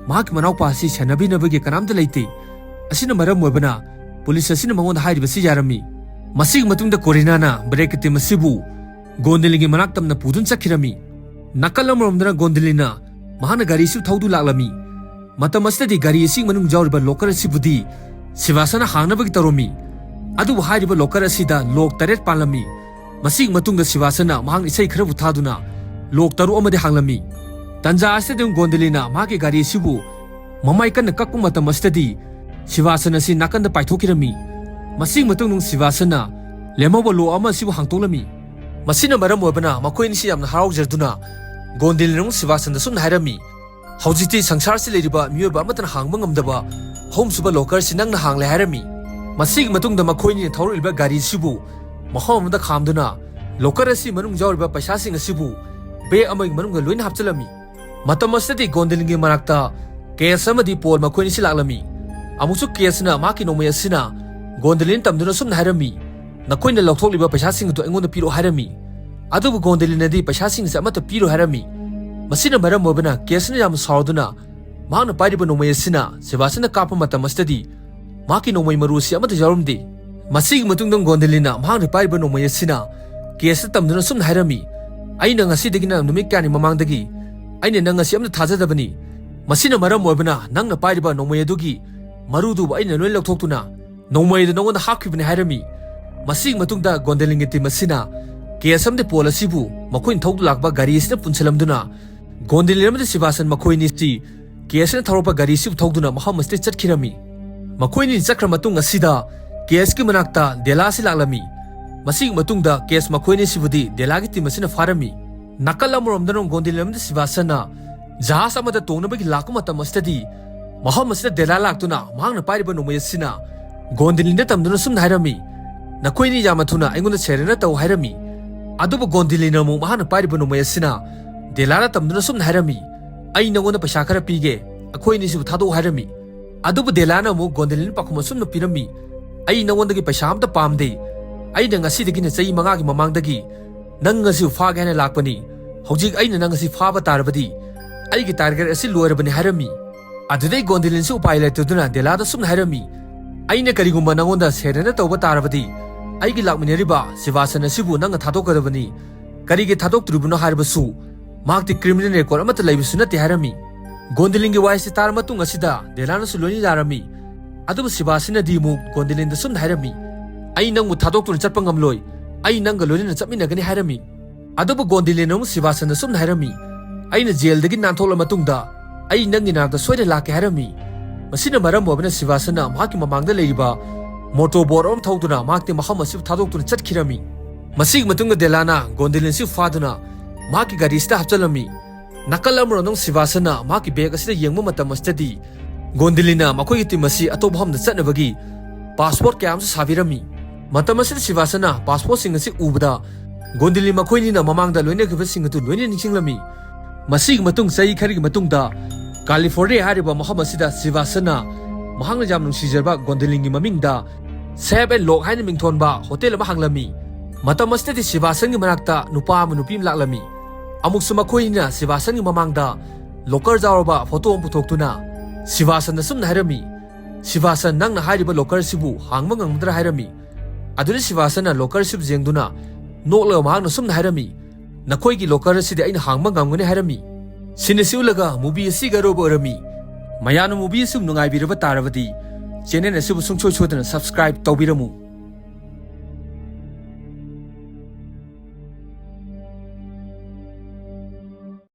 ꯃꯍꯥꯛꯀꯤ ꯃꯅꯥꯎꯄꯥ ꯑꯁꯤ ꯁꯦꯟꯅꯕꯤꯅꯕꯒꯤ ꯀꯅꯥꯝꯇ ꯂꯩꯇꯦ꯫ ꯑꯁꯤꯅ ꯃꯔꯝ ꯑꯣꯏꯕꯅ ꯄꯨꯂꯤꯁ ꯑꯁꯤꯅ ꯃꯉꯣꯟꯗ ꯍꯥꯏꯔꯤꯕꯁꯤ ꯌꯥꯔꯝꯃꯤ꯫ ꯃꯁꯤꯒꯤ ꯃꯇꯨꯡꯗ ꯀꯣꯔꯤꯅꯥꯅ ꯕ꯭ꯔꯦꯛꯀꯤ ꯇꯤꯝ ꯑꯁꯤꯕꯨ ꯒꯣꯟꯗꯤꯂꯤꯟꯒꯤ ꯃꯅꯥꯛ ꯇꯝꯅ ꯄꯨꯗꯨꯅ ꯆꯠꯈꯤꯔꯝꯃꯤ꯫ ꯅꯥꯀꯜ ꯑꯃꯔꯣꯝꯗꯅ ꯒꯣꯟꯗꯤꯂꯤꯟꯅ ꯃꯍꯥꯛꯅ ꯒꯥꯔꯤꯁꯨ ꯊꯧꯗꯨ ꯂꯥꯛꯂꯝꯃꯤ꯫ ꯃꯇꯝ ꯑꯁꯤꯗꯗꯤ ꯒꯥꯔꯤ ꯑꯁꯤꯒꯤ ꯃꯅꯨꯡ ꯌꯥꯎꯔꯤꯕ ꯂꯣꯀꯔ ꯑꯁꯤꯕꯨꯗꯤ ꯁꯤꯕꯥꯁꯅ ꯍꯥꯡꯅꯕꯒꯤ ꯇꯧꯔꯝꯃꯤ꯫ ꯑꯗꯨꯕꯨ ꯍꯥꯏꯔꯤꯕ ꯂꯣꯀꯔ ꯑꯁꯤꯗ ꯂꯣꯛ ꯇꯔꯦꯠ ꯄꯥꯜꯂꯝꯃꯤ꯫ ꯃꯁꯤꯒꯤ ꯃꯇꯨꯡꯗ ꯁꯤꯕꯥꯁꯅ ꯃꯍꯥꯛꯅ ꯏꯁꯩ ꯈꯔꯕꯨ ꯊꯥꯗꯨꯅ ꯂꯣꯛ ꯇꯔꯨꯛ ꯑꯃꯗꯤ ꯍꯥꯡꯂꯝꯃꯤ꯫ ꯇꯟꯖꯥ ꯑꯁꯤꯗ ꯑꯗꯨꯝ ꯒꯣꯟꯗꯂꯤꯅ ꯃꯍꯥꯛꯀꯤ ꯒꯥꯔꯤ ꯑꯁꯤꯕꯨ ꯃꯃꯥꯏ ꯀꯟꯅ ꯀꯛꯄ ꯃꯇꯝ ꯑꯁꯤꯗꯗꯤ ꯁꯤꯕꯥꯁꯟ ꯑꯁꯤ ꯅꯥꯀꯟꯗ ꯄꯥꯏꯊꯣꯛꯈꯤꯔꯝꯃꯤ꯫ ꯃꯁꯤꯒꯤ ꯃꯇꯨꯡꯗ ꯁꯤꯕꯥꯁꯟꯅ ꯂꯦꯝꯍꯧꯕ ꯂꯣꯛ ꯑꯃ ꯑꯁꯤꯕꯨ ꯍꯥꯡꯇꯣꯛꯂꯝꯃꯤ꯫ ꯃꯁꯤꯅ ꯃꯔꯝ ꯑꯣꯏꯕꯅ ꯃꯈꯣꯏ ꯑꯅꯤꯁꯤ ꯌꯥꯝꯅ ꯍꯔꯥꯎꯖꯗꯨꯅ ꯒꯣꯟꯗꯂꯤꯅ ꯑꯃꯨꯛ ꯁꯤꯕꯥꯁꯟꯗ ꯁꯨꯝꯅ ꯍꯥꯏꯔꯝꯃꯤ, "ꯍꯧꯖꯤꯛꯇꯤ ꯁꯪꯁꯥꯔꯁꯤ ꯂꯩꯔꯤꯕ ꯃꯤꯑꯣꯏꯕ ꯑꯃꯠꯇꯅ ꯍꯥꯡꯕ ꯉꯝꯗꯕ ꯑꯍꯨꯝꯁꯨꯕ ꯂꯣꯀꯔꯁꯤ ꯅꯪꯅ ꯍꯥꯡꯂꯦ" ꯍꯥꯏꯔꯝꯃꯤ꯫ ꯃꯁꯤꯒꯤ ꯃꯇꯨꯡꯗ ꯃꯈꯣꯏꯅꯤꯅ ꯊꯧꯔꯛꯂꯤꯕ ꯒꯥꯔꯤ ꯑꯁꯤꯕꯨ ꯃꯐꯝ ꯑꯃꯗ ꯈꯥꯝꯗꯨꯅ ꯂꯣꯀꯔ ꯑꯁꯤ ꯃꯅꯨꯡ ꯌꯥꯎꯔꯤꯕ ꯄꯩꯁꯥꯁꯤꯡ ꯑꯁꯤꯕꯨ ꯕꯦꯒ ꯑꯃꯒꯤ ꯃꯅꯨꯡꯗ ꯂꯣꯏꯅ ꯍꯥꯞꯆꯤꯜꯂꯝꯃꯤ꯫ ꯃꯇꯝ ꯑꯁꯤꯗꯗꯤ ꯒꯣꯟꯗꯂꯤꯟꯒꯤ ꯃꯅꯥꯛꯇ ꯀꯦꯁ ꯑꯃꯗꯤ ꯄꯣꯜ ꯃꯈꯣꯏ ꯑꯅꯤꯁꯤ ꯂꯥꯛꯂꯝꯃꯤ꯫ ꯑꯃꯨꯛꯁꯨ ꯀꯦꯁꯅ ꯃꯍꯥꯛꯀꯤ ꯅꯣꯡꯃꯩ ꯑꯁꯤꯅ ꯒꯣꯟꯗꯂꯤꯟ ꯇꯝꯗꯨꯅ ꯁꯨꯝꯅ ꯍꯥꯏꯔꯝꯃꯤ, "ꯅꯈꯣꯏꯅ ꯂꯧꯊꯣꯛꯂꯤꯕ ꯄꯩꯁꯥꯁꯤꯡ ꯑꯗꯨ ꯑꯩꯉꯣꯟꯗ ꯄꯤꯔꯛꯑꯣ" ꯍꯥꯏꯔꯝꯃꯤ꯫ ꯑꯗꯨꯕꯨ ꯒꯣꯟꯗꯂꯤꯟꯅꯗꯤ ꯄꯩꯁꯥꯁꯤꯡꯁꯦ ꯑꯃꯠꯇ ꯄꯤꯔꯣꯏ ꯍꯥꯏꯔꯝꯃꯤ꯫ ꯃꯁꯤꯅ ꯃꯔꯝ ꯑꯣꯏꯕꯅ ꯀꯦꯁꯅ ꯌꯥꯝꯅ ꯁꯥꯎꯗꯨꯅ ꯃꯍꯥꯛꯅ ꯄꯥꯏꯔꯤꯕ ꯅꯣꯡꯃꯩ ꯑꯁꯤꯅ ꯁꯦꯕꯥꯁꯟꯅ ꯀꯥꯞꯄ ꯃꯇꯝ ꯑꯁꯤꯗꯗꯤ ꯃꯍꯥꯛꯀꯤ ꯅꯣꯡꯃꯩ ꯃꯔꯨ ꯑꯁꯤ ꯑꯃꯠꯇ ꯌꯥꯎꯔꯝꯗꯦ꯫ ꯃꯁꯤꯒꯤ ꯃꯇꯨꯡꯗ ꯒꯣꯟꯗꯤꯂꯤꯟꯅ ꯃꯍꯥꯛꯅ ꯄꯥꯏꯔꯤꯕ ꯅꯣꯡꯃꯩ ꯑꯁꯤꯅ ꯀꯦꯁꯇ ꯇꯝꯗꯨꯅ ꯑꯁꯨꯝꯅ ꯍꯥꯏꯔꯝꯃꯤ, "ꯑꯩꯅ ꯉꯁꯤꯗꯒꯤꯅ ꯅꯨꯃꯤꯠ ꯀꯌꯥꯅꯤ ꯃꯃꯥꯡꯗꯒꯤ ꯑꯩꯅ ꯅꯪ ꯑꯁꯤ ꯑꯃꯠꯇ ꯊꯥꯖꯗꯕꯅꯤ꯫ ꯃꯁꯤꯅ ꯃꯔꯝ ꯑꯣꯏꯕꯅ ꯅꯪꯅ ꯄꯥꯏꯔꯤꯕ ꯅꯣꯡꯃꯩ ꯑꯗꯨꯒꯤ ꯃꯔꯨꯗꯨꯕꯨ ꯑꯩꯅ ꯂꯣꯏ ꯂꯧꯊꯣꯛꯇꯨꯅ ꯅꯣꯡꯃꯩꯗ ꯅꯉꯣꯟꯗ ꯍꯥꯞꯈꯤꯕꯅꯤ" ꯍꯥꯏꯔꯝꯃꯤ꯫ ꯃꯁꯤꯒꯤ ꯃꯇꯨꯡꯗ ꯒꯣꯟꯗꯦꯂꯤꯟꯒꯤ ꯇꯤꯝ ꯑꯁꯤꯅ ꯀꯦꯁ ꯑꯃꯗꯤ ꯄꯣꯜ ꯑꯁꯤꯕꯨ ꯃꯈꯣꯏꯅ ꯊꯧꯗꯨꯅ ꯂꯥꯛꯄ ꯒꯥꯔꯤ ꯑꯁꯤꯅ ꯄꯨꯟꯁꯤꯜꯂꯝꯗꯨꯅ ꯒꯣꯟꯗꯦꯂꯤꯟ ꯑꯃꯗꯤ ꯁꯤꯕꯥꯁꯟ ꯃꯈꯣꯏ ꯑꯅꯤꯁꯤ ꯀꯦꯁꯅ ꯊꯧꯔꯛꯄ ꯒꯥꯔꯤ ꯑꯁꯤꯕꯨ ꯊꯧꯗꯨꯅ ꯃꯐꯝ ꯑꯁꯤꯗ ꯆꯠꯈꯤꯔꯝꯃꯤ꯫ ꯃꯈꯣꯏ ꯑꯅꯤ ꯆꯠꯈ꯭ꯔ ꯃꯇꯨꯡ ꯑꯁꯤꯗ ꯀꯦꯁꯀꯤ ꯃꯅꯥꯛꯇ ꯗꯦꯂꯥ ꯑꯁꯤ ꯂꯥꯛꯂꯝꯃꯤ꯫ ꯃꯁꯤꯒꯤ ꯃꯇꯨꯡꯗ ꯀꯦꯁ ꯃꯈꯣꯏ ꯑꯅꯤꯁꯤꯕꯨꯗꯤ ꯗꯦꯂꯥꯒꯤ ꯇꯤꯝ ꯑꯁꯤꯅ ꯐꯥꯔꯝꯃꯤ꯫ ꯅꯥꯀꯜ ꯑꯃꯔꯣꯝꯗꯅ ꯒꯣꯟꯗꯦꯂꯤꯟ ꯑꯃꯗꯤ ꯁꯤꯕꯥꯁꯟꯅ ꯖꯍꯥꯖ ꯑꯃꯗ ꯇꯣꯡꯅꯕꯒꯤ ꯂꯥꯛꯄ ꯃꯇꯝ ꯑꯁꯤꯗꯗꯤ ꯃꯐꯝ ꯑꯁꯤꯗ ꯗꯦꯂꯥ ꯂꯥꯛꯇꯨꯅ ꯃꯍꯥꯛꯅ ꯄꯥꯏꯔꯤꯕ ꯅꯣꯡꯃꯩ ꯑꯁꯤꯅ ꯒꯣꯟꯗꯤꯂꯤꯟꯗ ꯇꯝꯗꯨꯅ ꯁꯨꯝꯅ ꯍꯥꯏꯔꯝꯃꯤ, "ꯅꯈꯣꯏꯅꯤ ꯌꯥꯝꯅ ꯊꯨꯅ ꯑꯩꯉꯣꯟꯗ ꯁꯦꯔꯦꯟꯗꯔ ꯇꯧ" ꯍꯥꯏꯔꯝꯃꯤ꯫ ꯑꯗꯨꯕꯨ ꯒꯣꯟꯗꯤꯂꯤꯟꯅ ꯑꯃꯨꯛ ꯃꯍꯥꯛꯅ ꯄꯥꯏꯔꯤꯕ ꯅꯣꯡꯃꯩ ꯑꯁꯤꯅ ꯗꯦꯂꯥꯗ ꯇꯝꯗꯨꯅ ꯁꯨꯝꯅ ꯍꯥꯏꯔꯝꯃꯤ, "ꯑꯩ ꯅꯉꯣꯟꯗ ꯄꯩꯁꯥ ꯈꯔ ꯄꯤꯒꯦ, ꯑꯩꯈꯣꯏ ꯑꯅꯤꯁꯤꯕꯨ ꯊꯥꯗꯣꯛꯎ" ꯍꯥꯏꯔꯝꯃꯤ꯫ ꯑꯗꯨꯕꯨ ꯗꯦꯂꯥꯅ ꯑꯃꯨꯛ ꯒꯣꯟꯗꯤꯂꯤꯟ ꯄꯥꯎꯈꯨꯝ ꯑꯁꯨꯝꯅ ꯄꯤꯔꯝꯃꯤ, "ꯑꯩ ꯅꯉꯣꯟꯗꯒꯤ ꯄꯩꯁꯥ ꯑꯝꯇ ꯄꯥꯝꯗꯦ꯫ ꯑꯩꯅ ꯉꯁꯤꯗꯒꯤꯅ ꯆꯍꯤ ꯃꯉꯥꯒꯤ ꯃꯃꯥꯡꯗꯒꯤ ꯅꯪ ꯑꯁꯤꯕꯨ ꯐꯥꯒꯦ ꯍꯥꯏꯅ ꯂꯥꯛꯄꯅꯤ꯫ ꯍꯧꯖꯤꯛ ꯑꯩꯅ ꯅꯪ ꯑꯁꯤ ꯐꯥꯕ ꯇꯥꯔꯕꯗꯤ ꯑꯩꯒꯤ ꯇꯥꯔꯒꯦꯠ ꯑꯁꯤ ꯂꯣꯏꯔꯕꯅꯤ" ꯍꯥꯏꯔꯝꯃꯤ꯫ ꯑꯗꯨꯗꯩ ꯒꯣꯟꯗꯤꯂꯤꯟꯁꯨ ꯎꯄꯥꯏ ꯂꯩꯇꯗꯨꯅ ꯗꯦꯂꯥꯗ ꯁꯨꯝꯅ ꯍꯥꯏꯔꯝꯃꯤ, "ꯑꯩꯅ ꯀꯔꯤꯒꯨꯝꯕ ꯅꯉꯣꯟꯗ ꯁꯦꯔꯦꯟꯗꯔ ꯇꯧꯕ ꯇꯥꯔꯕꯗꯤ ꯑꯩꯒꯤ ꯂꯥꯛꯃꯤꯟꯅꯔꯤꯕ ꯁꯤꯕꯥꯁꯟ ꯑꯁꯤꯕꯨ ꯅꯪꯅ ꯊꯥꯗꯣꯛꯀꯗꯕꯅꯤ꯫ ꯀꯔꯤꯒꯤ ꯊꯥꯗꯣꯛꯇ꯭ꯔꯤꯕꯅꯣ ꯍꯥꯏꯔꯕꯁꯨ ꯃꯍꯥꯛꯇꯤ ꯀ꯭ꯔꯤꯃꯤꯅꯦꯜ ꯔꯦꯀꯣꯔꯗ ꯑꯃꯠꯇ ꯂꯩꯕꯁꯨ ꯅꯠꯇꯦ" ꯍꯥꯏꯔꯝꯃꯤ꯫ ꯒꯣꯟꯗꯤꯂꯤꯟꯒꯤ ꯋꯥꯍꯩꯁꯤ ꯇꯥꯔ ꯃꯇꯨꯡ ꯑꯁꯤꯗ ꯗꯦꯂꯥꯅꯁꯨ ꯂꯣꯏꯅ ꯌꯥꯔꯝꯃꯤ꯫ ꯑꯗꯨꯕꯨ ꯁꯤꯕꯥꯁꯟꯅꯗꯤ ꯑꯃꯨꯛ ꯒꯣꯟꯗꯤꯂꯤꯟꯗ ꯁꯨꯝꯅ ꯍꯥꯏꯔꯝꯃꯤ, "ꯑꯩ ꯅꯪꯕꯨ ꯊꯥꯗꯣꯛꯇꯨꯅ ꯆꯠꯄ ꯉꯝꯂꯣꯏ꯫ ꯑꯩ ꯅꯪꯒ ꯂꯣꯏꯅꯅ ꯆꯠꯃꯤꯟꯅꯒꯅꯤ" ꯍꯥꯏꯔꯝꯃꯤ꯫ ꯑꯗꯨꯕꯨ ꯒꯣꯟꯗꯤꯂꯤꯟꯅ ꯑꯃꯨꯛ ꯁꯤꯕꯥꯁꯟꯗ ꯁꯨꯝꯅ ꯍꯥꯏꯔꯝꯃꯤ, "ꯑꯩꯅ ꯖꯦꯜꯗꯒꯤ ꯅꯥꯟꯊꯣꯛꯂ ꯃꯇꯨꯡꯗ ꯑꯩ ꯅꯪꯒꯤ ꯅꯥꯛꯇ ꯁꯣꯏꯗꯅ ꯂꯥꯛꯀꯦ" ꯍꯥꯏꯔꯝꯃꯤ꯫ ꯃꯁꯤꯅ ꯃꯔꯝ ꯑꯣꯏꯕꯅ ꯁꯤꯕꯥꯁꯟꯅ ꯃꯍꯥꯛꯀꯤ ꯃꯃꯥꯡꯗ ꯂꯩꯔꯤꯕ ꯃꯣꯇꯣꯔ ꯕꯣꯠ ꯑꯃ ꯊꯧꯗꯨꯅ ꯃꯍꯥꯛꯇꯤ ꯃꯐꯝ ꯑꯁꯤꯕꯨ ꯊꯥꯗꯣꯛꯇꯨꯅ ꯆꯠꯈꯤꯔꯝꯃꯤ꯫ ꯃꯁꯤꯒꯤ ꯃꯇꯨꯡꯗ ꯗꯦꯂꯥꯅ ꯒꯣꯟꯗꯤꯂꯤꯟꯁꯤ ꯐꯥꯗꯨꯅ ꯃꯍꯥꯛꯀꯤ ꯒꯥꯔꯤꯁꯤꯗ ꯍꯥꯞꯆꯤꯜꯂꯝꯃꯤ꯫ ꯅꯥꯀꯜ ꯑꯃꯔꯣꯝꯗ ꯁꯤꯕꯥꯁꯟꯅ ꯃꯍꯥꯛꯀꯤ ꯕꯦꯒ ꯑꯁꯤꯗ ꯌꯦꯡꯕ ꯃꯇꯝ ꯑꯁꯤꯗꯗꯤ ꯒꯣꯟꯗꯤꯂꯤꯟꯅ ꯃꯈꯣꯏꯒꯤ ꯇꯤꯝ ꯑꯁꯤ ꯑꯇꯣꯞꯄ ꯃꯐꯝꯗ ꯆꯠꯅꯕꯒꯤ ꯄꯥꯁꯄꯣꯔꯠ ꯀꯌꯥ ꯑꯃꯁꯨ ꯁꯥꯕꯤꯔꯝꯃꯤ꯫ ꯃꯇꯝ ꯑꯁꯤꯗ ꯁꯤꯕꯥꯁꯟꯅ ꯄꯥꯁꯄꯣꯔꯠꯁꯤꯡ ꯑꯁꯤ ꯎꯕꯗ ꯒꯣꯟꯗꯤꯂꯤꯟ ꯃꯈꯣꯏꯅꯤꯅ ꯃꯃꯥꯡꯗ ꯂꯣꯏꯅꯈꯤꯕꯁꯤꯡ ꯑꯗꯨ ꯂꯣꯏꯅ ꯅꯤꯡꯁꯤꯡꯂꯝꯃꯤ꯫ ꯃꯁꯤꯒꯤ ꯃꯇꯨꯡ ꯆꯍꯤ ꯈꯔꯒꯤ ꯃꯇꯨꯡꯗ ꯀꯥꯂꯤꯐꯣꯔꯅꯤꯌꯥ ꯍꯥꯏꯔꯤꯕ ꯃꯐꯝ ꯑꯁꯤꯗ ꯁꯤꯕꯥꯁꯟꯅ ꯃꯍꯥꯛꯅ ꯌꯥꯝ ꯅꯨꯡꯁꯤꯖꯔꯕ ꯒꯣꯟꯗꯤꯂꯤꯟꯒꯤ ꯃꯃꯤꯡꯗ ꯁꯦꯞ ꯑꯦꯟ ꯂꯣꯛ ꯍꯥꯏꯅ ꯃꯤꯡꯊꯣꯟꯕ ꯍꯣꯇꯦꯜ ꯑꯃ ꯍꯥꯡꯂꯝꯃꯤ꯫ ꯃꯇꯝ ꯑꯁꯤꯗꯗꯤ ꯁꯤꯕꯥꯁꯟꯒꯤ ꯃꯅꯥꯛꯇ ꯅꯨꯄꯥ ꯑꯃ ꯅꯨꯄꯤ ꯑꯃ ꯂꯥꯛꯂꯝꯃꯤ꯫ ꯑꯃꯨꯛꯁꯨ ꯃꯈꯣꯏꯅꯤꯅ ꯁꯤꯕꯥꯁꯟꯒꯤ ꯃꯃꯥꯡꯗ ꯂꯣꯀꯔ ꯌꯥꯎꯔꯕ ꯐꯣꯇꯣ ꯑꯃ ꯄꯨꯊꯣꯛꯇꯨꯅ ꯁꯤꯕꯥꯁꯟꯗ ꯑꯁꯨꯝꯅ ꯍꯥꯏꯔꯝꯃꯤ, "ꯁꯤꯕꯥꯁꯟ, ꯅꯪꯅ ꯍꯥꯏꯔꯤꯕ ꯂꯣꯀꯔ ꯑꯁꯤꯕꯨ ꯍꯥꯡꯕ ꯉꯝꯒꯗ꯭ꯔꯥ?" ꯍꯥꯏꯔꯝꯃꯤ꯫ ꯑꯗꯨꯗ ꯁꯤꯕꯥꯁꯟꯅ ꯂꯣꯀꯔ ꯑꯁꯤꯕꯨ ꯌꯦꯡꯗꯨꯅ ꯅꯣꯛꯂꯒ ꯃꯍꯥꯛꯅ ꯑꯁꯨꯝꯅ ꯍꯥꯏꯔꯝꯃꯤ, "ꯅꯈꯣꯏꯒꯤ ꯂꯣꯀꯔ ꯑꯁꯤꯗꯤ ꯑꯩꯅ ꯍꯥꯡꯕ ꯉꯝꯒꯅꯤ" ꯍꯥꯏꯔꯝꯃꯤ꯫ ꯁꯤꯟ ꯑꯁꯤ ꯎꯠꯂꯒ ꯃꯨꯚꯤ ꯑꯁꯤꯒꯤ ꯑꯔꯣꯏꯕ ꯑꯣꯏꯔꯝꯃꯤ꯫ ꯃꯌꯥꯝꯅ ꯃꯨꯚꯤ ꯑꯁꯤ ꯅꯨꯡꯉꯥꯏꯕꯤꯔꯕ ꯇꯥꯔꯕꯗꯤ ꯆꯦꯅꯦꯜ ꯑꯁꯤꯕꯨ ꯁꯨꯡꯁꯣꯏ ꯁꯣꯏꯗꯅ ꯁꯕꯁꯀ꯭ꯔꯥꯏꯕ ꯇꯧꯕꯤꯔꯝꯃꯨ꯫